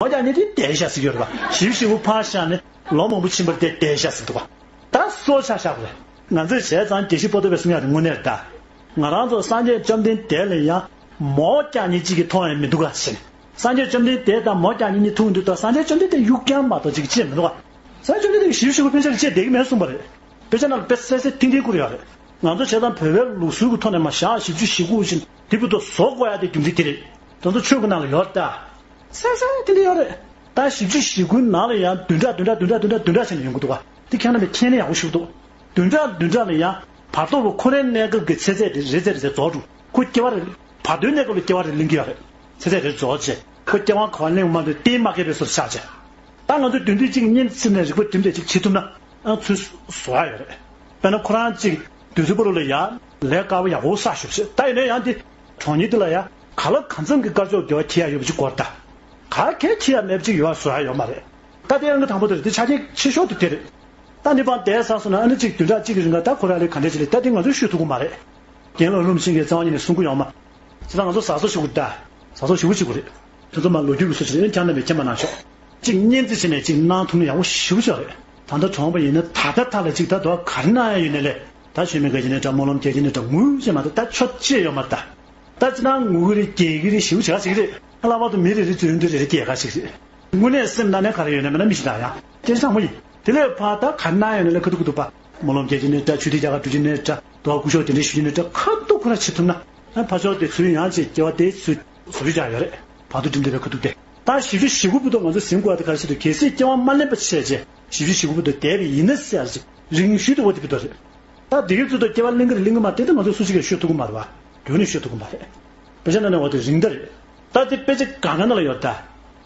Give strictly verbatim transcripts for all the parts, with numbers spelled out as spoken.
མོ་རྐྱང་གཉིས་དེ་བསྡད་བཞག་ཟེར་གྱི་ཡོད་རེད་པ། བཞི་བཅུ་ཞེ་དགུ་ཕར་བཞག་ནས་ལོ་མང་པོ་ཕྱིན་པར་དེ་བསྡད་བཞག་ཟེར་འདུག་པ། ད་སྲོག་ཆགས་བཞག་པ་རེད། ང་ཚོས་བྱས་ཙང་དགེ་བཤེས་པོ་ཏོ་བས་གསུང་ཡག་དེ་དངོས་གནས་རེད་ད། ང་རང་ཚོ་སངས་རྒྱས་བཅོམ་ལྡན་འདས་ལ་ཡང་མོ་རྐྱང་གཉིས་གཅིག་གིས་མཐོང་ཡང་མི་འདུག་ག་ཟེར། སངས་རྒྱས་བཅོམ་ལྡན་འདས་དང་མོ་རྐྱང་གཉིས་གཉིས་ཐུག་འདུག་ད་སངས་རྒྱས་བཅོམ་ལྡན་འདས་གཡུག་རྐྱང་མ་གཏོགས་གཅིག་བྱས་མི་འདུག་ག་སངས་རྒྱས་བཅོམ་ལྡན་འདས་ཀྱིས་བཞི་བཅུ་ཞེ་དགུ་ཕན་ཆད་ལ་བྱས་བསྡད་ཀྱི་མེད་གསུངས་པ་རེད། དཔེ་ཆ་ནང་ལ་དཔེ་གསལ་གསལ་ཐིང་ཐིང་བསྐུར་ཡོད་རེད། ང་ཚོ་བྱས་ཙང་བོད་པའི་ལུགས་སྲོལ་གྱི་ཐོག་ནས་མར་ཞག་བཞི་བཅུ་ཞེ་དགུ་བཞིན་དེ་བར་དུ་བཟོ་དགོས་ཡ་དེ་རྒྱུ་མཚན་དེ་རེད། དེ་ཚོ་ཆོས་ཀྱི་ནང་ལ་ཡོད་ད། གསལ་གསལ་དེ་འདྲ་ཡོད་རེད། ད་བཞི་བཅུ་ཞེ་དགུའི་ནང་ལ་ཡང་བདུན་ཕྲག་བདུན་ཕྲག་བདུན་ཕྲག་བདུན་ཕྲག་བདུན་ཕྲག་བྱས་ནས་ཡོང་གི་འདུག་ག་དེ་ཁྱེད་རྣམ་པས་མཁྱེན་ན་ཡག་པོ་ཞིག་འདུག་བདུན་ཕྲག་བདུན་ཕྲག་ལ་ཡང་བར་དོ་ལ་ཁོ་རའི་གནས་སྐབས་ཀྱི་ཚེ་ཚད་དེ་རེ་ཚེ་རེ་ཚེ་རྫོགས་འགྲོ། ཁོ་སྐྱེ་བ་རེ། བར་དོའི་གནས་སྐབས་ལ་སྐྱེ་བ་རེ་ལེན་གྱི་ཡོད་རེད། ཚེ་ཚད་རེ་རྫོགས་བྱས། ཁོ་སྐྱེ་བ་ག་བ་ལེན་མ་འདོད་གཏན་མ་འཁེལ་བའི་བཟོ་ཆགས་བྱས། ད་ང་ཚོས་བདུན་ཕྲག་གཅིག་གཉིས་ཙམ་ནས་རིག་པ་བསྒྲིམས་ཏེ་ཅིག་བྱེད་ཐུབ་ན། ཨ་ཚུར་བཟོ་ཡ་ཡོད་རེད། དཔེར་ན་ཁོ་རང་གཅིག་དུས་ཚོད་པོ་རུ་ལ་ཡ་ལས་དཀར་པོ་ཡག་པོ་བསགས་ཤོག་ཅེས། ད་ཡིན་ན་ཡང་དེ་གྲོང་ཉིད་དེ་ལ་ཡ་ག་ལ་གང་འཚམ་གྱི་དཀར་ཕྱོགས་དགེ་བ་འཁྱེར་ཡ་ཡོད་པ་ཅིག་དགོས་རེད་ད། ག་གེ་འཁྱེར་ཡ་མེད་པ་ཅིག་ཡོད་བཟོ་ཡ་ཡོད་མ་རེད། ད་དེ་ཨང་ཀི་དང་པོ་དེ་རེད། དེ་ཆ་རྐྱེན་ཆེ་ཤོས་དེ་དེ་རེད། ད་འདི་བར་བསྡད་ཚར་སོང་ན་ཨ་ནི་གཅིག་བདུན་ཕྲག་གཅིག་གི་རིང་ལ་ད་ཁོ་རང་ལས་ག་འདྲས་ཅིག་ལས་ད་དེ་ང་ཚོས་ཤོད་ཐུབ་ཀྱི་མ་རེད། རྒན་ལགས་ཀླུ་མོ་ཆེན་གྱིས་རྩ་བ་ཉིད་ནས་གསུང་གི་ཡོད་མ། ཅི་ལྟར་ང་ཚོ་ཟ་ཟོ་ཞུ་དགོས་ད། ཟ་ཟོ་ཞུ་དགོས་ཞུ་དགོས་རེད། དེ་ཚོ་མ་ལོ་རྒྱུས་ཀྱི་སྲོལ་ཞིག་རེད། ཁྱེད་རྣམ་པས་མཁྱེན་པ་གནང་ཤོག་གཅིག་གཉིས་ཙམ་བྱས་ནས་གཅིག་གནང་ཐུབ་ན་ཡག་པོ་ཞེ་པོ་ཅིག་རེད། ད་ལྟ་གྲོངས་པ་ཡིན་ན་ད་ལྟ་ད་ལ་གཅིག་ད་དུང་ག་རེ་གནང་ཡ་ཡོད་ནའི་ལས། ད་ཆོས་མེད་ག་ཅི་ནས་འདྲ། སྨོན་ལམ་རྒྱག་གི་ནས་འདྲ། ངུ་ཅེས་མ་གཏོགས་ད་ཆོ་ཅེས་ཡོད་མ་རེད་ད། ད་ཅི་ན་ངུ་གི་རེད། སྐྱེ་གི་རེད། ཞེ་པོ་ཅིག་ག་ཅིག་རེད། ལྷག་པར་དུ་མི་རེ་རེ་རྫུན་དུ་རེ་རེ་སྐྱེ་ག་ཅིག་རེད། དངོས་གནས་སེམས་ནང་ནས་ག་རེ་ཡོད་ན་མེད་ན་མི་ཤེས་ད་ཡང་དེ་ཚང་མ་ཡིན། དེ་ལས་ཕར་ད་ག་རེ་གནང་ཡོད་ན་ལས་ཁ་ཐུག་ཁ་ཐུག་པ། སྨོན་ལམ་རྒྱག་གི་ནས་འདྲ། ཆོས་སྡིངས་རྒྱ་གར་འགྲོ་གི་ནས་འདྲ། དུ་བ་སྐུ་ཞབས་དེ་འདྲ་ཞུ་གི་ནས་འདྲ། ཁ་ཐུག་ཁོ་ར་བྱེད་ཐུབ་ན། ཨ་ཕར་ཕྱོགས་དེ་ཚུར་ཡང་ཅིག་སྐྱེ་བ་དེ་ཚུར་བཟོ་རྒྱུ་ཅིག་ཡོད་རེད། བར་དུ་འགྲིམ་བསྡད་པའི་ཁ་ཐུག་དེ། ད་བཞི་བཅུ་ཞེ་དགུ་བར་དུ་ང་ཚོས་ཟིན་དགོས་ཡ་དེ་ག་རེ་ཟེར་དུས། གལ་སྲིད་སྐྱེ་བ་མ་ལེན་པ་བྱས་རྗེས་བཞི་བཅུ་ཞེ་དགུ་བར་དུ་བསྡད་པ་ཡིན་ན་ཟེར་ཡ་ཅིག་རིང་ཤོས་དེ་འོ་དེ་བར་དུ་རེད། ད་འདི་གའི་ཚུལ་དུ་སྐྱེ་བ་ལེན་གི་རེད་ལེན་གི་མ་རེད་དེ་ང་ཚོས་སུ་གཅིག་གིས་ཤོད་ཐུབ་ཀྱི་མ་རེད་བ། རྒྱུན་ནས་ཤོད་ཐུབ་ཀྱི་མ་རེད། དཔེ་ཆ་ནང་ནས་འོ་དེ་རིང་ད་རེད། ད་དེ་དཔེ་ཆ་གང་ག་ནང་ལ་ཡོད་ད།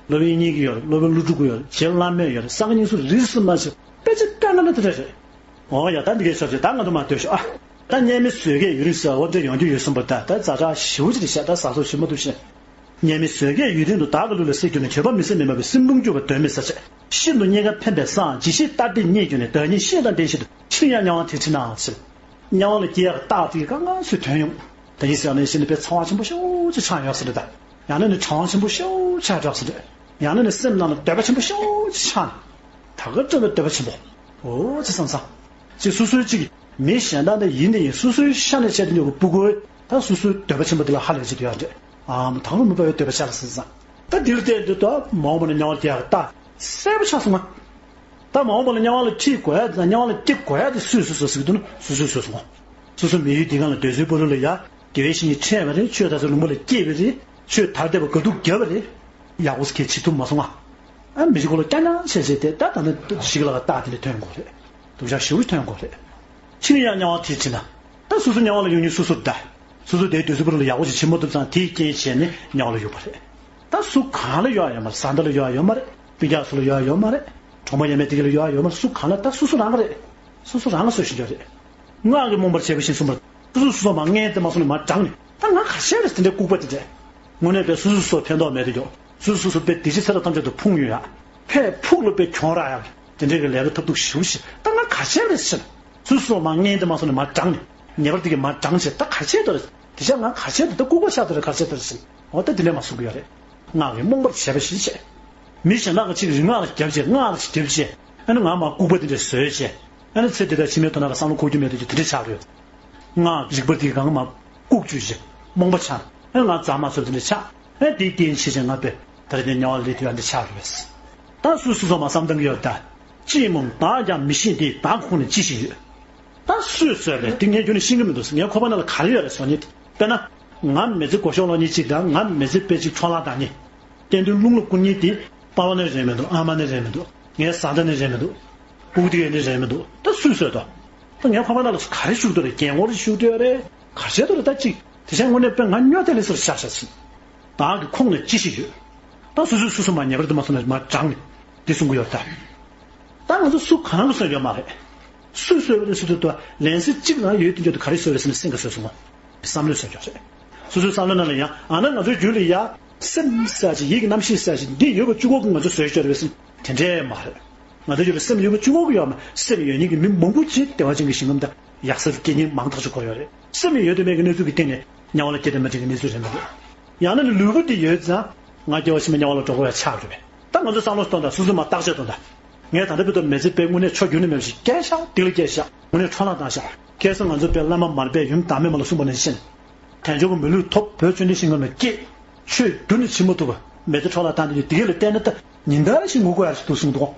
སློབ་དཔོན་དབྱིག་གཉེན་གྱི་ཡོད་རེད། སློབ་དཔོན་ཀླུ་སྒྲུབ་ཀྱི་ཡོད་རེད། རྗེ་བླ་མའི་ཡོད་རེད། སངས་རྒྱས་སུ་རིས་སུ་མ་ཆད། དཔེ་ཆ་གང་ག་ནང་དེ་འདྲ་རེད། འོ་ཡ་ད་འདི་གའི་ཞབས་ཕྱི་ད་ང་ཚོ་མ་སྡོད་ཤོག་ཨ། ད་བརྙན་མི་བཟོ་མཁན་ཡུན་རིང་ཟེར་འོ་འདྲ་ཡོང་རྒྱུ་ཡོད་བསམ་པར་ད་ད་ཛ་དྲག་ཞེ་པོ་ཅིག་རེད་ཤག་ད་ཟ་སོགས་ཞིམ་པོ་འདུག་ཤག་བརྙན་མི་བཟོ་མཁན་ཡུན་རིང་དུ་བདག་གི་ལུས་ལ་བསྲེགས་གྱུར་ནས། འགྱོད་པ་མི་བཟད་མི་སྨྲ་བའི་སྲིན་ཕུང་སྐྱུག་པ་གདོན་མི་ཟ་བྱེད། ཤིན་ཏུ་རྙེད་དཀའ་ཕན་པའི་གསང་། ཇི་ཞིག་ལྟར་བདེ་རྙེད་གྱུར་ནས། བདག་ཉིད་ཤེས་དང་ལྡན་བཞིན་དུ། ཕྱིར་ཡང་དམྱལ་བར་དེད་ཅིག་ན་ཟེར། དམྱལ་བ་ལ་སྐྱེ་ཡག་རྟགས་དེ་གང་ག་ཚོད་ཐོན་ཡོང་། ད་ཡིན་ཟེར་ཡང་ནས་ཤི་ནས་དཔེ་ཚ་བ་ཆེན་པོ་ཤོག་ཅིག་ཆགས་ཡོད་ཟེར་འདྲ་ད། ཡང་ན་ནི་གྲང་བ་ཆེན་པོ་ཤོག་ཆགས་འགྲོ་ཟེར་འདྲ། ཡང་ན་ནི་སེམས་ནང་ལ་འདོད་པ་ཆེན་པོ་ཤོག་ཅིག་ཆགས་ནས། ད་ག་འདྲ་བའི་འདོད་པ་ཆེན་པོ། འོ་ཅི་བསམ་བསམ། ཅིག་སོ་སོའི་ཅིག་མི་གཞན་དག་འདི་ཡིན་འདི་ཡིན་སོ་སོའི་ཤ་ནས་བྱས་ཏེ་ཉོ་བའི་སྤུ་གུ་ད་སོ་སོའི་འདོད་པ་ཆེན་པོ་འདི་ལ་ཧ་ལས་བྱེད་དུ་ཡོད་འདྲ། ཨ་མ་དང་པོ་མི་འབབ་པའི་འདོད་པ་ཆགས་ལ་ཟེར་བསམ། ད་འདིར་བལྟས་འདི་ད་མ་འོངས་པ་ན་དམྱལ་བ་སྐྱེ་ཡག་རྟགས་གསལ་པོ་ཆགས་སོང་ང་། ད་མ་འོངས་པ་ལ་དམྱལ་བ་ལ་ཁྲིད་དགོས་ཡ་དང་དམྱལ་བ་ལ་སྐྱེ་དགོས་ཡ་དེ་སུས་བཟོས་སོང་ཟེར་གྱི་འདུག་ན་སོ་སོས་བཟོས་སོང་ངོ་། སོ་སོ་མི་ཡུལ་འདི་གང་ལ་སྡོད་སའི་བར་དུ་ལ་ཡ་དགེ་བའི་བཤེས་གཉེན་འཕྲད་པ་རེད། ཆོས་དར་སའི་ལུང་པ་ལ་སྐྱེས་པ་རེད། ཆོས་དར་བསྡད་པ་དགའ་སྡུག་བརྒྱབ་པ་རེད། ཡག་པོ་ཁས་བྱེད་ཐུབ་མ་སོང་ང་། ཨ་མི་གཞི་ཁོ་ལ་རྐྱང་རྐྱང་བྱས་བྱས་ཏེ་ད་ད་ནི་ཞིག་ལ་རྟགས་དེ་འདྲ་ཐོན་དགོས་རེད། སྡུག་ཅག་ཞེ་པོ་ཐོན་དགོས་རེད། ཕྱིར་ཡང་དམྱལ་བར་དེད་ཅིག་ན། ད་སོ་སོ་དམྱལ་བ་ལ་ཡོང་མྱོང་སོ་སོར་གདའ། སོ་སོ་དེའི་སྡོད་སའི་བར་དུ་ལ་ཡག་པོ་ཞིག་བྱེད་མ་ཐུབ་ཙང་དེའི་རྐྱེན་བྱས་ནས་དམྱལ་བ་ལ་གཡུགས་པ་རེད། ད་སུ་གང་ལ་གཡུག་ཡ་ཡོད་མ་རེད། བཟའ་ཟླ་ལ་གཡུག་ཡ་ཡོད་མ་རེད། སྤུན་ཀྱག་སུ་ལ་གཡུག་ཡ་ཡོད་མ་རེད། གྲོགས་པོ་ཡ་མེད་དེ་ག་ལ་གཡུག་ཡ་ཡོད་མ་རེད། སུ་གང་ལ་ད་སོ་སོ་རང་གི་རེད། སོ་སོ་རང་ལ་གསོད་བཞིན་ཡོད་རེད། སྔགས་ཀྱིས་རྨོངས་པར་བྱས་པ་བཞིན་གསུངས་པར། སོ་སོ་སོ་སོ་མར་མངལ་དེ་མ་སོང་ནས་མར་དྲངས་ནས་ད་ང་ག་བྱས་རེད་དེ་འདྲའི་ལྐུགས་པ་དེ་འདྲས། དངོས་གནས་པའི་སོ་སོ་སོ་སོ་ཕན་ཐོགས་མེད་དུ་འཇོག་སོ་སོ་སོ་སོ་དཔེ་བདེ་སྐྱིད་ཚེ་རབས་ཐམས་ཅད་དུ་ཕུང་ཡོད་ཡ། ཕས་ཕུག་ལ་དཔེ་གྱོང་རག་ཡ། དེ་འདྲའི་གི་ལས་ཀ་ཐབས་སྡུག་ཞེ་པོ་ཞིག་ད་ང་ག་བྱས་རེད་ཟེར། སོ་སོ་སོ་མར་མངལ་དེ་མ་སོང་ནས་མར་དྲངས་ནས་ངེས་པར་དེ་གི་མར་དྲངས་བྱས་ད་ག་བྱས་དོ་རེད། དེ་བྱས་ང་ག་བྱས་དོ་ད་ལྐུགས་པ་ཆགས་དོ་རེད་ག་བྱས་དོ་རེད་ཟེར། འོ་ད་དེ་འདྲས་མ་གསུང་གི་ཡོད་རེད། སྔགས་ཀྱིས་རྨོངས་པར་བྱས་པ་བཞིན་བྱས། མི་གཞན་དག་གིས་ཅིག་རིག་སྔགས་ལ་བརྒྱབ་བྱས་སྔགས་ལ་ཅིག་བརྒྱབ་བྱས། ཨ་ནི་ང་མར་ལྐུགས་པ་དེ་འདྲ་བཟོས་བྱས། ཨ་ནི་ཚེ་འདི་དང་ཕྱི་མའི་དོན་དག་ལ་བསམ་བློ་འཁོར་རྒྱུ་མེད་དུ་གྱུར་དེ་འདྲ་ཆགས་རེད། སྔགས་རིག་པ་དེ་གང་མར་ལྐུགས་བཅུག་བྱས་རྨོངས་པ་ཆགས། ཨ་ནི་ང་རྫ་མ་བཟོས་དེ་འདྲ་ཆགས། ཨ་ནི་དེའི་རྐྱེན་བྱས་བྱས་ང་དཔེ་ད་རེས་དེ་དམྱལ་བ་ལ་སླེབས་ཐུབ་ཡ་འདི་ཆགས་རེད་པས། ད་སུས་སོ་སོ་མར་བསམ་བཏང་གི་ཡོད་ད། ཅི་སྨོས་བདག་ཀྱང་མི་ཤེས་ཏེ། བདག་ཁོང་ན་ཅི་ཞིག་ཡོད། ད་སུས་གསོས་པས་དེ་ངས་ཁྱོན་ནས་ཤེས་ཀྱི་མི་འདུག་ངའི་ཁོག་པ་ནང་ལ་ག་རེ་ཡོད་རེད་ཟེར་ནས། དཔེར་ན། ང་མི་ཚེ་མགོ་གཤོག་སློག་མཁན་གཅིག་དང་ང་མི་ཚེ་དཔེ་གཅིག་འཕྲོ་བརླག་བཏང་མཁན། གཏན་དུ་རླུང་ལ་བསྐུར་མཁན་དེ་པ་ཕ་ནི་རེད་མི་འདུག་ཨ་མ་ནི་རེད་མི་འདུག་ངའི་བཟའ་ཟླ་ནི་རེད་མི་འདུག་སྤུ་གུ་དེ་གའི་ནི་རེད་མི་འདུག་ད་སུས་གསོས་དོ། ད་ངའི་ཁོག་པ་ནང་ལ་ག་རེ་ཞུགས་དོ་རེད། རྒན་གོག་རེ་ཞུགས་དོ་རེད། ག་རེ་བྱས་དོ་རེད་ད་ཅིག་དེ་བྱས་དངོས་གནས་དཔེ་ང་སྨྱོ་དེ་ལས་སུ་ཤ་ཤ་ཕྱིན། བདག་གི་ཁོང་ན་ཅི་ཞིག་ཡོད། ད་སོ་སོས་སོ་སོ་མར་ངེས་པར་དུ་མ་སོང་ནས་མར་དྲངས་ནས་འདི་གསུང་གི་ཡོད་ད། ད་ང་ཚོ་སུ་གང་གིས་གསོས་ཡོད་མ་རེད། སུས་གསོས་པ་རེད་ཟེར་དུས་ད་ལན་ཚིག་གཅིག་ལ་ཡོད་དུས་འཇོག་ཏུ་ག་རེ་གསོས་པ་རེད་ཟེར་ན་སེམས་ཀྱིས་གསོས་སོང་ངོ་། བསམ་བློས་གསོས་ཀྱང་རེད། སོ་སོའི་བསམ་བློ་ནང་ལ་ཡང་ཨ་ན་ང་ཚོའི་རྒྱུད་ལ་ཡ་སེམས་ཟེར་ཅིག་ཡིད་ཀྱི་རྣམ་ཤེས་ཟེར་ཅིག་འདི་ཡོད་པ་གཅིག་པོ་གིས་ང་ཚོ་བཟོས་ཤོར་བས་ཟེར་ན་དེ་འདྲས་མ་རེད། ང་ཚོའི་རྒྱུད་ལ་སེམས་ཡོད་པ་གཅིག་པོ་གིས་ཡོད་མ་སེམས་ཡོད་མཁན་གྱི་མི་མང་པོ་ཅིག་བདེ་བ་ཅན་གྱི་ཞིང་ཁམས་དང་ཡག་ས་སུ་སྐྱེ་མཁན་མང་དག་ཅིག་འཁོར་ཡོད་རེད། སེམས་ཡོད་དུ་མེད་ཀྱི་གནས་ཚུལ་གྱི་སྟེང་ནས་དམྱལ་བ་ལ་སྐྱེ་དུ་མ་བྱེད་ཀྱི་གནས་ཚུལ་རེད་མ་རེད། ཡང་ན་ནི་ལུས་པོ་འདི་ཡོད་ཙང་ང་སྐྱེ་བ་ཕྱི་མ་དམྱལ་བ་ལ་འགྲོ་དགོས་ཡ་ཆགས་འགྲོ་བས། ང་ཚོ་བསམ་བློ་གཏོང་དང་། སོ་སོ་མ་བརྟག་དཔྱད་གཏོང་དང་། ངས་ད་ལྟ་བར་དུ་མི་ཚེ་དཔེ་དངོས་གནས་ཕྱོགས་བསྒྱུར་ནས་མེད་པ་ཞིག་སྐད་ཤག་ཏིག་ལ་སྐད་ཤག་དངོས་གནས་འཕྲོ་བརླག་བཏང་ཤག་ཁ་སང་ང་ཚོ་དཔེ་བླ་མ་མར་པས་ཡུམ་བདག་མེད་མ་ལ་གསུངས་པ་ནང་བཞིན། དལ་འབྱོར་གྱི་མི་ལུས་ཐོབ། བོད་བཅོམ་ལྡན་འདས་ཞིང་ཁམས་ལ་སྐྱེས། ཆོས་བསྒྱུར་ནས་ཕྱིན་མ་ཐུབ་པ། མི་ཚེ་འཕྲོ་བརླག་བཏང་དེ་ཡོད། དེ་གས་ལ་བལྟས་ན་ད་ཉིན་ལྟར་བཞིན་ངུ་དགོས་ཡག་ཞིག་འདུག་གསུངས་འདུག་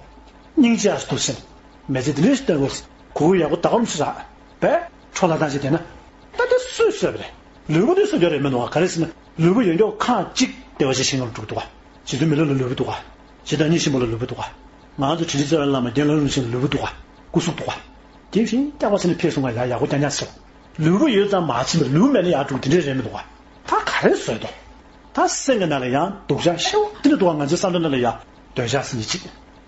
སྙིང་རྗེ་ཡག་ཞིག་འདུག་ཟེར། མི་ཚེ་འདི་འདྲ་ཞིག་བལྟས་དགོས། གོས་ཡག་པོ་ད་ག་རུ་ཞིག་རག་པས། འཕྲོ་བརླག་བཏང་ཞིག་བསྡད་ན། ད་དེ་སུས་བཟོས་པ་རེད། ལུས་པོ་དེ་བཟོ་རྒྱུ་རེད་མི་འདུག་ག་ག་རེ་ཟེར་ན། ལུས་པོ་ཡོད་མཁན་ཁག་གཅིག་བདེ་བ་ཅན་ཞིང་ཁམས་ལ་འགྲོ་གི་འདུག་ག་རྗེ་བཙུན་མི་ལ་ལ་ལུས་པོ་འདུག་ག་རྗེ་བདག་ཉིད་ཆེན་པོ་ལ་ལུས་པོ་འདུག་ག་ང་ཚོ་དྲིན་ཅན་རྩ་བའི་བླ་མ་རྒན་ལགས་རིན་ཆེན་ལ་ལུས་པོ་འདུག་ག་སྐུ་གཟུགས་འདུག་ག་དེ་བཞིན་སྐྱག་པ་ཟེར་ནས་ཕེབས་སོང་ང་ཡ་ཡག་པོ་རྐྱང་རྐྱང་ཟེར། ལུས་པོ་ཡོད་ཙང་མ་ཕྱིན་པར་ལུས་མེད་ན་ཡར་འགྲོ་དེ་འདྲས་རེད་མི་འདུག་ག་ད་ག་རེ་བཟོས་འདུག་ད་སེམས་ཀྱི་ནང་ལ་ཡང་སྡུག་ཅག་ཤེའུ་དེ་འདྲ་འདུག་ག་ང་ཚོའི་བསམ་བློ་ནང་ལ་ཡང་འདོད་ཆགས་ཟེར་མཁན་གཅིག་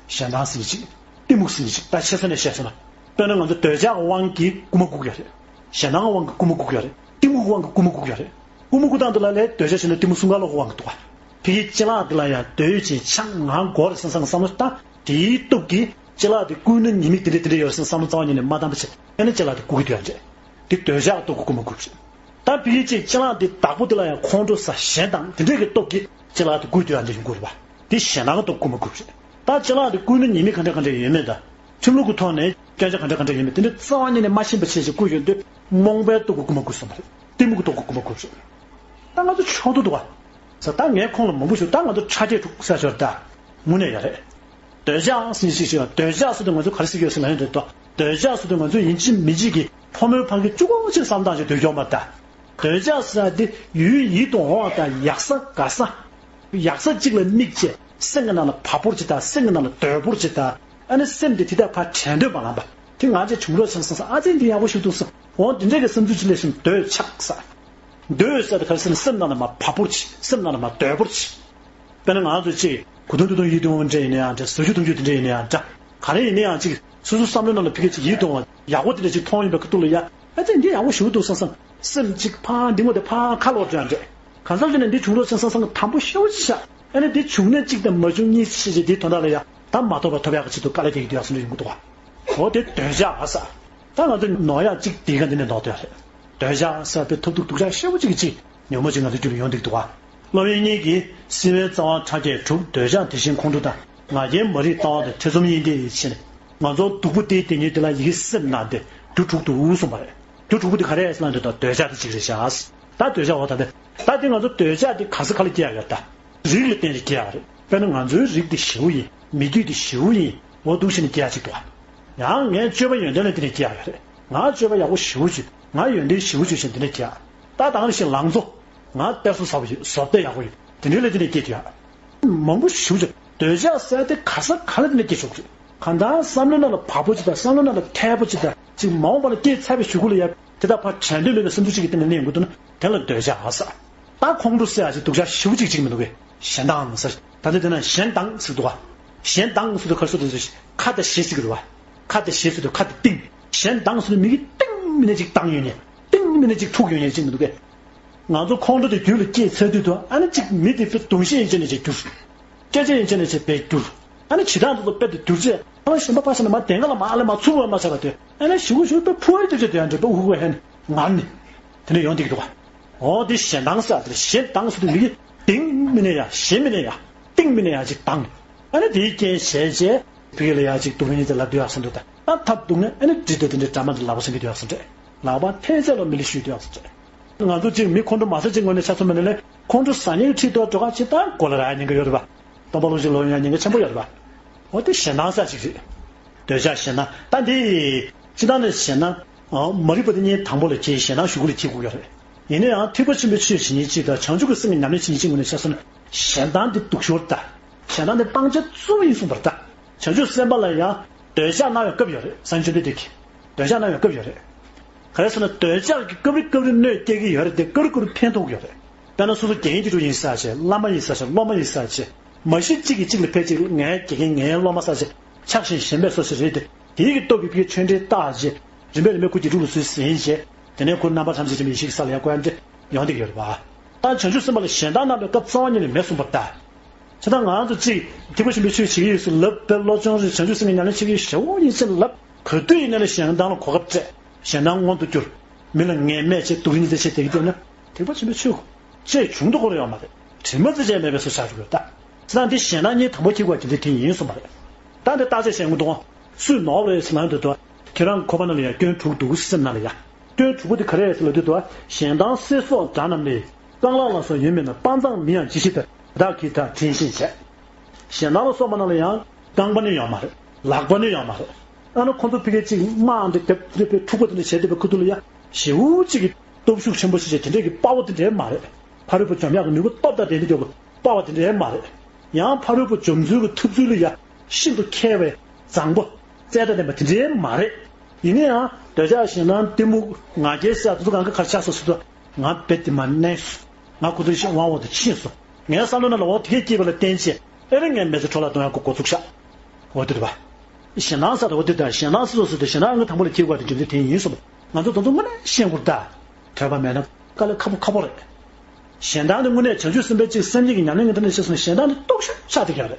གཞན་དབང་ཟེར་མཁན་གཅིག་གཏི་མུག་ཟེར་མཁན་གཅིག་ད་ཆེ་ས་ནས་བཤད་སོང་ན། དཔེར་ན་ང་ཚོ་འདོད་ཆགས་དབང་གིས་རྐུ་མ་རྐུ་གི་ཡོད་རེད། གཞན་དབང་དབང་གིས་རྐུ་མ་རྐུ་གི་ཡོད་རེད། གཏི་མུག་དབང་གིས་རྐུ་མ་རྐུ་གི་ཡོད་རེད། རྐུ་མ་རྐུ་སྟངས་དེ་ལ་ལས་འདོད་ཆགས་བྱས་ན་གཏི་མུག་གསུམ་ཀ་ལོག་གི་དབང་གིས་འདུག་ག་ཕ་གིའི་ཅ་ལག་དེ་ལ་ཡང་འདོད་ཅིང་ཆགས་ང་དགོས་རེད་བསམ་བསམ་བསམ་བློ་བཏང་། དེའི་སྟོབས་ཀྱིས་ཅ་ལག་དེ་རྐུས་ན་ཉེས་དམིགས་དེ་འདྲ་དེ་འདྲ་ཡོད་རེད་བསམ་བསམ་བློ་རྩ་བ་ཉིད་ནས་མ་བཏང་པ་བྱས་ཨ་ནི་ཅ་ལག་དེ་རྐུ་གི་སྡོད་ཡག་རེད། དེ་འདོད་ཆགས་ལྟོགས་ཀྱི་རྐུ་མ་རྐུ་བྱེད། ད་ཕ་གིའི་ཅིག་ཅ་ལག་འདི་བདག་པོ་དེ་ལ་ཡང་ཁོང་ཁྲོ་ཟ་ཞེན་དང་དེ་འདྲས་ཀྱི་སྟོབས་ཀྱིས་ཅ་ལག་དེ་རྐུས་སྡོད་ཡག་འདི་ཡོང་གི་རེད་པ། དེ་ཞེ་སྡང་གི་སྟོབས་རྐུ་མ་རྐུ་བྱེད། ད་ཅ་ལག་དེ་རྐུས་ན་ཉེས་དམིགས་ག་འདྲ་ག་འདྲ་ཡོད་མེད་དང་། ཁྲིམས་ལུགས་ཀྱི་ཐོག་ནས་སྐྱོན་ཆ་ག་འདྲ་ག་འདྲ་ཡོད་མེད་དེ་འདྲ་རྩ་བ་ཉིད་ནས་མ་ཤེས་པ་བྱས་བྱས་རྐུས་ཡོང་དུས་རྨོངས་པའི་སྟོབས་ཀྱིས་རྐུ་མ་རྐུ་སོང་བ་རེད། གཏི་མུག་གི་སྟོབས་ཀྱིས་རྐུ་མ་རྐུ་བྱེད། ད་ང་ཚོ་ཆོག་ཏུ་འདུག་ག་ཟེར། ད་ངས་ཁོང་ལ་མང་པོ་ཞུ། ད་ང་ཚོ་ཁྲ་ཆས་འཁྲུག་ས་ཞོར་ད་དངོས་གནས་ཡོད་རེད། འདོད་ཆགས་ཟེར་ཞིག་ཞིག་འདོད་ཆགས་ཟེར་དུས་ང་ཚོ་ག་རེ་ཟེར་གྱི་ཡོད་ཟེར་ན་ཡོད་འདོད་དོ། འདོད་ཆགས་ཟེར་དུས་ང་ཚོ་ཡིན་གཅིག་མིན་གཅིག་གི་ཕོ་མོའི་བར་གྱི་གཅིག་པོ་གཅིག་བསམ་སྟངས་ཤིག་འདོད་ཀྱི་ཡོད་མ་རེད་ད། འདོད་ཆགས་ཟེར་དེ་ཡུལ་ཡིད་དུ་འོང་བ་དང་ཡག་ས་དགའ་ས། ཡག་ས་གཅིག་ལ་དམིགས་བྱས་སེམས་ཀྱི་ནང་ལ་བབ་པོར་བྱེད་དང་སེམས་ཀྱི་ནང་ལ་དོད་པོར་བྱེད་དང་། ཨ་ནི་སེམས་དེ་དེ་དག་ཕར་དྲན་འདོད་མ་ལངས་པ། དེ་ང་ཚོས་བྱུང་རོགས་བྱས་སོང་ས། ཨ་ཙི་འདི་ཡག་པོ་ཞིག་འདུག་ས། འོ་འདི་འདྲས་ཀྱི་བསམ་ཚུལ་ཅིག་སླེབས་སོང་། འདོད་ཆགས་ས། འདོད་ཟེར་དེ་ག་རེ་ཟེར་ན་སེམས་ནང་ལ་མར་བབ་པོར་བྱེད། སེམས་ནང་ལ་མར་དོད་པོར་བྱེད། དཔེར་ན་ང་ཚོ་གཅིག་གོ་ཐོས་རྡོ་རྡོ་ཡིད་དུ་འོང་འདྲ་ཡིན་ན་ཡང་འདྲ། ཟ་རྒྱུ་འཐུང་རྒྱུ་དེ་འདྲ་ཡིན་ན་ཡང་འདྲ། ག་རེ་ཡིན་ན་ཡང་གཅིག་སོ་སོའི་བསམ་བློའི་ནང་ལ་ཕ་གི་གཅིག་ཡིད་དུ་འོང་བ་ཡག་པོ་དེ་འདྲ་གཅིག་མཐོང་ཡོང་པའི་ཁ་ཐུག་ལ་ཡ། ཨ་ཙི་འདི་ཡག་པོ་ཞེ་པོ་འདུག་བསམ་བསམ་སེམས་གཅིག་ཕར་འདི་ངོ་དེ་ཕར་ཁ་ལོག་འགྲོ་ཡང་འདྲ། གང་ཟག་ཅིག་ནས་འདི་བྱུང་རོགས་བྱས་སོང་བསམ་བསམ་དང་པོ་ཞེ་པོ་ཅིག་བཞག་ཨ་ནི་འདི་བྱུང་ན་གཅིག་དང་མ་བྱུང་གཉིས་ཤེས་བྱས་འདིའི་དོན་དག་ལ་ཡ་ད་མ་རྟོགས་པར་ཐོབ་ཡག་གི་ཆེད་དུ་དཀའ་ལས་རྒྱག་གི་འདུག་ཡག་བསམ་བློ་ཡོང་གི་འདུག་ག་འོ་དེ་འདོད་ཆགས་ཨ་ས། ད་ང་ཚོ་ནོར་ཡག་གཅིག་དེའི་སྒང་འདི་ནས་ནོར་སྡོད་ཡག་རེད། འདོད་ཆགས་ཟེར་བའི་ཐབས་སྡུག་སྡུག་ཅག་ཞེ་པོ་གཅིག་གི་གཅིག་ཉོན་མོངས་ཅིག་ང་ཚོའི་རྒྱུད་ལ་ཡོང་བསྡད་ཀྱི་འདུག་ག་སློབ་དཔོན་གཉིས་ཀྱིས་སྲིད་པའི་རྩ་བ་ཕྲ་རྒྱས་དྲུག་འདོད་ཆགས་དེ་བཞིན་ཁོང་ཁྲོ་དང་ང་རྒྱལ་མ་རིག་ལྟ་བ་དང་ཐེ་ཚོམ་གཉིས་ལྡན་ཡིད་ཕྱིན། ང་ཚོ་སྡུག་པོ་དེའི་དེ་ཉིད་དེ་ལ་ཡི་གེ་སེམས་ནང་དེ་རྒྱུ་དྲུག་ཏུ་གསུངས་པ་རེད། རྒྱུ་དྲུག་པོ་དེ་ག་རེ་ཟེར་ན་འདོད་དང་འདོད་ཆགས་དེ་གཅིག་རེད་བཞག་ད་འདོད་ཆགས་འོ་ད་དེ་ད་དེ་ང་ཚོ་འདོད་ཆགས་དེ་ག་ས་ག་ལ་སྐྱེ་ཡག་ཡོད་ད། རིགས་ལ་བརྟེན་ནས་སྐྱེ་ཡག་རེད། དཔེར་ན་ང་ཚོའི་རིགས་དེ་ཞེ་པོ་ཡིན། མི་རྒྱུད་དེ་ཞེ་པོ་ཡིན། འོ་འདུག་བྱས་ནས་སྐྱེ་ཡག་གཅིག་འདུག་ག་ཡང་ངའི་སྤྱོད་པ་ཡོན་ཏན་ལ་བརྟེན་ནས་སྐྱེ་ཡག་རེད། ང་སྤྱོད་པ་ཡག་པོ་ཞེ་པོ་བྱེད། ང་ཡོན་ཏན་ཞེ་པོ་བྱེད་བཞིན་དེ་འདྲ་སྐྱེ་ཡག་ད་དེང་ནང་བཞིན་ལང་ཚོ། ང་དཔེ་བཟོ་ཟབ་པོ་ཡོད། བཟོ་ལྟ་ཡག་པོ་ཡོད། དེ་འདྲའི་ལ་བརྟེན་ནས་སྐྱེ་དུས་ཡག་མང་པོ་ཞེ་པོ་ཅིག་འདོད་ཆགས་ཟེར་དེ་ག་ས་ག་ལ་བརྟེན་ནས་སྐྱེ་ཆོག་གི་རེད། གང་ལྟར་བསམ་བློ་ནང་ལ་བབ་པོ་ཅིག་དང་བསམ་བློ་ནང་ལ་འཐད་པོ་ཅིག་དང་ཅིག་མ་འོངས་པ་ལ་སྐྱེས་ཚར་བའི་གཞུག་གུ་ལ་ཡ་དེ་དག་ཕར་དྲན་འདོད་མེད་པའི་བསམ་ཚུལ་ཅིག་གི་སྟེང་ནས་གནས་ཡོང་གི་འདུག་ན་དེ་ལ་འདོད་ཆགས་ཟེར། ད་ཁོང་ཁྲོ་ཟེར་ཡག་ཅིག་སྡུག་ཅག་ཞེ་པོ་ཅིག་ཅིག་མི་འདུག་གས། ཞེ་སྡང་ཟེར། ད་ལྟ་དེ་ན་ཞེ་སྡང་ཟེར་འདུག་ག་ཞེ་སྡང་ཟེར་དུས་ག་རེ་ཟེར་དུས་ཁ་དང་ཞེ་ཟེར་གི་རེད་བ། ཁ་དང་ཞེ་ཟེར་དུས་ཁ་དང་གཏིང་། ཞེ་སྡང་ཟེར་དུས་མི་གི་གཏིང་མི་ནས་ཅིག་སྡང་ཡོང་ཉེ། གཏིང་མི་ནས་ཅིག་འཁྲུག་ཡོང་ཉེ་ཅིག་མི་འདུག་གས། ང་ཚོ་ཁོང་ཁྲོ་དེ་རྒྱུད་ལ་སྐྱེས་ཚར་དུས་དུ་ཨ་ནི་གཅིག་མི་དེ་ཕར་གདུང་ཤེས་ཡན་ཆད་ནས་ཅིག་འགྱུར། སྐད་ཆ་ཡན་ཆད་ནས་ཅིག་བེད་འགྱུར། ཨ་ནི་བྱེད་སྟངས་དེ་ཚོ་དཔེ་དེ་འགྱུར་རྗེས་ཨ་ནི་གཞན་པ་ཕར་བཞག་ན་མ་བདེན་ག་ལ་མ་ཨ་ལས་མ་ཚུར་བ་མ་ཆགས་པ་དེ་ཨ་ནི་ཞི་བོ་ཞི་བོ་དཔེ་ཕུ་བའི་དེ་ཚོ་དེ་ཡང་འདྲ་དཔེ་ཧུ་ཧུ་ཧན་ངར་ནས་དེ་འདྲ་ཡོང་བསྡད་ཀྱི་འདུག་ག་འོ་དེ་ཞེ་སྡང་ཟེར་དེ་ཞེ་སྡང་ཟེར་དུས་མི་གི་གཏིང་མི་ནས་ཡ་ཞེ་མི་ནས་ཡ་གཏིང་མི་ནས་ཡ་ཅིག་སྡང་། ཨ་ནི་དེའི་རྐྱེན་བྱས་རྗེས་ཕ་གི་ལ་ཡ་ཅིག་སྡུག་བསྔལ་དེ་ལབ་སྡོད་ཡག་ཟེར་འདུག་ད་ཨ་ཐབས་སྡུག་བསྔལ་ཨ་ནི་འདྲི་སྡོད་དེ་འདྲའི་དྲ་མ་དེ་ལག་པ་སེང་གེ་སྡོད་ཡག་ཟེར་འདྲ། ལག་པ་འཐེན་ཚད་ལ་མི་ལི་ཤུལ་སྡོད་ཡག་ཟེར་འདྲ། ང་ཚོ་གཅིག་མི་ཁོང་ཁྲོ་མ་ཟ་ཅིག་ངོས་ནས་ཆ་མཚོན་པ་ནི་ལས་ཁོང་ཁྲོ་ཟ་མཁན་གྱི་ཁྲིད་ཐོག་འགྲོ་ཁ་ཅིག་ད་གོ་ལ་རག་ཉེན་ཁ་ཡོད་རེད་པ། སྟོན་པ་བློ་ཆེན་ལོ་ཡང་ཉེན་ཁ་ཆེན་པོ་ཡོད་རེད་པ། འོ་དེ་ཞེ་སྡང་ཟེར་ཅིག་རེད། འདོད་ཆགས་ཞེ་སྡང་ད་འདི། སྤྱིར་བཏང་ནས་བཤད་ན། མ་རིག་པ་དེ་ཉིད་དང་པོ་ལ་སྐྱེས་ཞེ་སྡང་གཞུག་གུ་ལ་སྐྱེ་དགོས་ཀྱི་རེད། ཡིན་ན་ཡང་ཐེག་པ་ཆེན་པོའི་ཆོས་བྱེད་མཁན་གཅིག་དང་བྱང་ཆུབ་ཀྱི་སེམས་ཀྱི་ཉམས་ལེན་བྱེད་མཁན་གཅིག་ངོས་ནས་བཤད་སོང་ན་ཞེ་སྡང་དེ་སྡུག་ཤོས་རེད་ད། ཞེ་སྡང་དེ་སྤང་བྱ་གཙོ་བོ་ཡིན་གསུངས་པ་རེད་ད། བྱང་ཆུབ་སེམས་དཔའ་ལ་ཡང་འདོད་ཆགས་གནང་བའི་སྐབས་ཡོད་རེད། སངས་རྒྱས་བཅོམ་ལྡན་འདས་ཀྱིས། འདོད་ཆགས་གནང་བའི་སྐབས་ཡོད་རེད། ག་རེ་ཟེར་ན་འདོད་ཆགས་ཀྱིས་སྐབས་རེ་སྐབས་རེ་གནོད་སྐྱེལ་གྱི་ཡོད་རེད་དེ་སྐབས་རེ་སྐབས་རེ་ཕན་ཐོགས་ཀྱི་ཡོད་རེད། དཔེར་ན་སོ་སོ་དགེ་རྒན་དེ་འདྲ་ཡིན་ས་ཆེ་བླ་མ་ཡིན་ས་ཆེ་སློབ་མ་ཡིན་ས་ཆེ། མ་གཞི་གཅིག་གིས་གཅིག་ལ་ཕལ་ཆེར་ངའི་དགེ་རྒན་ངའི་སློབ་མ་ས་ཆེ་ཆགས་ཤིང་ཞེན་པའི་སོ་སོ་རེད་དེ། དེའི་གི་སྟོབས་ཀྱིས་ཕ་གི་ཆོས་འབྲེལ་བརྟག་བྱས། རིམ་པས་རིམ་པས་ཁོ་དགེ་ཕྲུག་ལ་སུས་ཟིན་བྱས། དེ་ནས་ཁོ་རྣམ་པར་ཐམས་ཅད་མཁྱེན་པའི་ཡེ་ཤེས་ཀྱི་ས་ལ་ཡར་བཀོད་ཡ་འདྲ་ཡོང་བསྡད་ཀྱི་ཡོད་རེད་པ། ད་བྱང་ཆུབ་སེམས་དཔའ་ལ་ཞེ་སྡང་གནང་བའི་སྐབས་རྩ་བ་ཉིད་ནས་མེད་གསུངས་པ་ལྟར། བྱས་ཙང་ང་ཚོ་གཅིག་ཐེག་པ་ཆེན་པོའི་ཆོས་བྱེད་ཀྱི་ཡོད་ཟེར་ལབ་པའི་བློ་སྦྱོང་རེད། བྱང་ཆུབ་སེམས་ཀྱི་ཉམས་ལེན་བྱེད་ཀྱི་ཡོད་ཞེ་པོ་ཡིན་ཟེར་ལབ། ག་དུས་ཡིན་ན་ལས་ཞེ་སྡང་ལ་གོ་སྐབས་སྤྲད། ཞེ་སྡང་མངོན་དུ་གྱུར། མི་ལ་ངན་སྨྲས་བྱས་སྡུག་བསྔལ་དེ་བྱས་བསྡད་ཀྱི་འདུག་ན་ཐེག་པ་ཆེན་པོའི་ཆོས་ཅིག་བྱུང་དུ་ཁོ་རང་ཡོད་མ་རེད། དྲི་མ་རྩེ་ཅན་མེད་པའི་བཟོ་ཆགས་འགྲོ་གི་ཡོད་ད། ཙང་འདི་གཞན་སྣང་གཉིས་དང་པོ་སྐྱེ་དགོས་རྒྱུ་འདི་དེ་ཡིན་གསུངས་པ་རེད། ད་འདི་བརྟག་དཔྱད་བྱེད་དགོས་འདུག་སུས་ནོར་བ་རེད་ཟེར་ལབ་འདུག་ཁྱེད་རང་གི་ཁོ་པ་ན་ལ་ཡ་སྐྱོན་དྲུག་འདུག་སེམས་ནང་ལ་ཡ། སྐྱོན་དྲུག་པོ་དེ་ག་རེ་རེད་ཟེར་ལབ་དུས་དུ་གཞན་སྣང་གསེར་སོགས་འདྲ་རྣམས་ལས། རྐང་ལག་ལ་སོགས་ཡོད་མིན་ན། དཔའ་མཛངས་མི་ཡང་ཇི་ཞིག་ལྟར། བདག་གིས་ད་དྲན་ཤེས་བྱས། གཞན་སྣང་ལ་སོགས་པ་ན་ལ་ཡང་རྐང་པ་ནི་ཡོད་མ་རེད། ལག་པ་ནི་ཡོད་མ་རེད། ཨ་ནི་ཁོང་ཚོ་ཕ་གི་གཅིག་དམག་འདི་རྒྱབ་འདི་པའི་འཁྲུག་པ་དེ་འདྲ་བྱས་བསྡད་པའི་ཁུ་ཐུག་ལ་ཡ་ཞེ་པོ་གཅིག་གི་སྟོབས་ཤུགས་ཆེན་པོ་ཞིག་བྱས་དེ་འདྲས་ཀྱི་དཔའ་བོ་དེ་འདྲས་མ་རེད། ཕ་རོལ་པོ་འཇོམས་ཡག་གི་ནུས་པ་སྟོབས་དང་ལྡན་དེ་འདྲས་ཀྱི་དཔའ་བོ་དེ་འདྲས་མ་རེད། ཡང་ཕ་རོལ་པོ་འཇོམས་ཚུལ་གྱི་ཐུབ་ཚུལ་ལ་ཡ་ཤིན་ཏུ་མཁས་པའི་བཟང་པོ་རྩལ་དང་ལྡན་པ་དེ་འདྲས་མ་རེད། ཡིན་ན་ཡང་འདོད་ཆགས་ཞེ་སྡང་གཏི་མུག་ང་རྒྱལ་ཟེར་ཡག་དེ་ཚོ་གང་ག་གར་ཆགས་སོང་ཟེར་དུས། ང་རྦད་དེ་མ་གནས་སོང་། ང་ཁོ་ཚོའི་ཞིག་དབང་འོག་ཏུ་ཕྱིན་སོང་། ངའི་བསམ་བློ་ནང་ལ་འོ་དེ་སྐྱེས་པ་ལ་བརྟེན་བྱས་ཨེ་རེ་ངའི་མི་ཚེ་འཕྲོ་བརླག་གཏོང་ཡག་གི་འགོ་ཚུགས་ཤག་འོ་དེ་རེད་པ། ཞེ་སྡང་ཟེར་དུས་འོ་དེ་ལྟར་ཞེ་སྡང་ཟེར་ཟེར་དུས་ཞེ་སྡང་ཨང་གི་དང་པོ་ལ་སྐྱེ་དགོས་པ་དེ་རྒྱུ་མཚན་དེ་ཡིན་གསུངས་པ། ང་ཚོ་དེ་ཚོ་དངོས་གནས་ཤེས་དགོས་རེད་ད། དད་པ་མེད་ན་དཀའ་ལས་ཁག་པོ་ཁག་པོ་རེད། ཞེ་སྡང་དེ་དངོས་གནས་བྱང་ཆུབ་སེམས་དཔའི་གཅིག་སེམས་ཉིད་ཀྱི་ཉམས་ལེན་གྱི་ཐོག་ནས་བཤད་སོང་ན་ཞེ་སྡང་དེ་སྟོབས་ཤུགས་ཆགས་བསྡད་ཀྱི་རེད།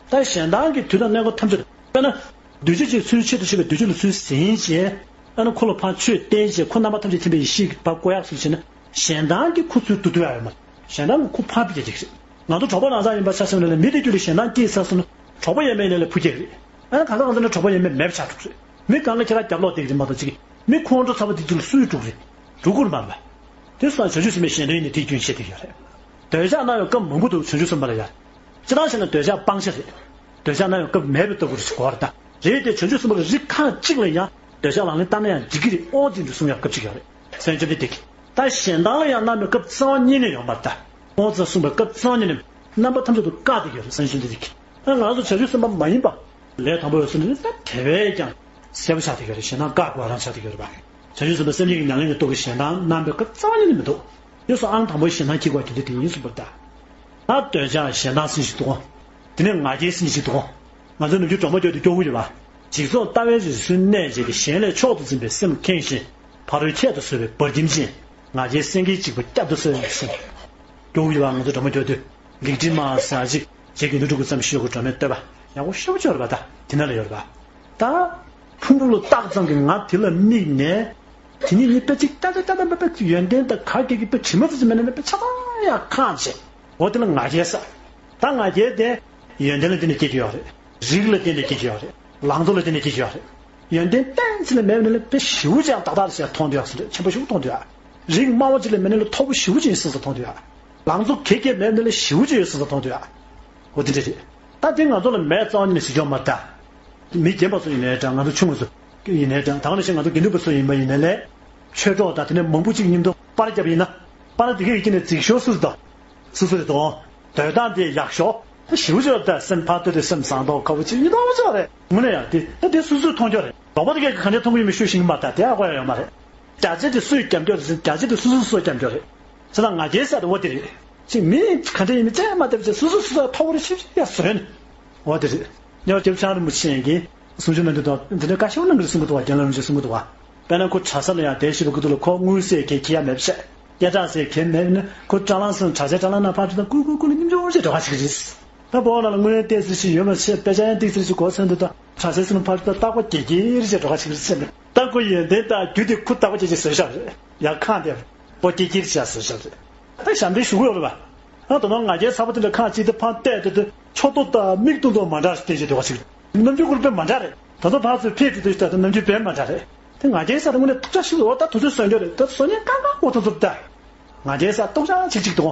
ད་ཞེ་སྡང་གི་དུས་དང་གནས་སྐབས་ཐམས་ཅད་དུ་དཔེར་ན། འདུ་བྱེད་ཀྱི་ཚུལ་ཆེད་དུ་བྱེད་པའི་འདུ་བྱེད་ལ་ཚུལ་ཟིན་བྱས། ཨ་ནི་ཁོ་ལ་ཕར་ཆོས་བསྟན་བྱས་ཁོ་རྣམ་པ་ཐམས་ཅད་མཁྱེན་པའི་ཡེ་ཤེས་ཀྱི་བར་བཀོད་ཡག་ཚུལ་བྱས་ན་ཞེ་སྡང་གིས་ཁོ་ཚུར་བསྡུ་ཐུབ་ཡག་ཡོད་མ་རེད། ཞེ་སྡང་གིས་ཁོ་ཕར་བསྡུ་ཡག་ཅིག་རེད། ང་ཚོ་གྲོགས་པོ་རང་ཚང་ཡིན་པ་ཆ་བཞག་ན་ལས་མི་དེ་རྒྱུད་ལ་ཞེ་སྡང་སྐྱེས་ཚར་སོང་ན་གྲོགས་པོ་ཡོད་མེད་ལས་ལས་འཕུར་རྒྱག་རེད། ཨ་ནི་གང་ཟག་གང་ཟག་ནི་གྲོགས་པོ་ཡོད་མེད་མེད་པ་ཆགས་འགྲོ་གི་རེད། མི་གང་ག་ཁྱེད་རང་རྒྱབ་ལོག་བསྡད་ཀྱི་རེད་མ་གཏོགས་ཅིག་མི་ཁོང་ཁྲོ་ཚ་པོ་དེ་རྒྱུད་ལ་སུས་འགྲོ་གི་རེད། འགྲོ་དགོས་མ་རེད་པ། དེ་སོང་བྱང་ཆུབ་སེམས་དཔའི་ཞེ་སྡང་ཡིན་ནི་དེའི་རྒྱུན་ཆད་དེ་ཡོད་རེད། འདོད་ཆགས་སྣང་བའི་སྐབས་མང་པོ་འདུག་བྱང་ཆུབ་སེམས་དཔའ་ལ་ཡ། སྤྱིར་བཏང་བྱས་ན་འདོད་ཆགས་སྤང་བྱ་རེད། འདོད་ཆགས་སྣང་བའི་སྐབས་མེད་པའི་ལྟ་བུ་རེ་ཞིག་གོ་བར་ད། རེད་དེ་བྱང་ཆུབ་སེམས་དཔའ་ལ་རིགས་ཁག་གཅིག་ལ་ཡང་འདོད་ཆགས་ལག་ལེན་བསྟར་ན་ཡང་འགྲིག་གི་རེད་ཨོ་ཙི་འདྲ་གསུང་ཡག་སྐབས་གཅིག་ཡོད་རེད། སེམས་བྱུང་དེ་འགྲིག་གི། ད་གཞན་དག་ལ་ཡང་སྣང་བའི་སྐབས་རྩ་བ་ཉིད་ནས་ཡོང་བར་ད། ཨོ་ཙི་གསུངས་པའི་སྐབས་རྩ་བ་ཉིད་ནས་རྣམ་པ་ཐམས་ཅད་དུ་བཀག་བསྡད་ཀྱི་ཡོད་རེད་སེམས་བྱུང་དེ་འགྲིག་གི། ད་ང་ཚོ་བྱང་ཆུབ་སེམས་དཔའ་མ་ཡིན་པ། ལས་དང་པོ་ཡོད་ཟེར་ནས་ད་དེ་བས་ཀྱང་གསལ་པོ་ཆགས་བསྡད་ཀྱི་རེད་གཞན་དག་བཀག་དགོས་རང་ཆགས་བསྡད་ཀྱི་ཡོད་རེད་པ། བྱང་ཆུབ་སེམས་དཔའ་སེམས་ཉིད་ཀྱི་ཉམས་ལེན་གྱི་སྟོབས་ཀྱིས་གཞན་དག་རྣམ་པའི་སྐབས་རྩ་བ་ཉིད་ནས་མི་འདུག་དེ་སོགས་ཨང་དང་པོའི་ཞེ་སྡང་སྐྱེ་དགོས་རྒྱུ་འདི་དེ་ཡིན་གསུངས་པར་གདའ། ད་འདོད་ཆགས་ཞེ་སྡང་ཟེར་ཞིག་འདུག་དེ་ནས་ང་རྒྱལ་ཟེར་ཞིག་འདུག་ང་ཚོའི་ནམ་རྒྱུན་སྒྲོལ་མ་སྐྱོར་དུས་སྐྱོ་བོ་ཡོད་པ། འཇིག་ཚོགས་ལྟ་བའི་རི་སུལ་གནས་བྱས་ཏེ་གཞན་ལས་མཆོག་ཏུ་འཛིན་པའི་སེམས་ཁེངས་ཤིང་ཕ་རོལ་ཁྱད་དུ་གསོད་པའི་བར་ཁྱིམ་ཅན་ང་རྒྱལ་སེང་གེའི་འཇིགས་པ་བསྐྱབ་ཏུ་གསོལ་ཞིང་། སྐྱོ་བོ་ཡོད་པ་ང་ཚོ་སྒྲོལ་མ་སྐྱོར་དུས་ལེགས་བྲིས་མ་ཟ་ཅིག་རྗེ་དགེ་འདུན་གྲུབ་ཀྱི་ཙམ་ཞིག་ཡོད་གི་སྒྲོལ་མའི་བསྟོད་པ་ཡག་པོ་ཤོད་ཅོག་རེད་པ་ད་དེ་ན་ལ་ཡོད་རེད་པ། ད། ཕུང་པོ་ལ་བཏགས་ཙམ་གྱི་ང་དེ་ལ་དམིགས་ནས། དེ་ཉིད་ཉིད་དཔེ་གཅིག་ལྟ་ལྟ་ལྟ་ལྟ་དཔེ་ཡོན་ཏན་དང་ག་གེ་གི་དཔེ་དྲི་མ་ཙམ་ཅིག་མེད་ན་མེད་པའི་ཆ་ཚང་ཡང་ཁེངས་བྱས། འོ་དེ་ལ་ང་རྒྱལ་ཟེར། ད་ང་རྒྱལ་དེ་ཡོན་ཏན་ལ་བརྟེན་ནས་སྐྱེ་རྒྱུ་ཡོད་རེད། རིགས་ལ་བརྟེན་ནས་སྐྱེ་རྒྱུ་ཡོད་རེད། ལང་ཚོ་ལ་བརྟེན་ནས་སྐྱེ་རྒྱུ་ཡོད་རེད། ཡོན་ཏན་གཏན་ཚིགས་ལ་མེད་པ་ནི་ལ་དཔེ་ཞེ་པོ་ཅིག་ཡང་ཏག་ཏག་ཞིག་མཐོང་དུ་ཡོད་ཟེར་ཆེན་པོ་ཞེ་པོ་མཐོང་དུ་ཡོད། རིགས་དམའ་བ་ཅིག་ལ་མེད་ནི་ལ་མཐོ་པོ་ཞེ་པོ་ཅིག་ཡིན་ཟེར་ཟེར་མཐོང་དུ་ཡོད། ལང་ཚོ་གེ་གེ་མེད་ནི་ལ་ཞེ་པོ་ཅིག་ཡོད་ཟེར་ཟེར་མཐོང་དུ་ཡོད། འོ་དེ་འདྲ་རེད། ད་དེ་ང་ཚོ་ལ་མེད་རྩ་བ་ཉིད་ནས་ཟེར་ཆོག་མ་རེད་ད། མི་རྒན་པ་ཚོ་ཡིན་ནའི་འདྲ་ང་ཚོ་ཆུང་ངུ་ཚོ་ཡིན་ནའི་འདྲ་ད་ག་ནང་བཞིན་ང་ཚོ་དགེ་འདུན་པ་ཚོ་ཡིན་པ་ཡིན་ནའི་ལས། ཆོས་གྲོགས་དང་དེ་ནས་མང་པོ་གཅིག་མཉམ་དུ་པར་བརྒྱབ་ཡིན་ན། པར་དེ་གའི་དཀྱིལ་ནས་རྫིག་ཤོར་སུ་དང་། སུ་སུ་རེད་དང་། འདོད་སྟངས་དེ་ཡག་ཤོས། ཞེ་པོ་ཅིག་ད་སེམས་ཕར་གཏོད་དེ་སེམས་བཟང་མདོག་ཁ་པོ་ཅིག་ཡིན་མདོག་ཅིག་རེད། དངོས་གནས་ཡང་དེ་ད་དེ་སུ་སུས་མཐོང་རྒྱུ་རེད། རོགས་པ་དེ་གས་ག་འདྲས་མཐོང་གི་ཡོད་མེད་ཤོད་ཤེས་ཀྱི་མ་རེད་ད་དེ་ཧ་གོ་ཡ་ཡོད་མ་རེད། བརྒྱ་ཆ་དེ་སུས་རྒྱབ་སྐྱོར་རེད་ཟེར་བརྒྱ་ཆ་དེ་སུ་སུ་སུ་རྒྱབ་སྐྱོར་རེད། ཟེར་ན་ང་རྒྱལ་ཟེར་དེ་འོ་དེ་རེད། ཅིག་མི་ག་འདྲ་ཡིན་མིན་བཙལ་མ་ཐུབ་ཅིག་སོ་སོ་སོ་སོ་མཐོ་པོ་རེ་ཆེ་ཆེ་ཡ་བཟོས་ནས། འོ་དེ་རེད། ཉེ་བར་རྒྱལ་བྱང་རིན་པོ་ཆེ་གིས་གསུང་ཆོས་གནང་དུས་དང་འདི་འདྲ་བཀའ་ཤོག་གནང་གི་རེད་གསུང་གི་འདུག་བ། རྒྱལ་བློན་རིན་པོ་ཆེས་གསུང་གི་འདུག་བ། དཔེར་ན་ཁོ་གྲྭ་ས་ལ་ཡང་བསྡད་བཞིན་པའི་སྐབས་དུས་ལ་ཁོ་དངུལ་ཟེར་གྱི་ཁྱེར་ཡ་མེད་པ་བཤད། སྐད་གྲགས་ཟེར་གྱི་མེད་ན་ཁོ་སྐྲ་ལང་སོང་གྲྭ་ཆས་སྐྲ་ལང་ན་ཕར་འགྲོ་ན་ཀུ་ཀུ་ཀུ་ལ་སྙིང་རྗེ་བོ་ཞིག་འདྲ་བ་ཞིག་རེད། ད་སྤོ་བོ་ལ་དངུལ་ཡང་ཏོག་ཙམ་ཞིག་ཡོད་མ་ཤེས་དཔེ་ཆ་ཡང་ཏོག་ཙམ་ཞིག་གོ་སོང་དུས་ད་གྲྭ་ཆས་ཟེར་ན་ཕར་འགྲོ་ན་རྟག་པ་དགེ་རྒན་རེ་ཞིག་འདྲ་བ་ཞིག་རེད་ཟེར་ནས་ད་ཁོ་ཡོན་ཏན་དང་རྒྱུ་དེ་ཁོ་རྟག་པ་དགེ་རྒན་བཟོས་བཞག་རེད། ཡར་ཁང་དེར། པོ་སྐྱིད་སྐྱིད་བྱས་ཟེར་བཞག་རེད། ད་ཞབས་འདྲེན་ཞུ་གི་ཡོད་རེད་པ། ཨ་ད་ནང་ང་རྒྱལ་ཚ་པོ་དེ་འདྲ་ཁང་གཅིག་དེ་ཕར་བལྟས་དེ་དེ་ཕྱོགས་མདོག་དང་མིག་ཏོ་ཏོ་མ་འདྲ་ཞིག་བལྟས་བྱས་དེ་བ་ཞིག་རེད། ནམ་རྒྱུན་ཁོ་རང་དཔེ་མ་འདྲ་རེད། ད་ལྟ་ཕར་ཚུར་ཕེབས་དུས་དེ་ལྟ་དེ་ནམ་རྒྱུན་དཔེ་མ་འདྲ་རེད། དེ་ང་རྒྱལ་ས་དེ་དངོས་གནས་སྡུག་ཅག་ཞིག་འོ་ད་དུས་ཚོད་སོན་རྒྱུ་རེད་ད་བཟོ་ཉེན་གང་གང་འོ་ད་ཚུར་ལྟ། ང་རྒྱལ་ས་སྡུག་ཅག་ཅིག་ཅིག་འདུག་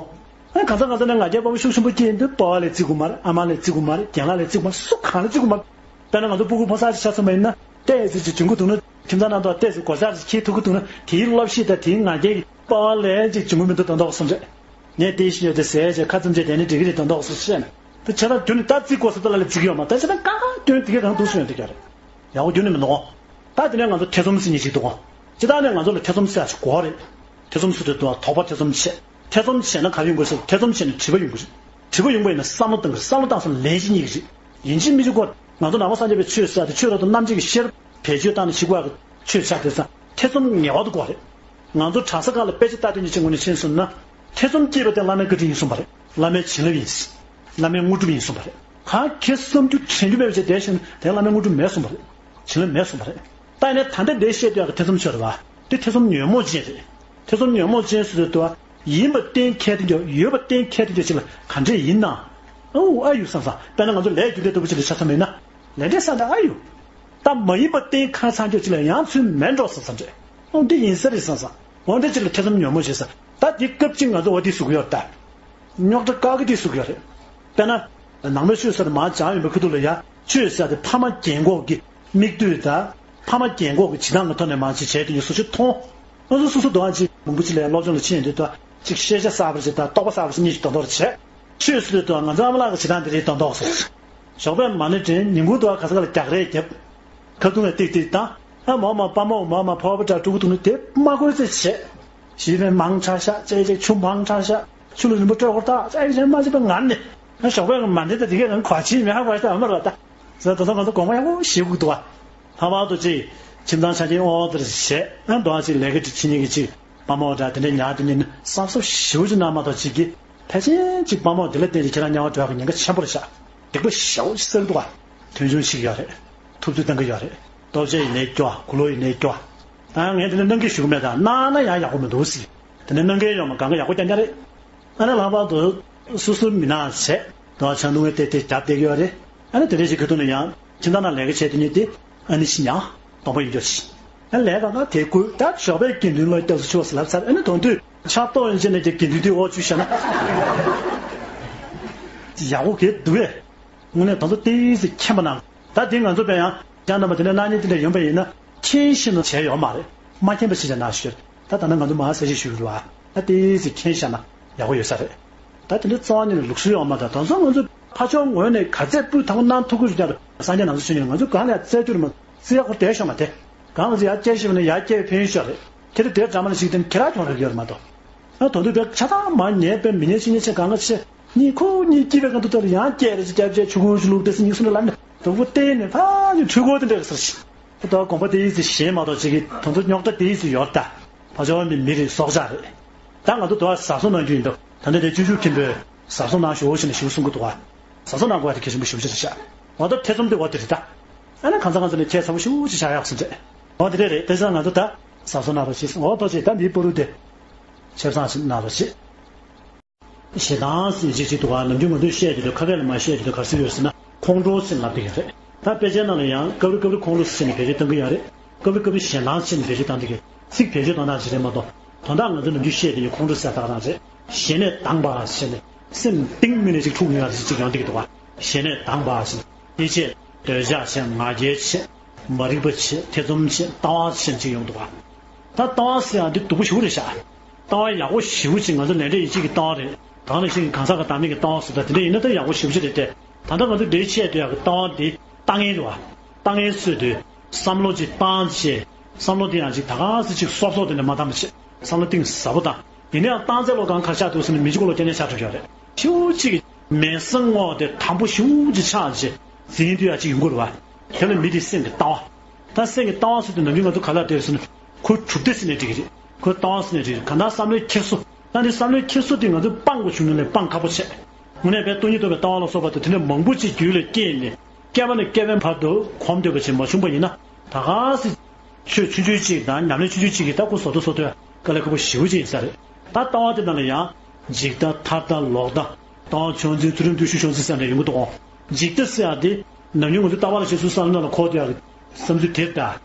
ཨ་གང་ཚ་གང་ཚ་ནས་ང་རྒྱལ་དཔའ་བོ་ཤུགས་ཆེན་པོ་སྐྱེས་འདུག་པ་བ་ལས་བརྩི་དགོས་མ་རེད་ཨ་མ་ལས་བརྩི་དགོས་མ་རེད་རྒན་ལགས་ལས་བརྩི་དགོས་མ་རེད་སུ་གང་ལས་བརྩི་དགོས་མ་རེད། དཔེར་ན་ང་ཚོ་སྤུ་གུ་ཕོ་གསར་ཅིག་ཆགས་སོང་བ་ཡིན་ན་ཏོག་ཙམ་ཅིག་འཇོན་གི་འདུག་ན་ཁྱིམ་ཚང་ནང་དུ་ཏོག་ཙམ་སྒོ་གསར་ཅིག་འཁྱེར་ཐུབ་ཀྱི་འདུག་ན་དེའི་བསླབ་གཞི་དང་དེའི་ང་རྒྱལ་གྱི་དཔའ་བ་ལན་ཅིག་འཇོན་གི་མི་འདུག་དོན་དག་གསུམ་རེད། ངས་དེའི་ཤི་ཡོད་དེ་ཟས་བྱས་ཁ་ཙམ་བྱས་དེ་ནི་འགྲིག་གི་རེད་དོན་དག་གསུམ་བཤད་ན་དེ་བྱས་ན་རྒྱུ་ནི་ད་རྩིས་སྐོར་སུ་ད་ལ་ལ་རྩིས་ཀྱི་ཡོད་མ་ད་བྱས་ན་གང་གང་སྐྱོན་དེ་གས་གང་འདུག་སུ་ཡོད་དེ་གས་རེད། ཡག་པོ་རྒྱུ་ནི་མི་འདུག་ད་དེ་ནས་ང་ཚོ་ཐེ་ཚོམ་ཟེར་མཁན་ཞིག་འདུག་གོ། སྤྱིར་བཏང་ནས་ང་ཚོ་ལ་ཐེ་ཚོམ་ཟེར་ཡག་ཞིག་དགོས་རེད། ཐེ་ཚོམ་ཟེར་དུས་དོགས་པ་ཐེ་ཚོམ་བྱེད། ཐེ་ཚོམ་བྱས་ན་ག་རེ་ཡོང་གི་རེད་ཟེར་ཐེ་ཚོམ་བྱས་ན་དྲི་བ་ཡོང་གི་རེད། དྲི་བ་ཡོང་པ་ཡིན་ན་བསམ་བློ་བཏང་གི་རེད་བསམ་བློ་བཏང་སོང་ལན་གཅིག་རྙེད་ཀྱི་རེད། ཡིན་གཅིག་མིན་གཅིག་གོ། ང་ཚོ་ནང་པ་སངས་རྒྱས་པའི་ཆོས་ཟེར་ཡག་དེ་ཆོས་རབ་ཏུ་རྣམ་འབྱེད་ཀྱི་ཤེས་རབ་བེད་སྤྱོད་བཏང་ནས་ཤེས་དགོས་ཡག་གི་ཆོས་ཆགས་བསྡད་ཙང་ཐེ་ཚོམ་ངེས་པར་དུ་དགོས་རེད། ང་ཚོ་གྲྭ་ས་ཁག་ལ་དཔེ་ཆ་ལྟ་དུས་ཉིད་ཀྱི་ངོས་ནས་ཕྱིན་སོང་ན། ཐེ་ཚོམ་སྐྱེས་པ་དེ་བླ་མའི་བཀའ་དྲིན་ཡིན་གསུངས་པ་རེད། བླ་མའི་བྱིན་རླབས་ཡིན། བླ་མའི་དངོས་གྲུབ་ཡིན་གསུངས་པ་རེད། གང་ག་བསམ་རྒྱུ་དྲན་རྒྱུ་མེད་པ་བྱས་བསྡད་ཤིང་དེ་བླ་མའི་དངོས་གྲུབ་མེད་གསུངས་པ་རེད། བྱིན་རླབས་མེད་གསུངས་པ་རེད། ད་ཡིན་ནའི་ད་ལྟ་འདིར་བཤད་དུས་ཡག་གི་ཐེ་ཚོམ་ཆོད་རེད་བ། དེ་ཐེ་ཚོམ་ཉོན་མོངས་ཅན་རེད། ཐེ་ཚོམ་ཉོན་མོངས་ཅན་ཟེར་དུས་དུ་བ། ཡིན་པ་གཏན་འཁེལ་དེ་འགྱོ་ཡོད་པ་གཏན་འཁེལ་དེ་འགྱོ་ཅིག་ལ་ག་འདྲས་ཡིན་ནའང་། ཨོ་ཨ་ཡོད་བསམ་བསམ། དཔེར་ན་ང་ཚོ་ལས་རྒྱུ་འབྲས་ལྟ་བུ་ཅིག་ལ་ཆ་མཚོན་པ་ཡིན་ན། ལས་འབྲས་བསམ་ན་ཨ་ཡོད། ད་མ་ཡིན་པ་གཏན་ཁ་ཚང་རྒྱུ་ཅིག་ལ་ཡང་ཚུལ་མིན་འགྲོ་བསམ་བསམ་རེད། ཨོ་འདི་ཡིན་ས་རེད་བསམ་བསམ། འོ་འདི་ཅིག་ལ་ཐེ་ཚོམ་ཉོན་མོངས་བྱེད་ས། ད་འདི་སྐབས་གཅིག་ང་ཚོ་འོ་འདི་བཟོ་གི་ཡོད་ད། རྙོག་དྲ་དཀར་གི་འདི་བཟོ་གི་ཡོད་རེད། དཔེར་ན། ནང་པའི་ཆོས་ཟེར་མར་སྦྱངས་ཡོང་པའི་ཁུ་ཐུག་ལ་ཡ། ཆོས་ཟེར་དེ་ཕ་མ་རྒན་གོག་གི་མིག་ལྟོས་དང་། ཕ་མ་རྒན་གོག་གི་བྱེད་སྟངས་ཀྱི་ཐོག་ནས་མར་ཅིག་བྱས་དེ་ཉིད་སོ་ཆུ་མཐོང་། ང་ཚོ་སོ་སོ་དུའང་ཅིག་མང་པོ་ཅིག་ལ་སློབ་སྦྱོང་ལ་ཕྱིན་ཡོང་དུས་དུ་ཅིག་ཤེས་བྱ་གསར་པ་ཅིག་དང་རྟོགས་པ་གསར་པ་ཅིག་གཉིས་ཀྱི་དོན་དོར་བྱས། ཆོས་ཟེར་དུས་དུ་ང་ཚོ་ཨ་མ་ལགས་ཀྱི་བྱེད་སྟངས་དེ་རེད་དོན་དོགས་སོ། ཞོགས་པའི་མ་ཎི་བགྲང་། ཉིན་གུང་དུ་ཁ་ས་ཁ་ལ་རྒྱག་རེས་རྒྱབ། ཁ་ཐུག་ནས་ཏིག་ཏིག་བཏང་། ཨ་མ་མ་པ་མ་མ་མ་ཕོ་བ་འདྲ་ཕྲུ་གུ་ཐུག་ནས་དེ་མ་དགོས་ཚེ་བྱས། ཞིག་ནས་མང་དྲགས་ཤག་ཅེ་ཅེ་ཆུ་མང་དྲགས་ཤག་ཆུ་ལ་རིན་པོ་སྤྲོད་སྐོར་ད་ཅེ་ཅེ་མ་བྱེད་པ་ངར་ནས། ཨ་ཞོགས་པའི་མ་ཎི་ད་དེ་གས་ང་གོ་ཆེན་མེད་ཧ་གོ་ཤག་ཨ་མ་ར་ད། ཟེར་ད་ཚོ་ང་ཚོ་དགོངས་པ་ཡག་པོ་བཞེས་དགོས་འདུག་བ། ལྷག་པར་དུ་ཅིག་ཁྱིམ་ཚང་ཆ་རྐྱེན་དབང་དེར་བྱས། ཨ་འདུག་ཅིག་ལས་ཀ་ཅིག་བྱེད་མཁན་གྱི་ཅིག་དཔའ་མོ་འདྲ་དེ་འདྲའི་ཉག་དེ་ཉིད་ནི་བསམ་བསམ་ཞེ་པོ་ཅིག་གནང་མ་གཏོགས་ཅིག་གིས་ཕལ་ཆེར་ཅིག་དཔའ་མོ་དེ་ལ་བརྟེན་ཅིག་ཁྱེད་རང་དམྱལ་བ་འགྲོ་ཡག་གི་ཉེན་ཁ་ཆེན་པོ་རེད་ཤག་སྡིག་པ་ཞེ་པོ་ཅིག་བསགས་འདུག་བ། དོན་ཆུང་ཞིག་ཡོད་རེད། ཐུབ་ཚོད་གཏང་གི་ཡོད་རེད། ལྟོ་ཆས་ཡིན་ནའི་སྐྱོ། གོས་ལོག་ཡིན་ནའི་སྐྱོ། ཨ་ངས་དེ་འདྲ་གནང་གི་ཞུ་གི་མེད་ད། གནང་ན་ཡང་ཡག་པོ་མི་འདུག་ཟེར། དེ་འདྲ་གནང་མཁན་ཡོད་མ་གང་ག་ཡག་པོ་རྐྱང་རྐྱང་རེད། ཨ་ནི་ལྷག་པར་དུ་སོ་སོའི་མི་ནག་བྱས། དོ་ཆང་འཐུང་བའི་ཏེ་ཏེ་རྒྱབ་བསྡད་ཀྱི་ཡོད་རེད། ཨ་ནི་དེ་འདྲ་ཞིག་གི་ཐོག་ནས་ཡང་ཁྱིམ་ཚང་ནང་ལས་ཀ་བྱས་དེ་ཉིད་དེ་ཨ་ནི་ཤི་ཉག་སྟོང་པ་ཡིན་རྒྱུ་ཞིག་ཨ་ལས་ཀ་ང་དེ་དགོས་ད་ཞོགས་པའི་དགེ་འདུན་ལ་སྐྱབས་སུ་མཆིའོ་ཟེར་ལབ་ཚར། ཨ་ནི་དོན་དུ་ཕྱག་ཏོག་ཡིན་ཅེ་ནས་ཀྱི་དགེ་འདུན་དེ་འོག་བཅུག་བཞག་ན་ཡག་པོ་གས་འདུག་གས། དངོས་གནས་ད་ཚོ་ཏེ་ཟིག་མཁྱེན་པ་ན། ད་དེ་ང་ཚོ་པས་ཡང་ཀྱང་རྣམ་པ་དེ་འདྲ་གནང་མཁན་དེ་འདྲ་ཡོང་པ་ཡིན་ན་མཁྱེན་ཤེས་ན་བྱས་ཡོད་མ་རེད། མ་མཁྱེན་པ་ཞིག་ཀྱང་ན་ཤོད། ད་ད་ནང་ང་ཚོ་མ་གསལ་བཤད་ཞུ་རུ་བ། ད་ཏེ་ཟིག་མཁྱེན་ཤ་ན་ཡག་པོ་ཡོད་ས་རེད། ད་དེ་འདྲ་གཙང་བ་ཉིད་ལ་ལུགས་སྲོལ་ཡོད་མ་ད་ད་ཚོ་ང་ཚོ་ཕ་ཕྱོགས་ངོས་ནས་ག་ཚད་སྤུས་དག་པོ་གནང་ཐུབ་ཀྱི་རེད། ཀྱང་སངས་རྒྱས་ནང་ཚོ་ཆོས་ཉིད་ང་ཚོ་གང་ལ་ཡང་རྩད་གཅོད་མ་རྩི་ཡག་ཁོ་དེ་ཤོག་མ་དེ། གང་ལ་ཡར་སྐྱེ་ཤེས་པ་ནས་ཡར་སྐྱེ་བའི་ཕན་ཡོན་ཤོག་རེད། ཁྱེད་རེ་དེ་འདྲ་མ་ལ་ཞིག་དེ་ཁྱེད་རང་གྱོང་རེ་ཡོད་མ་གཏོགས། ཨ་དོན་དུ་བས་ཆ་ཚང་མ་ཉན་པའི་མི་ཉན་ཤི་ཉན་ཆེ་གང་ག་ཆེ། གཉིད་ཁུག་གཉིད་སྐྱིད་པའི་སྒང་དུ་ལྟར་ཡང་སྐྱེ་རེ་ཅི་སྐྱབས་རྗེ་ཆུ་ཁུག་ཆུ་ལུག་ཏེ་སི་ཉིག་སུ་ནི་ལ་ནི་དུ་བུ་བལྟས་ནས་ཕ་ཉིད་འཁྲུལ་འཁོར་དེ་འདྲ་ཟེར་ཞིག་ད་དགོངས་པ་དེ་ཡིས་ཞེན་མ་གཏོགས་ཅིག་གིས་དོན་དུ་རྙོག་དྲ་དེ་ཡིས་ཡོར་ད། ཕ་ཇོ་བ་མི་མི་རེད་སྲོག་ཆགས་རེད། ད་ང་ཚོ་དུ་བ་ཟ་སོང་གནང་རྒྱུ་ཡིན་འདུག་ད་ནི་དེ་བཅུ་བཅུ་ཁྱིམ་པོས་ཟ་སོང་གནང་ཞུ་ཞེས་ནས་ཞུ་གསུང་གི་འདུག་བ། ཟ་སོང་གནང་དགོས་པ་དེ་གལ་ཆེན་པོ་ཞེ་པོ་ཅིག་རེད་ཤག་འོ་ད་ཐེ་ཚོམ་དེ་འོ་དེ་རེད་ད། ཨ་ནི་གང་ཚ་གང་ཚ་ནས་ཁྱད་མཚར་པོ་ཞེ་པོ་ཅིག་ཆགས་ཡག་སོང་རེད། འོ་དེ་རེད་རེད། དེ་ཚོ་ང་ཚོ་ད་ཟ་སོང་གནང་རོགས་བྱེད། འོ་ཐོག་ཅིག་ད་འདིའི་པོ་རུ་དེ་ཆབ་གསང་ཞིག་གནང་རོགས་བྱེད། ཞེ་སྡང་ཟེར་ཅིག་ཅིག་འདུག་ག་ནམ་རྒྱུན་ང་ཚོས་བཤད་ཀྱི་འདུག་ཁ་སྐད་ལ་མ་བཤད་ཀྱི་འདུག་ག་རེ་ཟེར་ཡོད་ཟེར་ན་ཁོང་ཁྲོ་ཟེར་ལབ་ཀྱི་ཡོད་རེད། ད་དཔེ་ཆའི་ནང་ལ་ཡང་སྐབས་རེ་སྐབས་རེ་ཁོང་ཁྲོ་ཟེར་ནས་བེད་སྤྱོད་གཏང་གི་ཡོད་རེད། སྐབས་རེ་སྐབས་རེ་ཞེ་སྡང་ཟེར་ནས་བེད་སྤྱོད་གཏང་གི་ཡོད། ཚིག་བེད་སྤྱོད་གཏོང་སྟངས་ཅིག་རེད་མ་གཏོགས། དོན་དག་ང་ཚོ་ནམ་རྒྱུན་བཤད་ཀྱི་ཡོད་ཁོང་ཁྲོ་ཟེར་ད་ག་རང་རེད། ཞེ་ནས་སྡང་བ་ཟེར་ནས་སེམས་གཏིང་མིན་ནས་ཅིག་འཁྲུག་ཡོང་ཡ་ཅིག་ཡོང་བསྡད་ཀྱི་འདུག་ག་ཞེ་ནས་སྡང་བ་ཟེར་ནས་ཡིད་ཆེས་འདོད་ཆགས་བྱས་ང་རྒྱལ་བྱས་མ་རིག་པ་བྱས་ཐེ་ཚོམ་བྱས་ལྟ་བ་ཟེར་ནས་ཅིག་ཡོང་འདུག་ག་ད་ལྟ་བ་ཟེར་ཡ་འདི་སྡུག་པོ་ཞེ་པོ་རེད་ཤག་ལྟ་བ་ཡག་པོ་ཞེ་པོ་ཅིག་ང་ཚོ་ལས་འབྲས་ཡིད་ཆེས་ཀྱི་ལྟ་བ་རེད། གང་ལ་ཞིག་གང་ཟག་གི་བདག་མེད་ཀྱི་ལྟ་བ་ཟེར་ད་དེ་འདྲ་ཡིན་ན་ད་ཡག་པོ་ཞེ་པོ་ཅིག་རེད་དེ། ད་ལྟ་ང་ཚོ་འདིར་བཤད་སྡོད་ཡག་གི་ལྟ་བ་འདི་ལྟ་ངན་རེད་བ། ལྟ་ངན་ཟེར་དུས་བསམ་བློ་ཅིག་བཏང་བྱས། བསམ་བློ་དེ་ཡང་ཅིག་ད་ག་སེ་ཅིག་སོབ་སོབ་དེ་འདྲ་མ་བཏང་བ་བྱས། བསམ་བློ་གཏིང་ཟབ་པོ་བཏང་། ཡིན་ན་ཡང་བཏང་ཚད་ལོ་གང་ག་ཆགས་འདུག་ཟེར་ན་མི་གཅིག་པོ་ལོ་བརྒྱ་ཉེར་ཆགས་འགྲོ་གི་ཡོད་རེད། ཞེ་པོ་ཅིག་མེད་ས་བསྔོགས་ཏེ་དམ་པོ་ཞེ་པོ་ཅིག་ཆགས་བྱས་འཛིན་སྡོད་ཡག་ཅིག་ཡོང་གི་རེད་བ། དེ་ལ་མི་དེའི་སེམས་ཀྱི་ལྟ་བ། ད་སེམས་ཀྱི་ལྟ་བ་ཟེར་དུས་ནམ་རྒྱུན་ང་ཚོ་ག་ལ་བལྟས་ཟེར་ན། ཁོ་གྲུབ་སྡེ་ཟེར་ནས་འགྲིག་གི་རེད། ཁོ་ལྟ་བ་ཟེར་ནས་འགྲིག་གི་རེད། གང་ལྟར་བསམ་བློའི་འཁྱེར་སོ། ད་འདི་བསམ་བློའི་འཁྱེར་སོ་དེ་ང་ཚོས་སྤང་དགོས་བྱུང་ན་ལས་སྤང་ཁག་པོ་བྱས། དངོས་གནས་དཔེ་སྟོང་ཉིད་རྟོགས་པའི་ལྟ་བ་ལ་སོགས་པ་དང་དེ་འདྲ་མང་པོ་ཅིག་རྒྱུད་ལ་སྐྱེས་ནས་སྐྱེ་བ་ནས་སྐྱེ་བའི་བར་དུ་གོམས་སྡོད་པ་ཅིག་མ་བྱུང་པ་ཡིན་ན། ད་ག་སེ་ཆོས་ཆུང་ཆུང་ཅིག་དང་ཉམས་ལེན་ཆུང་ཆུང་ཅིག་གིས་ད་ཁོ་བཟོ་ལྟ་བཟོ་ལྟ་དཀའ་ལས་ཁག་པོ་ཞེ་པོ་ཅིག་ཡིན་ས་རེད། ད་ལྟ་བ་དེ་ནང་ལ་ཡང་། འཇིག་ལྟ་མཐའ་ལྟ་ལོག་ལྟ། ལྟ་བ་མཆོག་འཛིན་ཚུལ་ཁྲིམས་བརྟུལ་ཞུགས་མཆོག་འཛིན་ཟེར་ནས་ཡོང་གི་འདུག་གོ། འཇིག་ལྟ་ཟེར་ཡག་དེ་ནམ་རྒྱུན་ང་ཚོ་ལྟ་བ་ལ་བྱེད་ཚུལ་བསམ་བློ་ནང་ལ་འཁོར་བསྡད་ཡག་གི་བསམ་ཚུལ་དེ་ལྟ་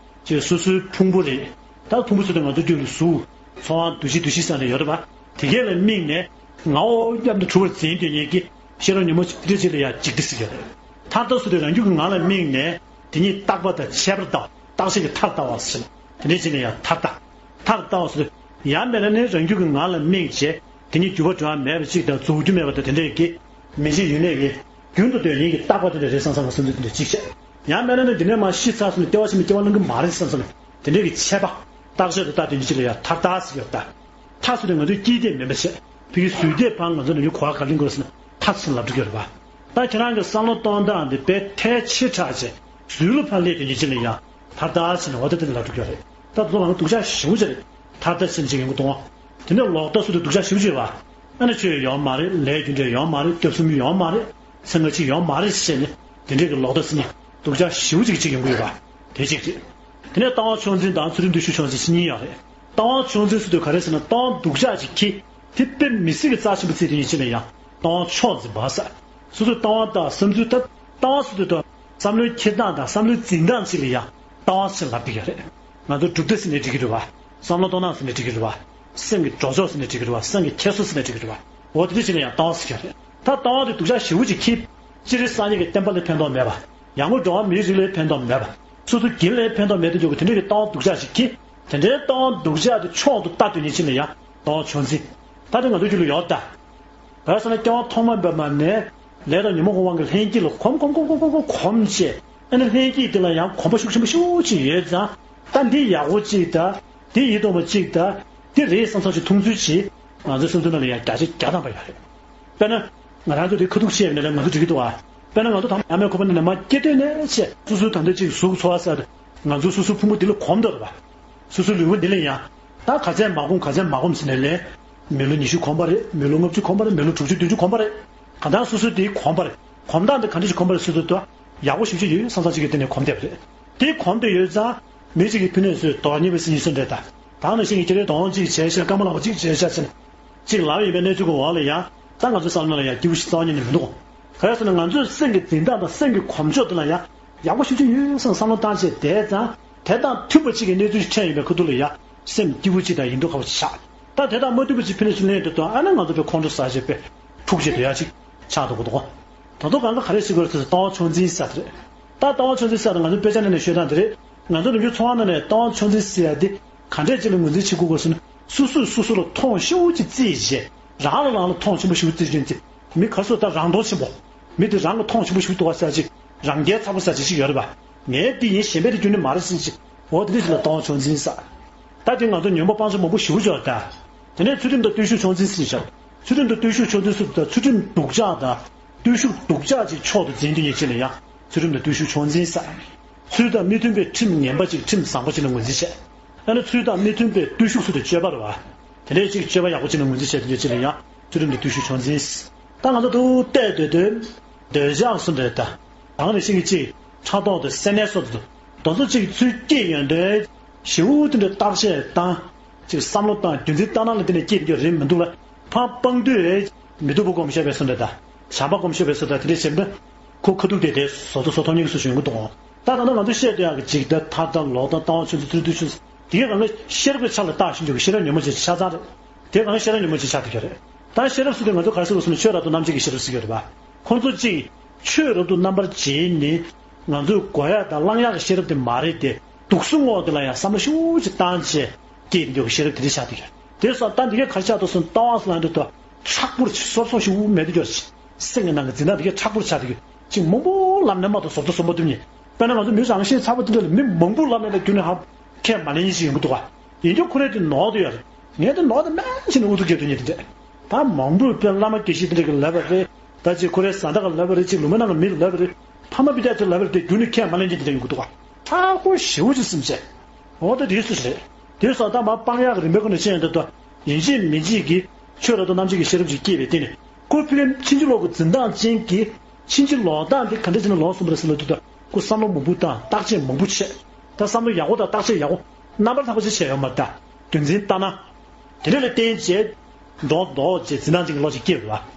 ཅེས་སོ་སོའི་ཕུང་པོ་རེད། ད་ཕུང་པོ་ཚོ་དེ་ང་ཚོ་རྒྱུད་ལ་གཟུགས་ཚོར་བ་འདུ་ཤེས་འདུ་ཤེས་ཟེར་ནས་ཡོད་རེད་པ། དེ་གས་ལ་དམིགས་ནས་ངའོ་སྙམ་དུ་གྲུབ་པར་འཛིན་སྡོད་མཁན་གྱི་ཤེས་རབ་ཉོན་མོངས་ཅིག་དེ་འདྲ་ཅིག་ལ་ཡང་འཇིག་ལྟ་ཟེར་གྱི་རེད། མཐར་ལྟ་ཟེར་དུས་རང་རྒྱུད་ཀྱི་ངང་ལ་དམིགས་ནས་དེ་ཉིད་རྟག་པ་དང་ཁྱད་པར་ལྟ་བ་རྟག་ཆད་ཀྱི་མཐར་ལྟ་བ་ཟེར། དེ་འདྲ་ཅིག་ལ་ཡང་མཐར་ལྟ། མཐར་ལྟ་བ་ཟེར་དུས་ཡང་མེད་ན་ནི་རང་རྒྱུད་ཀྱི་ངང་ལ་དམིགས་བྱས་དེ་ཉིད་འགྱུར་བ་འགྲོ་བ་མེད་པ་ཅིག་དང་རྫོགས་རྒྱུ་མེད་པ་དང་དེ་འདྲ་གི་མི་འཇིག་ཡུན་གནས་ཀྱི་རྒྱུན་དུ་སྡོད་མཁན་གྱི་རྟག་པ་དེ་འདྲ་རེད་བསམ་བསམ་ལ་བསམ་ཚུལ་དེ་འདྲ་གཅིག་བྱས། ཡང་མེད་ན་ནི་འདི་ནས་མར་ཤི་ཚར་སོང་ནས་ལྟེ་བ་ཕྱི་ནས་སྐྱེ་བ་བླང་གི་མ་རེད་བསམ་བསམ་ལ་དེ་འདྲ་གི་ཆད་པ་རྟག་ཆད་དུ་ལྟ་དེ་འདྲ་ཅིག་ལ་ཡང་མཐར་ལྟ་ཟེར་ཡོད་ད། མཐའ་སུ་དེ་ང་ཚོའི་དཀྱིལ་དེ་མིན་པ་བྱས། ཕ་གི་ཟུར་དེ་ཕར་ང་ཚོ་ནམ་རྒྱུན་གོ་བ་ག་ལེན་དགོས་ཟེར་ན་མཐའ་ཟེར་ལབ་འགྲོ་གི་རེད་པ། ད་ཁྱེད་རང་གི་བསམ་བློ་གཏོང་སྟངས་དེ་དཔེ་ཐལ་ཆེ་དྲགས་བྱས་ཟུར་ལ་ཕར་སླེབས་དེ་ཉིད་ཅིག་ལ་ཡང་མཐར་ལྟ་ཟེར་ནས་འོ་ད་དེ་ལ་ལབ་འགྲོ་གི་རེད། ད་དུ་ང་ཚོ་སྡུག་ཅག་ཞེ་པོ་ཅིག་རེད། མཐར་ལྟ་ཟེར་ནས་ཅིག་ཡོང་གི་འདུག་ཨང་། དེ་ནས་ལོག་ལྟ་ཟེར་དུས་སྡུག་ཅག་ཞེ་པོ་ཅིག་རེད་པ། ཨ་ནི་ཆོས་ཡོད་མ་རེད། ལས་རྒྱུ་འབྲས་ཡོད་མ་རེད། སྐྱབས་གསུམ་ཡོད་མ་རེད། ཚེ་སྔ་ཕྱི་ཡོད་མ་རེད་ཟེར་ནས་དེ་འདྲས་ཀྱི་ལོག་ལྟ་ཟེར་ནས་སྡུག་ཅག་ཞེ་པོ་ཅིག་ཅིག་ཡོང་གི་ཡོད་པ་དེ་གཅིག་རེད། དེ་ནས་ལྟ་བ་མཆོག་འཛིན་དང་ཚུལ་ཁྲིམས་བརྟུལ་ཞུགས་མཆོག་འཛིན་ཟེར་གཉིས་ཡོད་རེད། ལྟ་བ་མཆོག་འཛིན་ཟེར་དུས་ག་རེ་ཟེར་ན་ལྟ་བ་སྡུག་ཅག་ཅིག་གིས་དེ་དཔེ་མི་སྲིད་ཀྱི་རྩ་ཆེན་པོ་བརྩིས་དེ་ཉིད་ཅིག་ལ་ཡང་ལྟ་བ་མཆོག་འཛིན་པ་ཟེར། སོ་སོའི་ལྟ་བ་དང་བསམ་ཚུལ་ད་ལྟ་བ་སོ་སོའི་ཐོག་བསམ་བློའི་འཁྱེར་སྟངས་དང་བསམ་བློའི་འཛིན་སྟངས་ཅིག་ལ་ཡང་ལྟ་བ་ཟེར་ལབ་བསྡད་ཡོད་རེད། ང་ཚོ་གྲུབ་མཐའ་ཟེར་ནའི་འགྲིག་གི་རེད་བ། བསམ་བློ་གཏོང་སྟངས་ཟེར་ནའི་འགྲིག་གི་རེད་བ། སེམས་ཀྱི་འགྲོ་ཕྱོགས་ཟེར་ནའི་འགྲིག་གི་རེད་བ། སེམས་ཀྱི་འཁྱེར་སོ་ཟེར་ནའི་འགྲིག་གི་རེད་བ། འོ་དེ་འདྲ་ཞིག་ལ་ཡང་ལྟ་བ་ཟེར་གྱི་རེད། ད་ལྟ་བ་དེ་སྡུག་ཅག་ཞེ་པོ་ཅིག་འཁྱེར། སྤྱིར་སངས་རྒྱས་ཀྱི་བསྟན་པ་ལ་ཕན་ཐོགས་མེད་པ། ཡང་སྒོས་འགྲོ་བ་མིའི་རིགས་ལ་ཕན་ཐོགས་མེད་པ། སོ་སོ་སྒེར་ལ་ཕན་ཐོགས་མེད་དུ་འཇོག་གི་དེ་འདྲ་གི་ལྟ་བ་སྡུག་ཅག་ཞིག་འཁྱེར། དེ་འདྲའི་ལྟ་བ་སྡུག་ཅག་དེ་མཆོག་ཏུ་ལྟ་འདོད་མཁན་ཅིག་ལ་ཡང་ལྟ་བ་མཆོག་འཛིན། ད་དེ་ང་ཚོའི་རྒྱུད་ལ་ཡོད་ད། ག་རེ་ཟེར་ན་སྐྱེ་བ་ཐོག་མ་འབད་མ་ནས་ལས་དང་ཉོན་མོངས་ཀྱི་དབང་གིས་ལྷན་སྐྱེས་ལ་གོམས་གོམས་གོམས་གོམས་གོམས་གོམས་གོམས་བྱས། ཨ་ནི་ལྷན་སྐྱེས་དེ་ལ་ཡང་གོམས་པ་ཤུགས་ཆེན་པོ་ཤུགས་ཆེ་ཡོད་ཙང་། ད་འདི་ཡག་པོ་གཅིག་ད། འདི་ཡིད་རྟོན་པ་གཅིག་ད། འདི་རེད་བསམ་བསམ་ཞིག་མཐོང་ཚུལ་གྱིས་ང་ཚོའི་སེམས་ཚོར་ནང་ལ་ཡང་བརྒྱ་ཆ་བརྒྱ་ཐམ་པ་ཡོད་རེད། དཔེར་ན། ང་རང་ཚོ་དེ་ཁ་ཐུག་བཤད་ཡོད་ན་ལས་ང་ཚོ་འགྲིག་གི་འདུག་ཨ། དཔེར་ན་ང་ཚོ་དང་ཨ་མའི་ཁོག་པ་ནང་ནས་མ་སྐྱེས་དུས་ནས་བཤད་སོ་སོའི་ད་ལྟ་གཅིག་གཟུགས་ཚོར་བ་ཟེར། ང་ཚོ་སོ་སོའི་ཕུང་པོ་འདི་ལ་གོམས་འདོད་རེད་པ། སོ་སོའི་ལུས་པོ་འདི་ལ་ཡང་། ད་ག་ཚད་མ་གོམས་ག་ཚད་མ་གོམས་ཟེར་ནས་ལས། མི་ལོ་ཉི་ཤུ་གོམས་པ་རེད། མི་ལོ་ལྔ་བཅུ་གོམས་པ་རེད། མི་ལོ་དྲུག་ཅུ་བདུན་ཅུ་གོམས་པ་རེད། གང་ལྟར་སོ་སོའི་དེའི་གོམས་པ་རེད། གོམས་སྟངས་དེ་ག་འདྲ་ཞིག་གོམས་པ་རེད་ཟེར་དུས་ད། ཡག་པོ་ཞེ་པོ་ཅིག་ཡོད་བསམ་བསམ་ཅིག་གི་སྟེང་ནས་གོམས་བསྡད་པ་རེད། དེ་གོམས་བསྡད་ཡོད་ཙང་། མི་གཅིག་གིས་ཕུལ་ནས་བཟོས་དོ་ཉེས་པའི་སྲིད་ཉེས་སུ་འདྲེད་ད། ད་ནང་བཞིན་གྱི་ཁྱེད་རའི་དོན་གཅིག་བྱས་ཤག་སྐར་མ་ལགས་པ་གཅིག་བྱས་ཤག་ཟེར་ནས། གཅིག་ལབ་ཡིན་པའི་གནས་ཚུལ་གྱི་འོག་ལ་ཡང་། ད་ང་ཚོའི་བསམ་བློ་ལ་ཡང་སྐྱིད་པོ་ཞིག་རྩ་བ་ཉིད་ནས་མི་འདུག་ག་རེ་ཟེར་ན་ང་ཚོའི་སེམས་ཀྱི་འཛིན་སྟངས་དང་སེམས་ཀྱི་གོམས་ཕྱོགས་དེ་ལ་ཡང་། ཡག་པོ་ཞེ་པོ་ཅིག་ཡོད་བསམ་བསམ་བློ་བཏང་བྱས་བསྡད་ཙང་། དེ་དང་མཐུན་པ་གཅིག་གི་གནས་ཚུལ་ཞིག་འཕྲད་ཡོད་པའི་ཁ་ཐུག་ལ་ཡང་། སེམས་སྐྱིད་པོ་གཅིག་དང་ཡིད་སྡུག་ཁ་པོ་ཞིག་ཆགས། ད་དེ་དང་མ་མཐུན་པ་ཅིག་ཕི་ནས་ཅིག་ལེན་དུས་ད་ཨ་ནི་ང་ཚོ་པའི་ཁོང་ཁྲོ་ཟ་བྱས་པའི་འཁྲུག་བྱེད་དུ་ཡག་ཅིག་ཆགས་འདུག་གོ་འདུག་གོ། ད་དུང་གང་ག་ག་རེ་ཞིག་དགོས་རེད་ཟེར་ལྟ་བ་མཆོག་འཛིན་ཟེར་དེ་རེད། ད་ལྟ་བ་མཆོག་འཛིན་ཟེར་དེ་ང་ཚོ་དཔེ་ཆ་ནང་ནས་ཤོད་སྟངས་དེ་རེད། ང་ཚོ་ནམ་རྒྱུན་འཚོ་བ་ནང་ནས་ལྟ་བ་མཆོག་འཛིན་ཟེར་ཡ་དེ་ག་འདྲས་ཅིག་ལ་ངོས་འཛིན་བྱེད་དགོས་དགོས་ཟེར་ན། སོ་སོས་སོ་སོ་ལ་མཐོང་ཤུགས་ཅིག་བརྩིས་བྱས། རང་ལ་རང་ལ་མཐོང་ཆེན་པོ་ཞིག་བརྩིས་བྱས་ཅིག་མི་ག་ཚོད་ད་རང་མཐོང་ཆེན་པོ། མི་དེ་རང་ལ་མཐོང་ཆེན་པོ་ཞིག་འདུག་བ་ཟེར་ཅིག་རང་རྒྱལ་ཚ་པོ་ཟེར་ཅིག་ཅིག་ཡོད་རེད་པ། ངའི་འདི་ཡིན་གཞན་པའི་དེ་རྒྱུན་ནས་མ་རེད་ཟེར་ཅིག་འོ་དེ་འདྲས་ཞིག་ལ་ལྟ་བ་མཆོག་འཛིན་ཟེར། ད་དེ་ང་ཚོ་ཉོན་མོངས་སྤང་བྱ་མང་པོ་ཞེ་པོ་ཅིག་ཡོད་རེད་ད། དེ་ནས་ཚུལ་ཁྲིམས་དང་བརྟུལ་ཞུགས་མཆོག་འཛིན་ཟེར་བཞག་ཚུལ་ཁྲིམས་དང་བརྟུལ་ཞུགས་མཆོག་འཛིན་ཟེར་དུས་ད་ཚུལ་ཁྲིམས་སྡུག་ཅག་དང་། བརྟུལ་ཞུགས་སྡུག་ཅག་ཅིག་མཆོག་ཏུ་འཛིན་རྒྱུ་ཡིན་ཕྱིར་ན་ཡང་ཚུལ་ཁྲིམས་དང་བརྟུལ་ཞུགས་མཆོག་འཛིན་ཟེར། ཚུལ་དང་མི་མཐུན་པའི་ཁྲིམས་ངན་པ་ཅིག་ཁྲིམས་བཟང་པོ་ཅིག་ལ་ངོས་འཛིན་བྱས། ཨ་ནི་ཚུལ་དང་མི་མཐུན་པའི་བརྟུལ་ཞུགས་ཟེར་དུས་སྤྱོད་པ་རེད་བ། དེ་འདྲའི་ཅིག་སྤྱོད་པ་ཡག་པོ་ཅིག་ལ་ངོས་འཛིན་བྱས་ཏེ་ཡོད་ཕྱིར་ན་ཡང་ཚུལ་ཁྲིམས་དང་བརྟུལ་ཞུགས་མཆོག་འཛིན་ཟེར། ད་ང་ཚོ་འདུག་བལྟས་སྡོད་དུས། འདོད་ཆགས་སུ་འདྲེད་ད། གང་ནས་ཤེས་ཀྱི་ཅིག་ཕྲག་དོག་དང་སེམས་ནད་སོགས་དང་། དེ་ཚོ་ཅིག་ཚུར་སྐྱེས་ཡོང་དུས། ཞེ་པོ་དེ་འདྲ་བརྟག་དཔྱད་བཏང་། ཅིག་བསམ་བློ་བཏང་རྒྱུ་མཚན་བཏང་ན་ལ་དེ་ནས་སྐྱེས་རྒྱུ་རེད་མི་འདུག་ལ། ཕར་སྤང་དུས། མི་སྡུག་པ་སྒོམ་ཤེས་པའི་སོ་འདྲ་ད། བྱམས་པ་སྒོམ་ཤེས་པའི་སོ་ད་དེ་འདྲ་བྱས་ན། ཁོ་ཁ་ཐུག་དེ་དེ་བཟོ་ལྟ་བཟོ་ཐོག་ཉིད་ཀྱི་སུ་ཞུ་ཡོང་གི་འདུག་ད་ད་ལྟ་ང་ཚོ་བཤད་དུ་ཡག་གི་ཅིག་ད་ཐར་ད་ལོག་ད་ལྟ་བ་ཆོས་ཚུལ་ཚུལ་དུས་ཆོས། དེ་གའི་གང་ག་ཤེས་རབ་ཀྱི་ཆ་ལ་བརྟག་ཞིབ་འཇུག་གི་ཤེས་རབ་ཉོན་མོངས་ཅན་ཆ་ཚང་རེད། དེ་གང་ག་ཤེས་རབ་ཉོན་མོངས་ཅན་ཆགས་བསྡད་ཀྱི་རེད། ད་ཤེས་རབ་ཟེར་དུས་ང་ཚོ་ག་རེ་ཟེར་དགོས་ཟེར་ན་ཆོས་རབ་ཏུ་རྣམ་འབྱེད་ཀྱི་ཤེས་རབ་ཟེར་གྱི་རེད་པ། ཁོང་ཚོ་གཅིག་ཆོས་རབ་ཏུ་རྣམ་པར་འབྱེད་ནི། ང་ཚོས་གོ་ཡག་དང་བླང་ཡག་གི་ཤེས་རབ་དེ་མ་རེད་དེ། དུག་གསུམ་འོག་དེ་ལ་ཡང་བསམ་བློ་ཤུགས་ཅིག་བཏང་བྱས་སྐྱེས་འགྱོ་གི་ཤེས་རབ་དེ་འདྲ་ཆགས་བསྡད་ཀྱི་རེད། དེ་སོགས་ད་འདི་གའི་ག་རེ་ཆགས་འདུག་ཟེར་ན་ལྟ་བ་ཟེར་ལབ་དུས་ད་མཁྲེགས་པོར་སོབ་སོབ་ཞིག་མེད་དུ་གྱུར་ཅིག་སེམས་ཀྱི་ནང་གི་འཛིན་སྟངས་འདི་གའི་མཁྲེགས་པོར་ཆགས་བསྡད་ཀྱི་ཅིག་མང་པོ་ལབ་ནས་མ་གཏོགས་བཟོ་ལྟ་བཟོ་མ་ཐུབ་ནས། དཔེར་ན་ང་ཚོ་མི་རང་བཞིན་ཚ་པོ་དེ་འདྲ་ལ་མི་མང་པོ་ལབ་ནས་ལ་རྒྱུན་ནས་ཧ་ཁས་མ་ལེན་ཡིན་ཞིག་ཡོང་གི་འདུག་ག་ཡིན་རྒྱུ་ཁོ་རང་དེ་ནོར་དུ་ཡོད་རེད། ངས་དེ་ནོར་དུ་མེད་ཞིག་ནས་ཨུ་ཚུགས་རྒྱབ་དུ་ཉེ་དེ་འདྲས། ད་མང་པོས་དཔེ་བླ་མ་དགེ་བཤེས་དེ་འདྲས་ཀྱི་ལབ་པ་རེད། ད་ཅིག་ཁོ་རའི་བཟའ་ཟླ་ག་ལབ་པ་རེད། ཅིག་ལུང་པ་ནང་གི་མི་ལབ་པ་རེད། ཕ་མ་སྤུན་ཀྱག་ཚོས་ལབ་པ་རེད་དེ་རྒྱུན་ནས་ཁས་མ་ལེན་རྒྱུ་དེ་འདྲས་ཡོང་གི་འདུག་ག་མཁྲེགས་པོ་ཞེ་པོ་ཅིག་སེམས་ཅན། འོ་ད་དེ་སུ་ཞིག་རེད། དེ་སོགས་ད་མ་སྤང་ཡག་གི་རིམ་པའི་ཁོ་ནས་བཤད་ཡོང་དུས་ད། ཡིན་གཅིག་མིན་གཅིག་གིས་ཆོས་རབ་ཏུ་རྣམ་འབྱེད་ཀྱི་ཤེས་རབ་ཅིག་སྐྱེས་པའི་སྟེང་ནས་ཁོ་ཕི་ལན་ཕྱིན་ཅི་ལོག་གི་འཛིན་སྟངས་ཅན་གྱི་ཕྱིན་ཅི་ལོག་སྟངས་དེ་ག་འདྲ་བྱས་ནས་ལོག་སོང་བ་རེད་ཟེར་ལབ་དུས་ད་ཁོ་བསམ་བློ་མང་པོ་བཏང་བརྟག་དཔྱད་མང་པོ་བྱས། ད་བསམ་བློ་ཡག་པོ་དང་བརྟག་དཔྱད་ཡག་པོ་རྣམ་པར་དག་པ་ཞིག་བྱས་ཡོད་མ་རེད་ད། རྒྱུ་མཚན་ལྟ་ན། དེ་འདྲ་ལ་བརྟེན་བྱས། འགྲོ་ལྡོག་བྱས་འཛིན་སྟངས་ཅིག་གི་བློ་ཅིག་སྐྱེས་པ།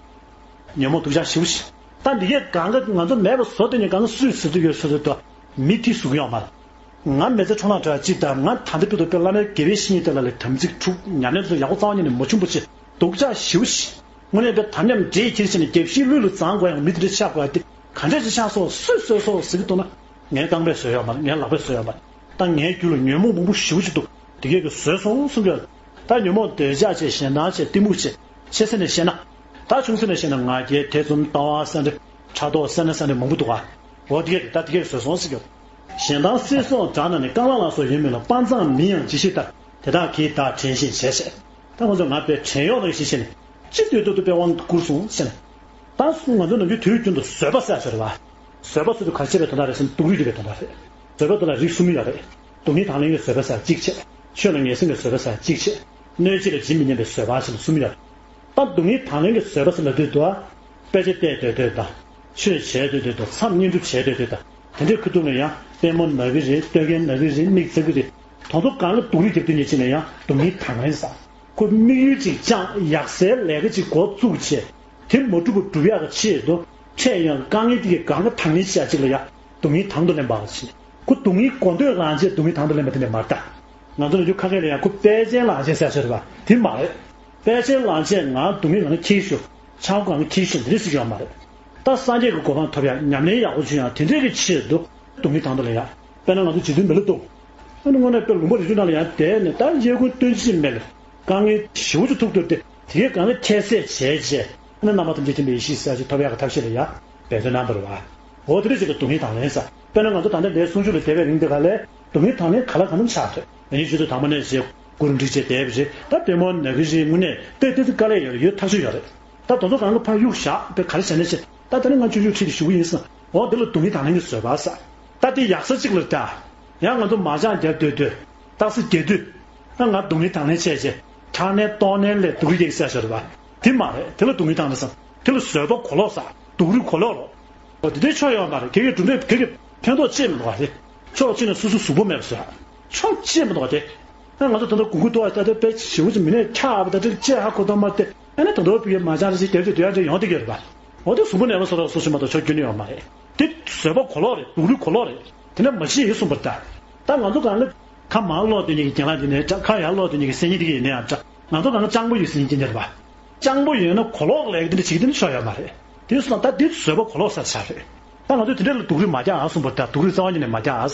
ཉོན་མོངས་སྡུག་ཅག་ཞེ་པོ་ཞིག་ད་འདི་གས་གང་ག་ང་ཚོ་མེད་པ་བཟོ་དེ་ནས་གང་ག་སུས་ཟེར་དུས་ཡོད་ཟེར་དུས་ད། མི་དེ་ཟུག་ཡོད་མ་རེད། ང་མི་ཚེ་འཕྲོ་བརླག་འདྲ་གཅིག་དང་ང་ད་ལྟ་བར་དུ་དཔེ་བླ་མའི་དགེ་བའི་བཤེས་གཉེན་དེ་ལ་ལས་དམ་ཚིག་འཁྲུག་ཉམས་ལེན་ཚོ་ཡག་པོ་རྩ་བ་ཉིད་ནས་མ་བྱུང་པ་བྱས་སྡུག་ཅག་ཞེ་པོ་ཞིག་དངོས་གནས་དཔེ་དམ་ཉམས་འདྲེས་ཁྱེར་བྱས་ནས་རྒྱབ་ཤིག་ལུས་ལ་བརྫངས་དགོས་ཡང་མི་དེ་འདྲ་ཆགས་དགོས་ཡ་དེ་ག་འདྲ་ཅིག་ཆགས་སོང་སུས་བཟོས་སོང་ཟེར་གི་འདུག་ན། ངའི་རྐང་པས་བཟོས་ཡོད་མ་རེད། ངའི་ལག་པས་བཟོས་ཡོད་མ་རེད། ད་ངའི་རྒྱུད་ལ་ཉོན་མོངས་མང་པོ་ཞེ་པོ་ཅིག་འདུག་དེ་གས་ཀྱིས་བཟོས་སོང་གསུང་གི་ཡོད། ད་ཉོན་མོངས་འདོད་ཆགས་བྱས་ཞེ་སྡང་བྱས་གཏི་མུག་བྱས་ཆེ་ས་ནས་བཤད་ན། ད་ཆུང་ས་ནས་བཤད་ན་ང་རྒྱལ་ཐེ་ཚོམ་ལྟ་བ་ས་འདྲ་ཕྲག་དོག་སེར་སྣ་ས་འདྲ་མང་པོ་འདུག་ག་འོ་དེ་གས་ཀྱིས་ད་དེ་གས་ཀྱིས་བཟོས་སོང་ཟེར་གི་ཡོད། ཞེ་སྡང་སེལ་སོགས་དགྲ་ན་ནི་རྐང་ལག་ལ་སོགས་ཡོད་མིན་ལ། དཔའ་མཛངས་མིན་ཡང་ཇི་ཞིག་ལྟར། དེ་དག་གིས་བདག་བྲན་བཞིན་བྱས་ཟེར། ད་ང་ཚོ་ང་དཔེ་བྲན་གཡོག་རང་བཞིན་བྱས་ནས་ཅི་འདོད་འདོད་དུ་དཔེ་དབང་དུ་བསྐུར་སོང་ཟེར་ནས། ད་ང་ཚོ་ནམ་རྒྱུན་དུས་རྒྱུན་དུ་བཟོད་པ་ཟེར་ཡ་ཅིག་ཡོད་རེད་བ། བཟོད་པ་ཟེར་དུས་ག་རེ་བྱེད་པའི་དོན་དག་རེད་ཟེར་ན་སྡུག་རུས་རྒྱག་པའི་དོན་དག་རེད། བཟོད་པའི་དོན་ལ་རིགས་གསུམ་ཡོད་རེད། སྡུག་བསྔལ་དང་ལེན་གྱི་བཟོད་པ་ཟེར་ཡ་གཅིག་བྱས། ཆོས་ལ་ངེས་འཛིན་གྱི་བཟོད་པ་ཟེར་ཡ་གཅིག་བྱས། གནོད་བྱེད་ལ་ཇི་མི་སྙམ་པའི་བཟོད་པ་ཟེར་ན་གསུམ་ཡོད་རེད། ད་སྡུག་བསྔལ་དང་ལེན་གྱི་བཟོད་པ་ཟེར་ན་དུས་དུ་དཔེ་ཆ་བལྟས་སྡོད་སྡོད་དང་། ཆོས་བྱས་སྡོད་སྡོད་དང་མཚམས་བསྙེན་སྒྲུབ་བྱས་སྡོད་སྡོད་དང་། དེ་འདྲའི་ཁུ་ཐུག་ལ་ཡང་ལྟད་མོ་ན་གི་རེད། ལྟོ་གོས་ན་གི་རེད། མིག་འཛག་གི་རེད། དོན་དུ་གང་ལ་སྡུག་རུས་རྒྱབ་དུས་ཉིད་ཅིག་ལ་ཡང་སྡུག་བསྔལ་དང་ལེན་ཟེར། ཁོ་དམིགས་ཡུལ་ཅིག་བཅངས་ཡག་སའི་ལས་ཀ་ཅིག་འགོ་བཙུགས་བྱས། དེ་མ་འགྲུབ་པ་སྒྲུབ་ཡག་གི་ཆེད་དུ། འཕྲད་ཡོང་དཀའ་ངལ་དེ་གའི་གང་ག་དང་ལེན་བྱ་ཅིག་ལ་ཡ་སྡུག་བསྔལ་དང་དུ་ལེན་པ་ཞིག་ཁོ་སྡུག་བསྔལ་གོ་འདོད་རང་བྱས་སྡུག་བསྔལ་དང་དུ་ལེན་པ་དེ་འདྲ་མ་རེད་ད། ང་ཚོ་ལ་རྒྱུ་ཁ་སྐད་ལ་ཡང་ཁོ་དཔལ་ཅན་ལག་ཅན་ཟེར་ཤེས་རེད་པ། དེ་མ་རེད། དཔལ་ཆེན་ལག་ཆེན་ང་སྡུག་བསྔལ་ང་ཁྱེར་ཤོག་ཆང་ཁོ་ང་ཁྱེར་ཤོག་འདི་རེད་ཟེར་གྱི་ཡོད་མ་རེད། ད་སངས་རྒྱས་ཀྱི་གོ་འཕང་ཐོབ་ཡག་ཉམས་ལེན་ཡག་པོ་བྱུང་ཡག་དེ་འདྲས་ཀྱི་ཆེད་དུ་སྡུག་བསྔལ་དང་དུ་ལེན་ཡག་དཔེར་ན་ང་ཚོ་རྗེ་བཙུན་མི་ལ་སྡུག་ཨ་ནི་དངོས་གནས་དཔེ་ལུང་པ་རི་ཆུ་ནང་ལ་ཡང་བསྡད་ནས་ད་གཡས་ཁུངས་སྟོན་གཞི་མེད་ལ་དཀའ་ངལ་ཞེ་པོ་ཅིག་ཐུག་འདུག་སྟེ་དེ་གའི་གང་ལ་ཁྱད་བསད་བྱས་རྗེས་ཨ་ནི་རྣམ་པ་ཐམས་ཅད་མཁྱེན་པའི་ཡེ་ཤེས་ཟེར་ཅིག་ཐོབ་ཡག་གི་ཐབས་ཤེས་ལ་ཡ་འབད་བརྩོན་གནང་དགོས་རེད་བ། འོ་དེ་འདྲ་ཞིག་ལ་སྡུག་བསྔལ་དང་ལེན་ཟེར། དཔེར་ན་ང་ཚོ་ད་ལྟ་འདིར་གསུང་ཆོས་ལ་བསྡད་པའི་རིང་འདི་ག་ལས་སྡུག་བསྔལ་དང་ལེན་ག་ལ་གང་འཚམ་ཆགས་ཐུབ། ཡིན་ཆོས་ཚོ་དང་པོ་ནས་བྱས་མགོ་རུ་འགྲིག་བྱས་བསྡད་པ་རེད། ད་ལྟད་མོ་ན་གི་རེད། དངོས་གནས་དཔེ་དེ་ཚོ་དཀའ་ལས་ཡོད་རེད། ཡོད་ཐག་ཆོད་ཡོད་རེད། ད་དེ་ཚོ་གང་ག་ཕར་གཡུག་བཞག་དཔེ་ག་རེ་བྱས་ནས་བྱས་ད་ད་ནི་ང་ཆུང་ཆུང་ཁྲིད་དེ་བཞུགས་ཡིན་ཟེར། འོ་འདི་ལ་སྡུག་བསྔལ་དང་ལེན་གྱི་བཟོད་པ་ཟེར། ད་དེ་ཡག་ས་གཅིག་ལ་ད་ཡང་ང་ཚོ་མ་ཅང་རྒྱབ་སྡོད་སྡོད། རྟགས་གསལ་རྒྱག་དུས། ད་ང་སྡུག་བསྔལ་དང་ལེན་བྱས་རྗེས། ཁྲག་ནད་ལྟོགས་ནད་ལས་སྡུག་རུས་རྒྱག་ཟེར་ཞོར་བ། དེ་མ་རེད། དེ་ལ་སྡུག་བསྔལ་དང་ལེན་ཟེར། དེ་ལ་བཟོད་པ་གོ་ལོག་ཟེར། སྡུག་རུས་གོ་ལོག་ལོ། འོ་དེ་འདྲའི་ཕྱོགས་ཡོད་མ་རེད། གེ་གེ་གྲུབ་འབྲས་གེ་གེ་ཕན་ཐོགས་ཅི་མི་འདུག་བ་དེ། ཕྱོགས་གཅིག་ནས་སོ་སོ་གཟུགས་པོ་མེད་པ་བཟོས། ཕྱོགས་ཅི་མི་འདུག་བ་དེ། ཨ་ང་ཚོ་ད་ལྟ་དགུན་ཁུག་ཏོ་བ་ད་ལྟ་དཔེ་ཞེ་པོ་ཅིག་མི་ནས་འཁྱག་པ་ད་ཅིག་ལྕེ་ཧ་གོ་ཐོག་མ་དེ། ཨ་ནི་ད་ལྟ་བ་ཕ་གིར་མ་ཅང་རེ་ཞིག་དེབ་དེ་དུས་ཡང་དེ་ཡོང་དེ་གེ་རེད་པ། འོ་དེ་གཟུགས་པོ་ནད་པ་བཟོ་རོགས་སོ་སོ་མ་གཏོགས་ཕྱོགས་རྒྱུན་ནས་ཡོད་མ་རེད། དེ་བཟོད་པ་གོ་ལོག་རེད། སྡུག་རུས་གོ་ལོག་རེད། དེ་འདྲ་མ་བྱེད་ཡིན་གསུངས་པར་ད། ད་ང་ཚོ་གང་ལ་ཁ་མར་ལོག་དེ་ཉིད་ཀྱི་རྒན་ལགས་དེ་ནས་ཁ་ཡར་ལོག་དེ་ཉིད་ཀྱི་སེམས་ཉིད་དེ་ག་ཡིན་ན་ཡང་འདྲ། ང་ཚོ་གང་ལ་སྤྱང་པོ་ཡོད་སེམས་ཉིད་དེ་འདྲ་རེད་པ། སྤྱང་པོ་ཡོད་ན་གོ་ལོག་ལས་ཀྱི་དེ་འདྲ་བྱེད་ཀྱི་དེ་འདྲ་ཕྱོགས་ཡོད་མ་རེད། དེ་སོང་ད་དེ་བཟོད་པ་གོ་ལོག་ཟེར་བྱ་རེད། ད་ང་ཚོས་དེ་འདྲ་ལ་སྡུག་རུས་མ་རྒྱག་ཨ་གསུངས་པར་ད། སྡུག་རུས་རྩ་བ་ཉིད་ནས་མ་རྒྱག་ཨ།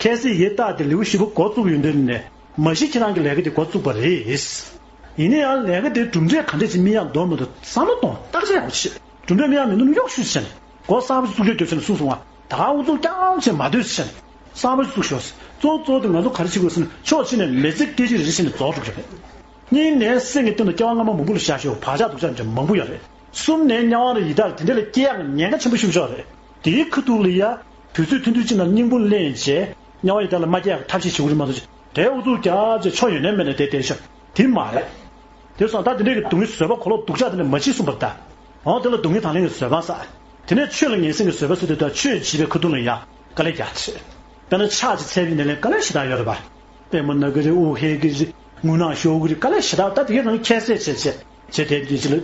ཁ་སང་ཡེ་སྟག་དེ་ལེའུ་བཞི་པ་འགོ་བཙུགས་ཡོང་དུས་ནས་མ་གཞི་ཁྱེད་རང་གི་ལས་ཀ་དེ་འགོ་བཙུགས་པ་རེད། ཡིན་ན་ཡང་ལས་ཀ་དེ་གྲུབ་འབྲས་ག་འདྲས་ཅིག་སྨིན་ཡག་འདུག་མི་འདུག་བསམ་བློ་གཏོང་བརྟག་དཔྱད་ཡག་པོ་བྱེད། གྲུབ་འབྲས་སྨིན་ཡག་མི་འདུག་ན་གཡོག་ཤུགས་ཆེ་ནས་འགོ་གསར་པ་ཞིག་བཙུགས་རྒྱུ་དེ་བྱས་ནས་གསུངས་སོང་ང་། ད་ཨུ་ཚུགས་རྐྱང་བྱས་མ་སྡོད་ཟེར་བྱས་ནས་གསར་པ་ཞིག་བཙུགས་ཤོག་གཙོ་བོ་གཙོ་བོ་དེ་ང་ཚོ་ག་རེ་བྱེད་དགོས་ཟེར་ན་ཕྱོགས་གཅིག་ནས་མི་ཚེ་སྐད་ཅིག་རེ་རེ་བྱས་ནས་རྫོགས་འགྲོ་གི་རེད། གཉིས་ནས་སེམས་ཀྱི་སྟེང་དུ་སྐྱེ་བ་སྔ་མ་མང་པོ་ལ་བཞག་ཤོག་བག་ཆགས་སྡུག་ཅག་འདྲ་མང་པོ་ཡོད་རེད། གསུམ་ནས་དམྱལ་བ་རེད་ཡི་དྭགས་རེད་དེ་འདྲ་ལ་སྐྱེ་ཡག་ཉེན་ཁ་ཆེན་པོ་ཤོར་ཤོར་རེད། དེའི་ཁ་ཐུག་ལ་ཡ། དུས་ཚོད་ཐུང་ཐུང་ཅིག་ནང་སྙིང་པོ་གླེང་བྱས། དམྱལ་བ་ཡི་དྭགས་ལ་མ་སྐྱེ་ཡག་ཐབས་ཤེས་བྱེད་དགོས་རེད་མ་གཏོགས། དེ་ཨུ་ཚུགས་རྒྱག་བྱས་ཕྱོགས་ཡོད་ནའི་མེད་ནའི་དེ་བསྡད་ཤོག་དེ་མ་རེད། དེ་སོང་ད་དེ་འདྲའི་གི་སྡུག་བསྔལ་བཟོད་པ་གོ་ལོག་སྡུག་ཅག་དེ་འདྲ་མ་བྱེད་གསུངས་པར་ད། འོ་དེ་ལ་སྡུག་བསྔལ་དང་ལེན་གྱི་བཟོད་པ་ཟེར། དེ་ནས་ཆོས་ལ་ངན་སེམས་ཀྱི་བཟོད་པ་ཟེར་དུས་ད་ཆོས་བྱེད་པའི་ཁ་ཐུག་ལ་ཡ་དཀའ་ལས་རྒྱག་ཆེ། དཔེར་ན་ཕྱག་ཅིག་འཚལ་བའི་ནང་ལ་དཀའ་ལས་ཞེ་དྲག་ཡོད་རེད་པ། པད་མོ་ན་གི་རེད། དབུགས་ཧལ་གི་རེད། རྔུལ་ནག་ཤོར་གི་རེད། དཀའ་ལས་ཞེ་དྲག་ད་དེ་གའི་རང་ཁྱད་བསད་བྱས་བྱས་བྱས་དེབ་ཀྱི་ཅི་ལ་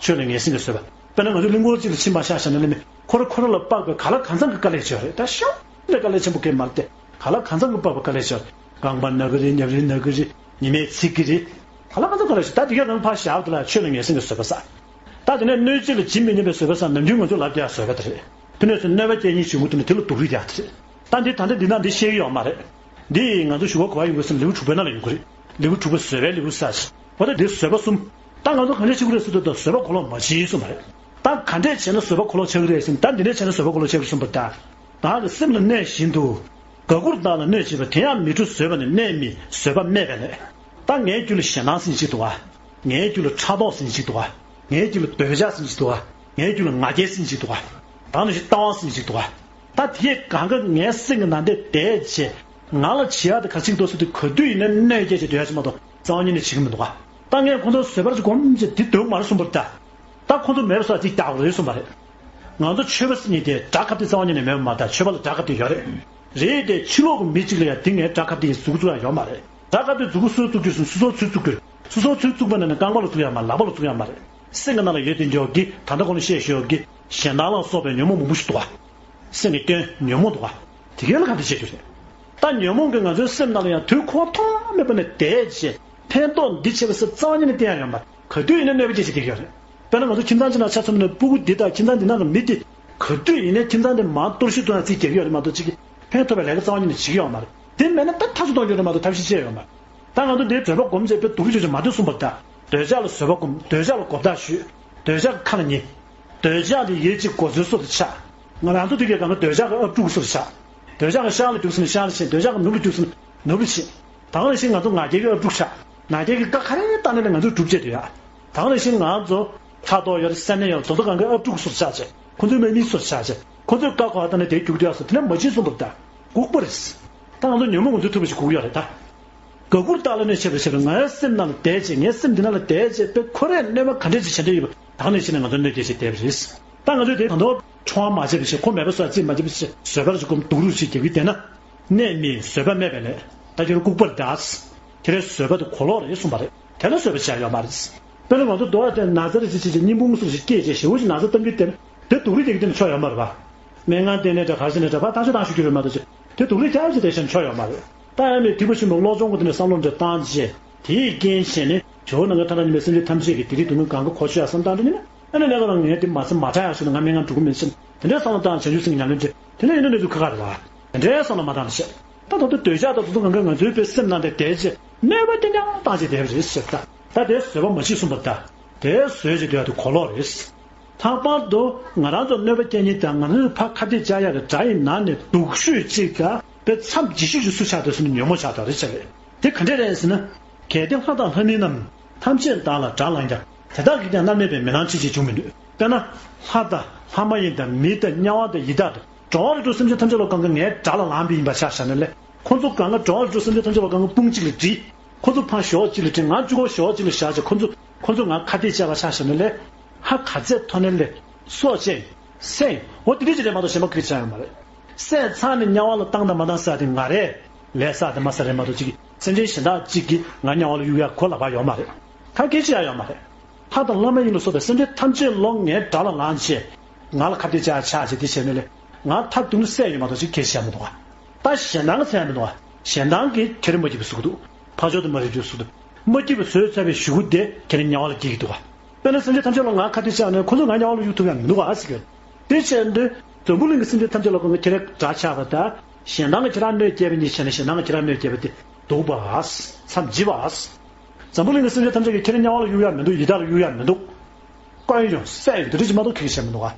ཆོས་ལ་ངན་སེམས་ཀྱི་བཟོད་པ། དཔེར་ན་ང་ཚོ་གླིང་སྐོར་གཅིག་ལ་ཕྱིན་པ་ཤག་བྱས་ན་ལ་མི་ཁོ་ར་ཁོ་ར་ལ་དཔག་པའི་ག་ལ་གང་འཚམ་གྱི་དཀའ་ལས་བྱས་རེད། ད་ཤོག་ལས་དཀའ་ལས་ཆེན་པོ་གས་མ་རེད་དེ། ག་ལ་གང་འཚམ་གྱི་དཔག་པའི་དཀའ་ལས་བྱས་རེད། རྐང་པ་ན་གི་རེད། ཉྭ་རིལ་ན་གི་རེད། ཉི་མས་ཚིག་གི་རེད། ག་ལ་གང་འཚམ་དཀའ་ལས་བྱས། ད་དེ་གའི་རང་ཕར་བཞག་དེ་ལ་ཆོས་ལ་ངན་སེམས་ཀྱི་བཟོད་པ་ཟེར། ད་དེ་ནས་གནོད་བྱེད་ལ་ཇི་མི་སྙམ་པའི་བཟོད་པ་ཟེར། ནམ་རྒྱུན་ང་ཚོ་ལབ་བསྡད་ཡག་བཟོད་པ་དེ་རེད། དེ་ནས་ཚུར་གནོད་པ་སྐྱེལ་མཁན་བྱུང་དུས་ནས་དེ་ལ་སྡུག་རུས་རྒྱག་དེ་རེད། ད་འདི་ད་ལྟ་འདི་ནང་འདི་བཤད་ཀྱི་ཡོད་མ་རེད། འདི་ང་ཚོ་ཞུ་བ་གོ་བ་ཡོང་གི་སེམས་ལེའུ་དྲུག་པའི་ནང་ལ་ཡོང་གི་རེད། ལེའུ་དྲུག་པ་བཟོད་པའི་ལེའུ་ས་ཞིག་འོ་ད་འདི་བཟོད་པ་གསུམ། ད་ང་ཚོ་གང་འདྲས་བྱེད་དགོས་རེད་ཟེར་དུས་ད་བཟོད་པ་གོ་ལོག་མ་བྱེད་གསུངས་པ་རེད། ད་ག་འདྲས་བྱས་ན་བཟོད་པ་གོ་ལོག་ཆགས་ཀྱི་རེད་ཟེར་ན། ད་འདི་འདྲས་བྱས་ན་བཟོད་པ་གོ་ལོག་ཆགས་ཀྱི་གསུངས་པ་ད། བདག་གི་སེམས་ལ་གནོད་བཞིན་དུ། དགའ་མགུར་བདག་ལ་གནོད་བྱེད་པ། དེ་ཡང་མི་འཁྲུགས་བཟོད་པ་ནི། གནོད་མི་བཟོད་པ་སྨད་པས་ལེགས། ད་ངའི་རྒྱུད་ལ་ཞེ་སྡང་ཟེར་མཁན་ཅིག་འདུག་ག་ངའི་རྒྱུད་ལ་ཕྲག་དོག་ཟེར་མཁན་ཅིག་འདུག་ག་ངའི་རྒྱུད་ལ་འདོད་ཆགས་ཟེར་མཁན་ཅིག་འདུག་ག་ངའི་རྒྱུད་ལ་ང་རྒྱལ་ཟེར་མཁན་ཅིག་འདུག་ག་ད་ནང་བཞིན་ལྟ་བ་ཟེར་མཁན་ཅིག་འདུག་ག་ད་དེ་གས་གང་ག་ངའི་སེམས་ཀྱི་ནང་དེ་བསྡད་བྱས། ང་ལ་བྱེད་ཡག་དེ་ག་ཚིག་འདུག་ཟེར་དུས་ག་དུས་ཡིན་ནའི་གནོད་སྐྱེལ་བྱས་སྡོད་ཡག་ཅིག་མ་གཏོགས་རྩ་བ་ཉིད་ནས་བྱེད་ཀྱི་མི་འདུག་ག་ད་ངས་ཁོང་ཚོར་བཟོད་པ་ཅིག་སྒོམ་བྱས་འདི་འདོད་མ་རེད་གསུངས་པ་རེད་ད། ད་ཁོང་ཚོ་མེད་པ་སོགས་ཅིག་རྒྱག་དགོས་རེད་གསུངས་པ་རེད། ང་ཚོ་ཆོས་པ་ཟེར་མཁན་དེ་དགྲ་ཁ་གཏད་རྩ་བ་ཉིད་ནས་མེད་པ་མ་གཏོགས། ཆོས་པ་ལ་དགྲ་ཁ་གཏད་ཡོད་རེད། རེད་དེ་ཕྱི་ལོགས་ཀྱི་མི་གཅིག་ལ་ཡང་དེ་ངའི་དགྲ་ཁ་གཏད་ཡིན་ཟེར་འཛུགས་ཚུགས་ཡག་ཡོད་མ་རེད། དགྲ་ཁ་གཏད་འཛུགས་ཀྱི་སྲོལ་བཙུགས་རྒྱུ་ཟེར་ན་སོ་སོ་ཚུར་བཙུགས་དགོས་རེད། སོ་སོ་ཚུར་བཙུགས་པ་ན་ནི་རྐང་པ་ལ་བཙུགས་ཡག་མ་རེད། ལག་པ་ལ་བཙུགས་ཡག་མ་རེད། སེམས་ཀྱི་ནང་ལ་ཡོད་དེ་འཇོག་གི། ད་ལྟ་ཁོང་ལ་བཤད་ཞོར་གི་ཞེ་སྡང་ལ་སོགས་པའི་ཉོན་མོངས་མང་པོ་ཞིག་འདུག་ག་སེམས་ཀྱི་སྐྱོན་ཉོན་མོངས་འདུག་ག་དེ་གས་ལ་ག་འདྲ་བྱེད་རྒྱུ་རེད། ད་ཉོན་མོངས་ཀྱིས་ང་ཚོའི་སེམས་ནང་ལ་ཡང་དུས་འཁོར་ཐོག་མེད་པ་ནས་བསྡད་བྱས་ཕན་ཐོགས་འདི་བྱེད་པ་ཟེར་རྩ་བ་ཉིད་ནས་བསྟན་ཡག་ཡོད་མ་རེད། ག་དུས་ཡིན་ན་གནོད་པ་སྐྱེལ་བྱེད་བསྡད་ཀྱི་ཡོད་རེད། དཔེར་ན་ང་ཚོ་ཁྱིམ་ཚང་གཅིག་ནང་ཆ་མཚོན་ན་སྤུ་གུ་འདི་དང་ཁྱིམ་ཚང་འདི་ནང་གི་མི་དེ་ག་དུས་ཡིན་ནའི་ཁྱིམ་ཚང་དེ་མར་གཏོར་བཤིག་གཏོང་ཡག་རྩིས་རྒྱག་གི་ཡོད་རེད་མ་གཏོགས། ཅིག་གིས་ཕན་ཐོགས་པའི་ལས་ཀ་རྩ་བ་ཉིད་ནས་བྱེད་ཀྱི་ཡོད་མ་རེད། དེ་མེད་ན་ད་ཐར་ཚུར་གཏོང་རྒྱུ་རེད་མ་གཏོགས་ཐབས་ཤེས་ཅི་ཡང་ཡོད་མ་རེད། ད་ང་ཚོ་འདིར་བཟོད་པ་སྒོམ་བྱས་དཔེ་སྡུག་རུས་བྱས་བྱས་མ་སྡོད་གསུངས་པ་རེད་ད། འདོད་ཆགས་ལ་བཟོད་པ་སྒོམ། འདོད་ཆགས་ལ་གོ་བརྡ་ཞུས། འདོད་ཆགས་ཀྱི་ཁ་ལ་ཉན། འདོད་ཆགས་དེ་ཡིད་ཀྱི་གོ་ཚོད་སོ་སོར་ཆགས། ང་རང་ཚོ་འདི་གའི་གང་ག་འདོད་ཆགས་ཀྱི་ཨབ་ཕྲུག་སོ་སོར་ཆགས། འདོད་ཆགས་ཀྱི་ཤར་ལ་རྒྱུགས་ཟེར་ན་ཤར་ལ་ཕྱིན། འདོད་ཆགས་ཀྱི་ནུབ་ལ་རྒྱུགས་ཟེར་ན་ནུབ་ལ་ཕྱིན། ད་ག་ནང་བཞིན་ང་ཚོ་ང་རྒྱལ་གྱི་ཨབ་ཕྲུག་ཆགས། ང་རྒྱལ་གྱི་བཀའ་ག་རེ་བཏང་ནས་ང་ཚོས་སྒྲུབ་བྱེད་དུ་ཡ། ད་ག་ནང་བཞིན་ང་ཚོ་ཕྲག་དོག་ཡོད་རེད། སེར་སྣ་ཡོད་རེད། དེ་ཚོ་གང་གའི་ཨབ་ཕྲུག་སོ་སོར་ཆགས་བྱས། ཁོ་ཚོའི་དམག་མི་སོ་སོར་ཆགས་བྱས། ཁོ་ཚོས་བཀའ་ག་བ་བཏང་ནས་དེ་རྒྱུགས་དུ་ཡ་སོ། དེ་ནས་མ་བྱེད་གསུངས་པ་རེད་ད། ལྐུགས་པ་རེད། ད་ང་ཚོ་ཉོན་མོངས་ང་ཚོའི་ཐུབ་པ་ཞིག་སྒུག་ཡོད་རེད་ད། དགའ་མགུར་བདག་ལ་གནོད་བྱེད་པ་ཞེས་པས། ངའི་སེམས་ནང་ལ་བསྡད་བྱས། ངའི་སེམས་འདི་ནང་ལ་བསྡད་བྱས་དཔེ་ཁོ་རས་གནོད་པ་ག་འདྲས་ཅིག་བྱེད་འདོད་ཡོད་པ་ད་ག་ནས་བྱས་ནས་ང་ཚོ་གནོད་སྐྱེལ་བྱས་བསྡད་པ་རེད། ད་ང་ཚོས་དེ་ད་དུང་ཁྲོ་བ་མ་བྱས་པ་བྱས། ཁོ་མེད་པ་བཟོ་ཡག་རྩིས་མ་བྱས་པ་བྱས། བཟོད་པ་ཅིག་སྒོམ། སྡུག་རུས་ཅིག་རྒྱག་གི་བསྡད་ན། གནོད་མི་བཟོད་པ་སྨད་པས་ལེགས། ད་ཁྱེད་རང་ལྐུགས་པ་རེད་ད། ཁྱེད་རའི་བཟོད་པ་དེ་གོ་ལོག་རེད་གསུངས་པ་རེད། དེ་ལ་བཟོད་པ་བྱས་ཡག་ཡོད་མ་རེད། དཔེར་ན་ང་ཚོ་རྡོ་བ་དེ་ན་ཚ་རེ་ཅིག་བྱས་བྱས་གཉིད་ཕུང་སོགས་ཤིག་སྐྱེས་བྱས་ཞེ་པོ་ཅིག་ན་ཚ་བཏང་གི་བསྡད་ན། དེ་སྡུག་རུས་དེ་གི་དེ་ནི་ཆོ་ཡོད་མ་རེད་པ། སྨན་ཁང་བསྟེན་ནས་འདྲ་ག་རེ་བྱས་ནས་འདྲ་ཕར་ཐག་གཅོད་བཏང་ཤོད་རྒྱུ་རེད་མ་གཏོགས་ཅི། དེ་སྡུག་རུས་རྒྱག་ཅིག་དེ་བཞིན་ཆོ་ཡོད་མ་རེད། ད་ཡང་མི་སྡིག་པ་ཆེན་པོ་བློ་སྦྱོང་གི་དེ་ནས་བསམ་བློ་འདྲ་བཏང་བྱས་དེའི་རྐྱེན་བྱས་ནས་ཇོ་བོ་ནང་གི་ཐ་ན་ཉི་མའི་སེམས་ཅན་ཐམས་ཅད་ཀྱི་བདེ་སྐྱིད་སྡུག་བསྔལ་གང་ག་གོ་ཆོད་ཡ་བསམ་བཏང་འདྲ་ཉིན་ཨ་ནི་ལས་ཀ་རང་ངས་དེ་མ་བསམ་མ་དྲག་ཡ་ཞིག་ན་ང་སྨན་ཁང་འགྲོ་གི་མིན་ཟེར་དེ་འདྲའི་བསམ་བློ་བཏང་བྱང་ཆུབ་སེམས་ཀྱི་ཉམས་ལེན་བྱས་དེ་འདྲའི་གནས་ཚུལ་ཁག་ཁག་རེད་བ། དེ་འདྲའི་བསམ་བློ་མ་བཏང་བྱས། ད་ད་དུང་འདོད་ཆགས་དང་དུ་དུ་གང་ག་ང་ཚོའི་པའི་སེམས་ནང་དེ་དེ་རྗེས་གནོད་པ་གཏན་ཀྱང་བཏང་བྱས་བསྡད་པ་རེད་ཟེར། ད་ད་དེ་བཟོད་པ་མ་མཆིས་གསུངས་པ། ད་དེ་བཟོད་བྱས་སྡོད་ཡ་དེ་གོ་ལོག་རེད། ལྷག་པར་དུ་ང་རང་ཚོ་གནོད་པ་སྐྱེལ་མཁན་དང་ང་རང་ཚོ་ཕར་ཁ་གཏད་བཅག་ཡག་གི་དགྲ་ཡི་ནང་ནས་སྡུག་ཤོས་གཅིག་དང་དཔེ་མཚམས་ལྗིད་ཤོས་ཀྱི་སུ་ཆགས་འདུག་ཟེར་ན་ཉོན་མོངས་ཆགས་འདུག་རེད་བྱས་རེད། དེ་ག་འདྲས་རེད་ཟེར་ན། གལ་ཏེ་ལྷ་དང་ལྷ་མིན་རྣམས་ཐམས་ཅད་བདག་ལ་དགྲར་ལངས་ཀྱང་དེ་དག་གིས་ཀྱང་མནར་མེད་པའི་མེ་ལོང་ཅི་ཞིག་འབྱུང་མི་ནུས། དཔེར་ན། ལྷ་དང་ལྷ་མ་ཡིན་དང་མི་དང་དམྱལ་བ་དང་ཡི་དྭགས་དང་འགྲོ་བ་རིགས་དྲུག་སེམས་ཅན་ཐམས་ཅད་ལ་གང་ག་ངའི་དགྲ་ལ་ལངས་པ་ཡིན་པ་ཆ་བཞག་ན་ལས་ཁོ་ཚོ་གང་ག་འགྲོ་བ་རིགས་དྲུག་སེམས་ཅན་ཐམས་ཅད་ལ་གང་ག་དཔུང་གཅིག་ལ་སྒྲིལ། ཁོ་ཚོ་ཕར་ཞོག་གཅིག་ལ་དྲན་ང་གཅིག་པོ་ཞོག་གཅིག་ལ་བཞག་བྱས་ཁོ་ཚོ་ཁོ་ཚོ་ང་ཁ་གཏད་བཅག་པ་ཆ་བཞག་ན་ལས། ཧ་ག་ཚད་ཐོག་ནས་ལས། སྲོག་བཅད། བསད། འོ་དེ་འདྲ་ཅིག་རེད་མ་གཏོགས་གཞན་པ་ག་རེ་ཆགས་ཡོད་མ་རེད། བསད་ཚར་ནས་དམྱལ་བ་ལ་བཏང་དང་མ་བཏང་ས་དེ་ང་རེད། ལས་བསགས་དང་མ་བསགས་རེད་མ་གཏོགས་གཅིག་གིས་སེམས་ཅན་གཞན་དག་གཅིག་གིས་ང་དམྱལ་བ་ལ་གཡུག་ཡག་གོ་ལག་པ་ཡོད་མ་རེད། ཁ་སྐད་ཆ་ཡང་ཡོད་མ་རེད། ལྷ་དང་ལྷ་མ་ཡིན་ལ་སོགས་པའི་སེམས་ཅན་ཐམས་ཅད་ལོ་ངའི་དགྲ་ལ་ལངས་བྱས། ང་ལ་ཁ་གཏད་བཅག་ཆགས་བྱས་དེ་བྱས་ནས་ལས། ང་ཐབས་སྡུག་ནི་བསད་ཡོད་མ་གཏོགས་གཅིག་སྐད་ཆ་བཤད་མི་འདུག་ག་ད་གཞན་དབང་བསད་མི་འདུག་ག་གཞན་དབང་གིས་ཁྱེད་རང་མ་སྐྱིད་པ་བཟོ་གི་འདུག་ཕར་ཕྱོགས་དུ་མ་རིག་རྒྱུ་བཟོ་གི་འདུག་མ་སྐྱིད་པ་བཟོས་ཚར་བའི་གཞུག་གུ་དེ་ཁྱེད་རང་དམྱལ་བ་ལ་སྐྱེ་གི་འདུག་ག་དཔེར་ན་སེམས་ཅན་ཐམས་ཅད་ལ་ང་ཁ་གཏད་བཅག་ནས་ཁོ་ཚོ་ང་དམྱལ་བ་ལ་གཡུག་ཐུབ་ཡ་མི་འདུག་ག་ཟེར་གི། དེ་བྱས་དུས་འཛམ་བུ་གླིང་གི་སེམས་ཅན་ཐམས་ཅད་ལ་ཁོ་ཚོ་ཁྱེད་རང་དགྲ་ཆགས་པ་དང་གཞན་དབང་གིས་ཁྱེད་རང་གནོད་སྐྱེལ་བ་གཉིས་བྱས་ནས་གཞན་དབང་གིས་ཁྱེད་རང་གནོད་སྐྱེལ་བ་དེ་སྡུག་པ། མཚམས་འཇིག་པ། འཛམ་བུ་གླིང་གི་སེམས་ཅན་ཐམས་ཅད་ཀྱིས་ཁྱེད་རང་དམྱལ་བ་ལ་གཡུག་ཡ་མི་འདུག་ཡི་དྭགས་ལ་གཡུག་ཡ་མི་འདུག་བཀའ་ཡོན་ཡང་སྲས་ཡོད་འདི་འདྲ་ཅིག་མ་གཏོགས་ཁྱེད་ཀྱིས་བྱས་མི་འདུག་ག་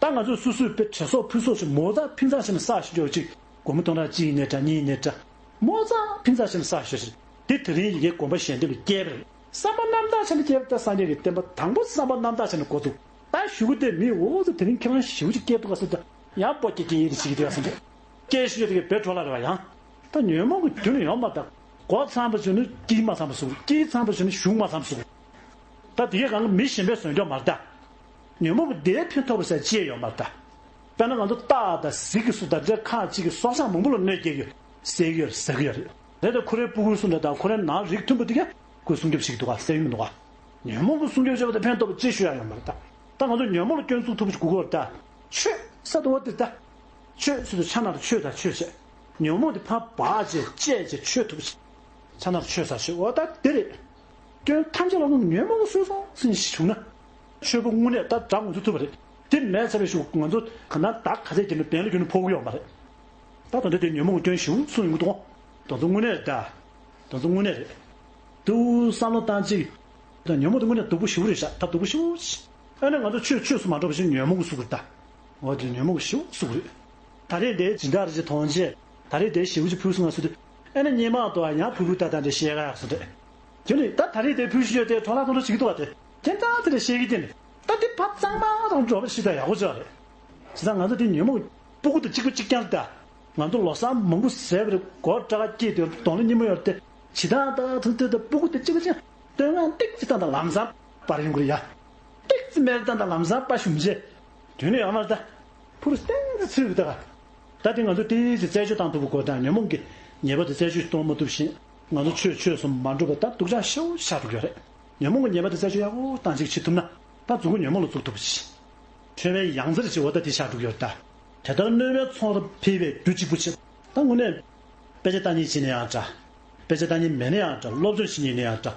ད་ང་ཚོས་སོ་སོའི་དཔེ་དྲི་སོགས་ཕུད་སོགས་ཀྱི་མོ་རྩ་ཕན་ཚགས་བྱས་ནས་བསགས་ཤིག་འཇོག་ཅིག་སྒོར་མོ་སྟོང་ཕྲག་གཅིག་ཡིན་ནའི་འདྲ་གཉིས་ཡིན་ནའི་འདྲ། མོ་རྩ་ཕན་ཚགས་བྱས་ནས་བསགས་ཤོག་ཅིག་དེ་དེ་རིང་ཡི་གེ་དགོན་པ་གཞན་དེ་ལ་སྐྱེལ་བ་རེད། བསམ་པ་རྣམ་དག་བྱས་ནས་སྐྱེལ་བ་དང་སངས་རྒྱས་ཀྱི་བསྟན་པ་དང་པོ་བསམ་པ་རྣམ་དག་བྱས་ནས་འགོ་འཛུགས། ད་གཞུག་གུ་དེ་མི་འོ་ཚོ་དེ་རིང་ཁྱེད་རང་ཞེ་པོ་ཅིག་སྐྱེལ་འདུག་ག་ཟེར་ཏེ་ཡང་སྤོ་སྐྱེལ་སྐྱེལ་ཡིན་ཟེར་གྱི་འདུག་ག་ཟེར་འདྲ། སྐྱེལ་ཤེས་ཡོད་དེ་གའི་བེད་འགྲོ་ལ་རེད་བ་ཡང་། ད་ཉོན་མོངས་ཀྱི་རྒྱུ་ནི་ཡོང་མ་ཐག་མགོ་ཚང་པ་བྱུང་ན་དཀྱིལ་མ་ཚང་པ་བཟོ་དགོས། དཀྱིལ་ཚང་པ་བྱུང་ན་གཞུང་མ་ཚང་པ་བཟོ་དགོས། ད་དེ་གའི་སྒང་ག་མི་གཞན་པས་བཟོས་འཇོག་མ་རེད་ད། ཉོན་མོངས་ཀྱི་དེའི་ཕན་ཐོགས་པ་ཟེར་ཅི་ཡང་ཡོད་མ་རེད་ད། དཔེར་ན་ང་ཚོ་སྟག་དང་གཟིག་གི་གཟུགས་དང་འདྲ་ཁག་ཅིག་གིས་སྲོག་ཆགས་མང་པོ་ལ་གནོད་སྐྱེལ་གྱི་ཟས་ཀྱི་ཡོད་རེད་ཟ་གི་ཡོད་རེད། དེ་ལྟར་ཁོ་རའི་སྤུ་གུའི་གསུང་འདྲ་དང་ཁོ་རའི་ནང་རིགས་མཐུན་པ་དེ་ག་ཁོས་སྲུང་སྐྱོབ་བྱེད་ཀྱི་འདུག་ག་ཟེར་གྱི་མི་འདུག་ག་ཉོན་མོངས་ཀྱིས་སྲུང་སྐྱོབ་བྱས་པ་དེ་ཕན་ཐོགས་པ་ཅི་ཞུ་ཡ་ཡོད་མ་རེད་ད། ད་ང་ཚོ་ཉོན་མོངས་ལ་སྐྱོན་འཛུགས་ཐུབ་པ་ཞིག་དགོས་ཀྱི་ཡོད་རེད་ད། ཆོས་ཟེར་དུས་འོ་དེ་ད། ཆོས་ཟེར་དུས་ཕྱག་ན་རུ་ཆོས་དང་ཆོས་བྱས། ཉོན་མོངས་དེ་ཕར་སྦག་བྱས་བཅད་བྱས་ཆོས་ཐུབ་པ་ཞིག་ཕྱག་ན་རུ་ཆོས་ཟེར་ཆོས་འོ་ད་དེ་རེད། སྐྱོན་ཐམས་ཅད་ལ་ཉོན་མོངས་སོ་སོ་ཟིན་ཞིག་བྱུང་ན། ཆོས་པ་དངོས་གནས་ད་དགྲ་ངོ་ཚ་ཐུབ་པ་རེད། དེ་མེད་ཚར་བའི་གཞུག་ང་ཚོ་ག་ན་ད་ག་ཚད་ཀྱི་ནི་བན་ལ་གྱུར་ནི་ཕོག་གི་ཡོད་མ་རེད། ད་ད་འདི་དེ་ཉོན་མོངས་སྐྱོན་ཞིག་གསུངས་ཡོང་གི་འདུག་དེ་ཚོ་དངོས་གནས་རེད་ད། དེ་ཚོ་དངོས་གནས་རེད། དུ་བསམ་བློ་བཏང་ཅིག་ད་ཉོན་མོངས་དེ་དངོས་གནས་སྡུག་པོ་ཞིག་རེད་ཤག་ད་སྡུག་པོ་ཞིག་ཨ་ནི་ང་ཚོ་ཆོས་ཆོས་སུ་མ་འགྲོ་བ་ཞིག་ཉོན་མོངས་ཀྱི་གཟུགས་རེད་ད། འོ་དེ་ཉོན་མོངས་ཀྱི་ཞིག་གཟུགས་རེད། ད་རེས་དེའི་སྦྱིན་བདག་རེ་ཅིག་མཐོང་རྗེས་ད་རེས་དེའི་ཞེ་པོ་ཅིག་ཕུལ་སོང་ང་སུ་དེ། ཨེ་ན་སྙན་མ་དོ་ཡང་ཕུ་ཕུ་ཏ་ཏ་འདྲ་བཤད་ག་ཡག་སོ་རེད། དེ་ནི་ད་ད་རེས་དེ་ཕུ་ཤི་ཡོད་དེ་འཕྲོ་བརླག་གཏོང་འདྲ་བྱེད་ཀྱི་འདུག་བ་དེ། ཁྱེད་ད་དེ་འདྲ་བཤད་ཀྱི་དེ་ནི་ད་དེ་ཕ་གཙང་མ་དང་འགྲོ་བ་ཤི་ད་ཡག་པོ་ཅོག་རེད། བྱས་ཙང་ང་ཚོ་དེ་ཉོན་མོངས་སྤུ་གུ་དང་གཅིག་པ་གཅིག་རྐྱང་རེད་ད། ང་ཚོ་ལོ་གསར་མང་པོ་ཟས་པ་རེད་གོ་དྲག་སྐྱེས་དེ་གདོང་ལ་སྙིང་མོ་ཡོད་དེ། ཇི་ལྟར་ད་ཐུག་དེ་ད་སྤུ་གུ་དང་གཅིག་པ་གཅིག་རྐྱང་བསྟོད་བསྔགས་ཏིག་ཙི་བཏང་དང་ལམ་སང་པར་ཡོང་གི་རེད་ཡ། ཏིག་ཙི་མེར་བཏང་དང་ལམ་སང་པ་ཞུམ་རྗེས། དོན་ནི་ཡོད་མ་རེད་ད། ཕུ་རུ་སྟེང་དུ་ཚུད་ཀྱི་ད། ད་དེ་ང་ཚོ་ཏིག་ཙི་རྩད་གཅོད་བཏང་ཐུབ་པའི་སྐོར་དང་ཉོན་མོངས་ཀྱི་ཉེས་པ་དེ་རྩད་གཅོད་གཏོང་མ་ཐུབ་བཞིན་ང་ཚོ་ཆོས་ཆོས་སུ་མ་འགྲོ་བ་ད་སྡུག་ཅག་ཤོས་ཆགས་འགྲོ་གི་ཡོད་རེད། ཉོན་མོངས་ཀྱི་ཉེས་པ་དེ་རྩད་གཅོད་ཡག་པོ་བཏང་ཅིག་བྱེད་ཐུབ་ན་ད་མཛུབ་གུ་ཉོན་མོངས་ལ་བཙུགས་ཐུབ་པ་ཞིག་ཁྲོས་པའི་ཡང་རྩེར་བྱེད་འོ་ད་དེ་ཆགས་འགྲོ་གི་ཡོད་རེད་ད། དེ་ལྟར་གནོད་པའི་ཚོགས་རབ་འཕེལ་བའི་རྒྱུ་གཅིག་པུ་བྱེད། ད་དངོས་གནས། དཔེ་ཆ་ལྟ་མཁན་ཅིག་ཡིན་ན་ཡང་འདྲ། དཔེ་ཆ་ལྟ་མཁན་མེད་ན་ཡང་འདྲ། སློབ་སྦྱོང་བྱེད་མཁན་ཡིན་ན་ཡང་འདྲ།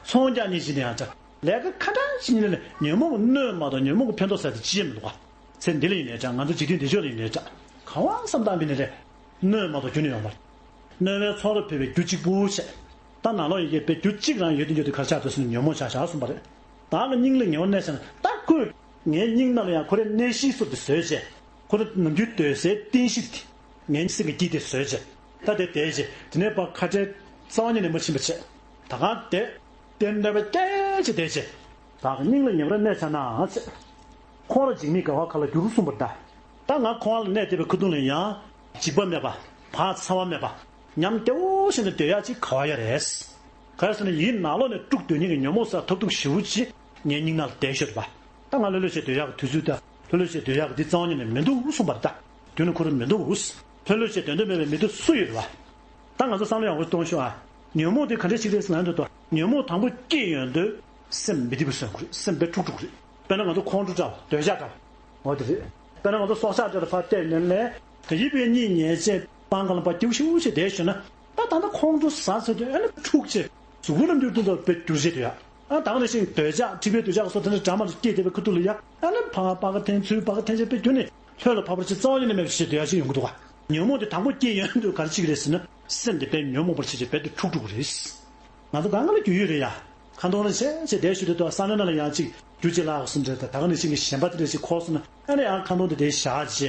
ཚོང་རྒྱག་མཁན་ཅིག་ཡིན་ན་ཡང་འདྲ། ལས་ཀ་ག་འདྲ་ཞིག་ཡིན་ན་ལས་ཉོན་མོངས་གནོད་མ་གཏོགས་ཉོན་མོངས་ཀྱི་ཕན་ཐོགས་ཟེར་དེ་ཅི་ཡང་མི་འདུག་ག་ཚེ་འདི་ལ་ཡིན་ནའི་འདྲ་ང་ཚོ་འཇིག་རྟེན་འདི་ཕྱོགས་ལ་ཡིན་ནའི་འདྲ། གང་བ་བསམ་བཏང་བས་ནི་རེད། གནོད་མ་གཏོགས་རྒྱུ་ནི་ཡོང་མ་རེད། གནོད་པའི་ཚོགས་རབ་འཕེལ་བའི་རྒྱུ་གཅིག་པུ་བྱས། ད་ནང་ལོགས་ཡི་གེ་དཔེ་རྒྱུ་གཅིག་རང་ཡོད་དུ་ཡོད་དུ་གར་ཆགས་ཐུབ་སོང་ན་ཉོན་མོངས་ཆགས་བཞག་གསུངས་པ་རེད། བདག་གི་སྙིང་ལ་ཉེ་བར་གནས་ཟེར་ན་ད་ཁོས་ངའི་སྙིང་ནང་ལ་ཡང་ཁོ་རའི་གནས་གཤིས་སུ་དེ་བཟོས་བྱས། ཁོ་རང་ནམ་རྒྱུན་སྡོད་སའི་རྟེན་གཞི་དེ་ངའི་སེམས་ཀྱི་དཀྱིལ་དེ་བཟོས་བྱས། ད་དེ་བསྡད་བྱས་དེ་ནས་ཕར་ཁ་བྲལ་རྩ་བ་ཉིད་ནས་མ་ཕྱིན་པ་བྱས། ད་གང་བསྡད། དེ་གནོད་པ་སྐྱེལ་བྱས་བསྡད་བྱས། བདག་གི་སྙིང་ལ་ཉེ་བར་གནས་ཚར་ན་ཚེ། ཁོང་ལ་འཇིགས་མེད་དགའ་བ་གར་ལ་འགྱུར་གསུངས་པ་རེད་ད། ད་ང་ཁོང་ལ་གནས་བསྡད་པའི་ཁ་ཐུག་ལ་ཡང་འཇིགས་པ་མེད་པ། བག་ཚ་བ་མེད་པ། ཉམས་བདེ་བོ་ཞིག་ཏུ་སྡོད་ཡག་ཅིག་ག་བ་ཡོད་རེད། ག་རེ་ཟེར་ན་ཡིད་ནང་ལོགས་ནས་དཀྲུགས་སྡོད་མཁན་གྱི་ཉོན་མོངས་ཟེར་ཐབས་སྡུག་ཞེ་པོ་ཅིག་ངའི་སྙིང་ནང་ལ་བསྡད་ཤོར་བ། ད་ང་ལྷོད་ལྷོད་བྱས་སྡོད་ཡག་གི་དུས་ཚོད་དང་ལྷོད་ལྷོད་བྱས་སྡོད་ཡག་གི་འདི་རྩ་བ་ཉིད་ནས་མི་འདུག་གསུངས་པ་རེད་ད། དོན་ནི་ཁོ་རང་མི་འདུག་ལྷོད་ལྷོད་བྱས་སྡོད་འདོད་མེད་པའི་མི་དེ་སུ་ཡོད་རེད་བ། ད་ང་ཚོ་བསམ་བློ་ཡག་པོ་གཏོང་ཤོག་ཨ། ཉོན་མོངས་དེ་ག་འདྲས་ཞིག་རེད་ཟེར་ན་འདོད་དོ། ཉོན་མོངས་དང་པོ་སྐྱེས་ཡོང་དུས་སེམས་མི་བདེ་པོ་བཟོ་གི་རེད། སེམས་དཔེ་འཁྲུག་འཁྲུག་རེད། དཔེར་ན་ང་ཚོ་ཁོང་ཁྲོ་འདྲ་བ་འདོད་ཆགས་འདྲ་བ། འོ་དེ་རེད། དཔེར་ན་ང་ཚོ་སྲོག་ཆགས་འདྲ་ལ་ཕར་བལྟས་ནས་ལས་དེ་ཡིད་པའི་གཉིད་ཉལ་བྱས་སྤང་ཁ་ལ་ཕར་སྐྱུག་ཤུག་ཤིག་བསྡད་ཞུ་ན། ད་ད་ལྟ་ཁོང་ཁྲོ་ཟ་ཟེར་དུས་ཨ་ནི་འཁྲུག་བྱས་གཟུགས་པོ་ལ་འགྱུར་དུས་ད་དཔེ་འགྱུར་བྱེད་དུ་ཡ། ཨ་ད་ག་ནང་བཞིན་འདོད་ཆགས་འཁྲིག་པའི་འདོད་ཆགས་སོགས་དེ་འདྲ་འདྲ་མ་སྐྱེས་བསྡད་པའི་ཁ་ཐུག་ལ་ཡ། ཨ་ནི་ཕར་སྤང་ཁ་འཐེན་ཚུར་སྤང་ཁ་འཐེན་བྱས་དཔེ་རྒྱུ་ནི་ལྷོད་ལ་བབས་པ་ཅིག་རྩ་བ་ཉིད་ནས་མེད་པ་ཞིག་འདོད་ཡ་ཞིག་ཡོང་གི་འདུག་བ། ཉོན་མོངས་དེ་དང་པོ་སྐྱེས་ཡོང་དུས་ག་རེ་བྱེད་ཀྱི་རེད་ཟེར་ན། སེམས་དེ་དཔེ་ཉོན་མོངས་པར་བྱེད་ཅིང་རྦད་དེ་འཁྲུག་འགྲོ་གི་རེད། ང་ཚོ་གང་ག་ལ་རྒྱུས་ཡོད་རེད་ཡ། ཁ་འདོན་ལ་བྱས་བྱས་བསྡད་ཞུ་དུས་ད་ས་གནས་ནང་ལ་ཡང་ཅིག་རྒྱུ་ཅིག་ལ་ཟེར་འདྲ་ད་ག་ནང་བཞིན་གྱི་གཞན་པ་དེ་འདྲ་ཞིག་ཁོག་སོང་ན་ཨ་ནི་ཡང་ཁ་འདོན་དེ་དེ་བཞག་བྱས་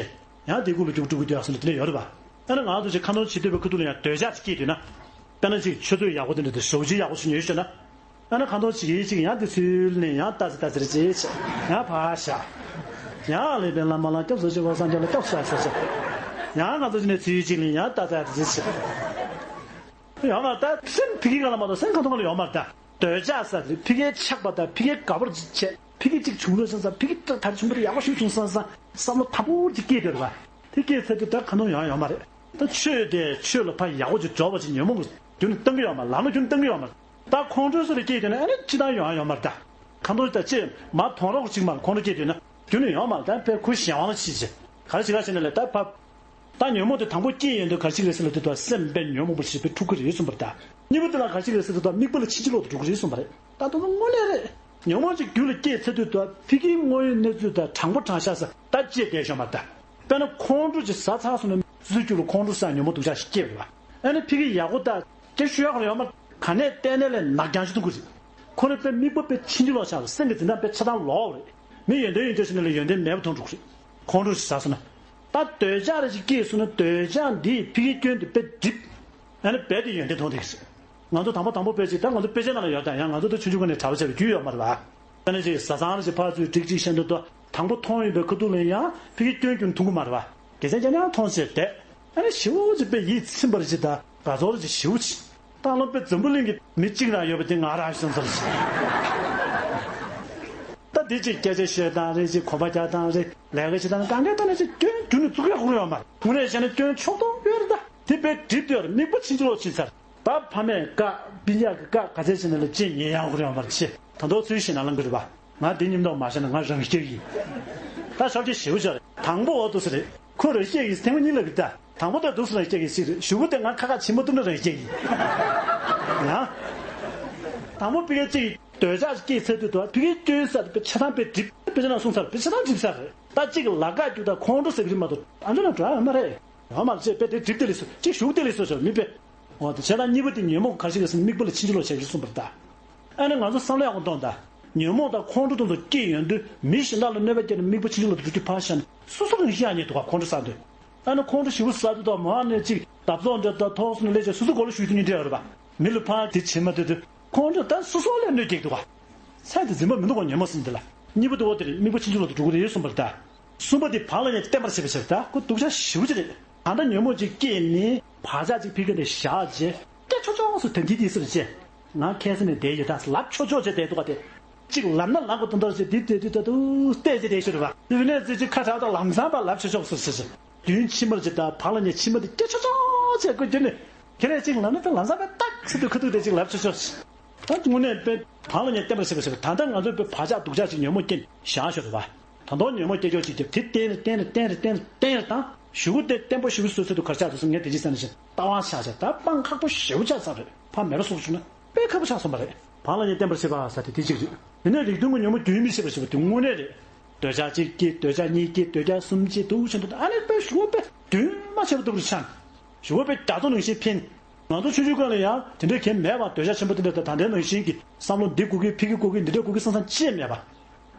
ཡང་དེ་ཁུག་ལ་རྒྱུག་འགྲོ་གི་འདུག་ཡ་སོང་ན་དེ་འདྲ་ཡོད་རེད་པ། ཨ་ནི་ང་ཚོ་ཅིག་ཁ་འདོན་བྱེད་འདོད་པའི་ཁ་ཐུག་ལ་ཡང་འདོད་ཆགས་ཅིག་སྐྱེས་འདུག་ན། དཔེར་ན་ཅིག་ཆུ་ཚོད་ཡག་པོ་དེ་འདྲ་ཞོགས་ཇ་ཡག་པོ་ཞིག་ཉོས་ཤོག་ན། ཨ་ནི་ཁ་འདོན་བྱེད་ཀྱི་ཅིག་ཡང་དེ་ཚུལ་ནས་ཡང་ལྟ་ཟེར་ལྟ་ཟེར་བྱས་བྱས་ཡང་ཕར་བཞག་ཡང་ལེགས་པའི་བླ་མ་ལ་སྐྱབས་སུ་མཆིའོ་སངས་རྒྱས་ལ་སྐྱབས་སུ་མཆིའོ་ཟེར་བྱས། ཡང་ང་ཚོ་ཅིག་ནས་ཚུལ་ཅིག་ནས་ཡང་ལྟ་ཟེར་ལྟ་ཟེར་བྱས། ཡོད་མ་རེད་ད། སེམས་ཕ་གི་སྒང་ལ་མ་གཏོགས་སེམས་ཁ་ཐུག་ལ་ཡོད་མ་རེད་ད། འདོད་ཆགས་ཟེར་དེ་ཕ་གིའི་ཆགས་པ་དང་ཕ་གིའི་དགའ་པོར་བྱས་ཕ་གི་གཅིག་བྱུང་རེད་བསམ་བསམ་ཕ་གི་ད་བྱུང་བ་དེ་ཡག་པོ་ཞིག་བྱུང་བསམ་བསམ་བསམ་བློ་དམ་པོ་ཅིག་སྐྱེས་བསྡད་རེད་པ། དེ་སྐྱེས་ཚར་དུས་ད་ཁ་འདོན་ཡོང་ཡ་ཡོད་མ་རེད། ད་ཆོས་དེ་ཆོས་ལ་ཕར་ཡག་པོ་ཅིག་འཇོག་པ་ཅིག་ཉོན་མོངས་ཀྱི་རྒྱུ་ནི་གཏང་གི་ཡོད་མ་རེད། ལམ་ལ་རྒྱུ་ནི་གཏང་གི་ཡོད་མ་རེད། ད་ཁོང་ཁྲོ་སོགས་ལ་སྐྱེས་བསྡད་ན་ཨ་ནི་སྤྱིར་བཏང་ཡོང་ཡ་ཡོད་མ་རེད་ད། ཁ་འདོན་ད་ཅེས་མ་མཐོང་རོགས་ཅིག་མ་ཁོང་ཁྲོ་སྐྱེས་བསྡད་ན་རྒྱུ་ནི་ཡོད་མ་རེད། ད་དཔེ་ཁུ་གཞན་དབང་ལ་ཕྱིན་ཅིག་ག་རེ་བྱེད་ག་བྱེད་ན་ལས་ད་ཕ། ད་ཉོན་མོངས་དེ་དང་པོ་སྐྱེས་ཡོང་དུས་ག་རེ་བྱེད་ཀྱི་རེད་ཟེར་ལབ་དུས་ད་སེམས་དཔེ་ཉོན་མོངས་པར་བྱེད་པའི་འཁྲུག་གི་རེད་གསུངས་པ་རེད་ད། གཉིས་པ་དེ་ལ་ག་རེ་བྱེད་ཀྱི་རེད་ཟེར་དུས་ད་དམིགས་པ་ལ་ཕྱིན་ཅི་ལོག་ཏུ་འགྲོ་གི་རེད་གསུངས་པ་རེད། ད་དུང་དངོས་གནས་རེད། ཉོན་མོངས་ཅིག་རྒྱུད་ལ་སྐྱེས་ཚར་དུས་ད་ཕ་གིའི་དངོས་ཡོད་གནས་ཚུལ་ད་དྲང་པོ་དྲང་བཞག་ས་ད་བཅད་བསྡད་ཤོག་མ་ད། དཔེར་ན་ཁོང་ཁྲོ་ཅིག་ཟ་ཚར་སོང་ན་སོ་སོའི་རྒྱུད་ལ་ཁོང་ཁྲོ་ཟ་ཉོན་མོངས་སྡུག་ཅག་ཞིག་སྐྱེས་པ་རེད་པ། ཨ་ནི་ཕ་གི་ཡག་པོ་ད་སྐྱེ་ཤོས་ཡག་ཡོད་མ་ག་ནས་བལྟས་ནས་ལས་ནག་རྐྱང་ཞིག་འདུག་གི་རེད། ཁོ་རེ་དཔེ་དམིགས་པ་དཔེ་ཕྱིན་ཅི་ལོག་ཆགས་པ་སེམས་ཀྱི་འཛིན་སྟངས་དཔེ་ཆ་ཚང་ལོག་པ་རེད། མི་ཡོན་ཏན་ཡོད་འདོད་ཞིག་ནས་ལས་ཡོན་ཏན་མེད་པ་མཐོང་འགྲོ་གི་རེད། ཁོང་ཁྲོ་ཞིག་ཟ་སོང་ན། ད་འདོད་ཆགས་རེ་ཞིག་སྐྱེས་སོང་ན་འདོད་ཆགས་འདིས་ཕ་གིའི་སྐྱོན་དེ་དཔེ་འགྲིབ། ཨ་ནི་རྦད་དེ་ཡོན་ཏན་མཐོང་བསྡད་ཀྱི་རེད། ང་ཚོ་དང་པོ་དང་པོ་དཔེ་ཅིག་ད་ང་ཚོ་དཔེ་ཆ་ནང་ལ་ཡོད་ད་ཡང་ང་ཚོ་ད་ཆུང་ཆུང་སྒང་ནས་གྲྭ་པ་བྱས་པའི་རྒྱུས་ཡོད་མ་རེད་པ། ཨ་ནི་ཅིག་བཟའ་ཚང་རེ་ཞིག་ཕར་ཚུར་སྒྲིག་ཅིག་བཤད་འདུག་ད་དང་པོ་མཐོང་ཡོད་པའི་ཁ་ཐུག་ལ་ཡང་ཕ་གིའི་སྐྱོན་ཀྱང་མཐོང་གི་མ་རེད་པ། དགེ་མཚན་རྐྱང་རྐྱང་མཐོང་བྱས་བསྡད། ཨ་ནི་ཞེ་པོ་ཅིག་དཔེ་ཡིད་ཚིམ་པ་རེ་ཞིག་ད་དགའ་ཚོར་རེ་ཞིག་ཞེ་པོ་ཅིག་ད་ལོ་དཔེ་འཛམ་བུ་གླིང་གི་མི་གཅིག་རང་ཡོད་པ་དེ་ང་རང་ཞིག་བསམ་ཚར་ཞིག་ད་འདི་ཅིག་སྐད་ཆ་བཤད་སྟངས་རེ་ཅིག་གོམ་པ་རྒྱག་སྟངས་རེ་ལས་ཀ་བྱེད་སྟངས་གང་གའི་ཐོག་ནས་ཅིག་སྐྱོན་རྒྱུ་ནི་བཙུགས་ཡག་ཁུར་ཡོད་མ་རེད། དངོས་གནས་བཤད་ན་སྐྱོན་ཕྱོགས་གཏོགས་ཡོད་རེད་ད། དེ་དཔེ་འགྲིབ་སྟེ་ཡོད་རེད། དམིགས་པ་ཕྱིན་ཅི་ལོག་ཕྱིན་ཚར། ད་ཕ་མས་བཀག་སྤུན་ཀྱག་གིས་བཀག་ག་ཚད་བྱས་ན་ལ་ཅིག་ཉན་ཡག་ཁུར་ཡོད་མ་རེད་ཆེ། ད་མདོ་ཚུལ་བཤད་ན་ལང་གི་རེད་པ། ང་འདི་མཉམ་དུ་མ་བཤད་ན་ང་རང་སྐྱག་ཡིན། ད་ཞབས་ཕྱི་ཞེ་པོ་ཅིག་རེད། དང་པོ་འོ་འདུག་སེ་རེད། ཁོ་རང་སྐྱག་ཡིན་ཐེངས་མ་གཉིས་ལབ་གི་ད། དང་པོ་ད་འདུག་སེ་རང་སྐྱག་ཡིན་ཞིག་རེད། གཞུག་གུ་དེ་ང་ཁ་ཁ་བྱིན་མ་ཐུབ་ན་རང་སྐྱག་ཡིན། ཡང་། དང་པོ་ཕ་གི་གཅིག་འདོད་ཆགས་སྐྱེས་ཚར་དུས་ད་ཕ་གི་སྐྱོན་ས་དེ་དཔེ་ཆ་ཚང་དཔེ་འགྲིབ་དཔེ་ཆ་ནང་གསུངས་ཚར་དཔེ་ཆ་ཚང་འགྲིབ་ཚར་རེད། ད་གཅིག་ལ་དགའ་རྒྱུ་དང་ཁོང་ཁྲོ་ཟ་གི་རེད་མ་གཏོགས་ཨ་འདྲ་ན་འགྲོ་ཡ་མ་རེད། ཡོད་མ་རེད་ཅེས་དཔེ་དེ་འགྲིབ་དེ་ལས་སོ་གཅིག་གཞུག་དེ་ལས་སོ་ཞོག་མི་དཔེ། འོ་དེ་བྱས་ཙང་གཉིས་པ་དེ་ཉོན་མོངས་ག་རེ་ཞིག་རེད་ཟེར་ན་དམིགས་པ་ལ་ཕྱིན་ཅི་ལོག་བྱ་རྒྱུ་གསུངས་པ་རེད་ད། ཨ་ནི་ང་ཚོ་བསམ་བློ་ཡག་པོ་གཏོང་དང་། ཉོན་མོངས་དང་ཁོང་ཁྲོ་དེ་ཚོ་སྐྱེས་ཡོང་དུས་མི་གཞན་དག་ལ་གནོད་པ་བསྐྱལ་ནས་དམིགས་པ་ཕྱིན་ཅི་ལོག་ཏུ་འགྲོ་རྒྱུ་ཕར་བཞག་ནས་སོ་སོ་རང་བཞིན་ཡག་ཉེས་འདུག་ག་ཁོང་ཁྲོ་ཟ་དུས། ཨ་ནི་ཁོང་ཁྲོ་ཞེ་པོ་ཟ་དུས་དང་མ་ནས་ཅིག་བརྡབ་གསིག་འདྲ་དང་ཐོག་སོང་ནས་ལས་ཀྱང་སོ་སོ་མགོ་ལ་གཞུས་དུས་ཉིན་འདྲ་ཡོད་རེད་པ། མི་ལ་ཕར་དེ་བྱེད་མ་ཐུབ་དུས་ཁོང་ཁྲོ་ད་སོ་སོ་ལ་གནོད་སྐྱེལ་འདུག་ག་ཚད་དེ་འཛིན་པ་མི་འདུག་ག་ཉོན་མོངས་ཟེར་འདི་ལ། གཉིས་པ་དེ་འོ་དེ་རེད། དམིགས་པ་ཕྱིན་ཅི་ལོག་ཏུ་འགྲོ་གི་རེད་གསུངས་པ་རེད་ད། གསུམ་པ་དེ་བག་ལ་ཉལ་བསྟེན་པར་བྱེད་པ་བྱེད་པ་ད་ཁོ་སྡུག་ཅག་ཞེ་པོ་ཅིག་རེད། ད་ལྟ་ཉོན་མོངས་ཅིག་སྐྱེས་ནས་བག་ཆགས་ཅིག་ཕ་གི་ནས་བཞག་རྗེས་སྐད་ཆོག་ཆོག་སུ་དོན་དེ་དེ་སུ་རེད་ཅེས། ང་ཁ་སང་ནས་བསྡད་ཡོད་ད་ལབ་ཆོག་ཆོག་བྱས་བསྡད་འདུག་ག་དེ། གཅིག་ལབ་ན་ལབ་དགོས་དོན་དག་ཅིག་འདི་དེ་དུས་ད་དུ་བལྟས་ཅིག་བསྡད་ཤོར་བ་དེ་ནས་ཅིག་ཅིག་ཁ་གྲག་དང་ལམ་སང་བ་ལབ་ཆོག་ཆོག་སུ་སུ་སུ། རྒྱུན་ཕྱི་མར་ཅིག་ད་བག་ལ་ཉལ་ཕྱི་མ་དེ་སྐད་ཆོག་ཆོག་བྱས་དགོས་རྒྱུ་ནི། ཁྱེད་རས་ཅིག་ལབ་ན་ད་ལམ་སང་བ་ཏག་ཚིག་ཏུ་ཁ་ཐུག་དེ་ཅིག་ལབ་ཆོག་ཆོག་སུ། ད་དངོས་གནས་དཔེ་བག་ལ་ཉལ་བསྟེན་པར་བྱེད་པ་ཞེས་པ་ད་ལྟ་ང་ཚོས་དཔེ་བག་ཆགས་སྡུག་ཅག་ཅིག་ཉོན་མོངས་སྐྱེས་བཞག་ཤོར་བ། ད་དུང་ཉོན་མོངས་སྐྱེ་ཕྱོགས་ཅིག་ཀྱང་དེ་བསྟེན་ནས་བསྟེན་ནས་བསྟེན་ནས་བསྟེན་ནས་བསྟེན་ནས་དང་གཞུག་གུ་དེ་བརྟན་པོ་ཞེ་པོ་བཟོ་ཚུལ་དུ་ག་རེ་ཆགས་འདུག་ཟེར་ངས་དེ་ཅི་ཟེར་ན་བཞིན་ལྟ་བ་ཆགས་ཆགས་ད་སྤང་ཁག་པོ་ཞེ་པོ་ཆགས་ཚར་རེད། ཕ་མེ་རོ་སོགས་བྱུང་ན་དཔེ་ཁག་པོ་ཆགས་སོང་བ་རེད། བག་ལ་ཉལ་བསྟེན་པར་བྱེད་པ་ཟེར་དེ་དེ་གཅིག་རེད། དེ་ནས་རིགས་མཐུན་གྱི་ཉོན་མོངས་རྒྱུན་མི་ཤེས་པར་བྱེད་པ་དེ་དངོས་གནས་རེད། འདོད་ཆགས་གཅིག་སྐྱེས་འདོད་ཆགས་གཉིས་སྐྱེས་འདོད་ཆགས་གསུམ་སྐྱེས་འདུག་ཕྱིན་དུ་ཨ་ནི་དཔེ་ཞུ་བ་དཔེ་རྒྱུན་མ་ཆད་པ་འདུག་རེད་ཆགས། ཞུ་བ་དཔེ་རྒྱ་མཚོ་ནང་བཞིན་འཕེན། ང་ཚོ་ཆུང་ཆུང་སྒང་ལ་ཡང་དེ་འདྲའི་གལ་མེད་པ་འདོད་ཆགས་ཆེན་པོ་དེ་འདྲ་དང་ད་ལྟའི་ནང་བཞིན་གྱི་བསམ་བློ་འདི་དགོས་ཀི་ཕ་གི་དགོས་ཀི་འདི་འདྲ་དགོས་ཀི་བསམ་བསམ་ཅི་ཡང་མེད་པ།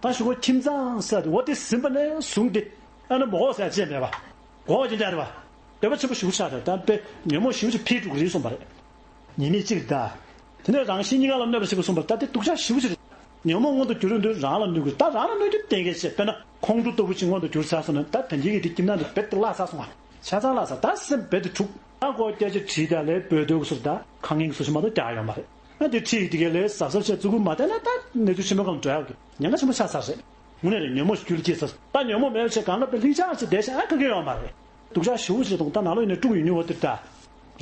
ད་ཞུ་བ་ཁྱིམ་ཚང་ཟེར་དེ་འོ་དེ་ཟིན་པ་ནས་བཟུང་སྟེ་ཨ་ནི་མོ་ཧོ་ཟེར་ཅི་ཡང་མེད་པ། གོ་བ་ཅི་འདྲ་རེད་བ། འདོད་པ་ཆེན་པོ་ཞེ་པོ་ཆགས་རེད་ད་དཔེ་ཉོན་མོངས་ཞེ་པོ་ཅིག་འཕེལ་འགྲོ་གི་རེད་གསུངས་པ་རེད། ཉེས་དམིགས་གཅིག་རེད་ད། དེ་ནས་རང་གཞན་གཉིས་ཀ་ལ་གནོད་པ་བྱེད་པ་གསུངས་པ་རེད་ད་དེ་སྡུག་ཅག་ཞེ་པོ་ཅིག་རེད། ཉོན་མོངས་མངོན་དུ་གྱུར་དུས་རང་ལ་གནོད་ཀྱི་ད་རང་ལ་གནོད་རྒྱུ་གཏན་འཁེལ་བྱས་དཔེར་ན་ཁོང་ཁྲོ་ལྟ་བུ་ཅིག་མངོན་དུ་གྱུར་ཚར་སོང་ན་ད་དོན་གྱི་དེ་ཁྱིམ་ནང་དུ་རྦད་དེ་བརླག་ཚར་སོང་ང་། ཆ་ཚང་བརླག་ཚར་ད་སེམས་རྦད་དེ་འཁྲུག་ད་ཁོ་སྐད་ཆ་དྲིས་ད་ལས་འབོད་འདོད་ཀྱི་ཟུར་ད་ཁ་ངན་གྱི་ཟུར་ཞིག་མ་གཏོགས་རྒྱག་ཡོད་མ་རེད། ཨ་དེ་ཁྲིད་དེ་གས་ལས་གཟབ་གཟབ་བྱས་བརྩི་བཀུར་མ་བསྟེན་ན་ད་གནས་ཚུལ་ཆེན་པོ་གང་འགྲོ་ཡག་གི་ཉེན་ཁ་ཆེན་པོ་ཆགས་ཚར་རེད། དངོས་གནས་རེད། ཉོན་མོངས་རྒྱུད་ལ་སྐྱེས་ཚར་ད་ཉོན་མོངས་མེད་པ་བྱས་གང་ལ་དཔེ་ལྷིང་འཇགས་བྱས་བསྡད་བཞག་ཨ་ག་གེ་ཡོད་མ་རེད། སྡུག་ཅག་ཞེ་པོ་ཅིག་དང་ད་ནང་ལོགས་ཡིན་ནའི་དཀྲུག་ཡོད་ཉོ་བ་དེ་ད།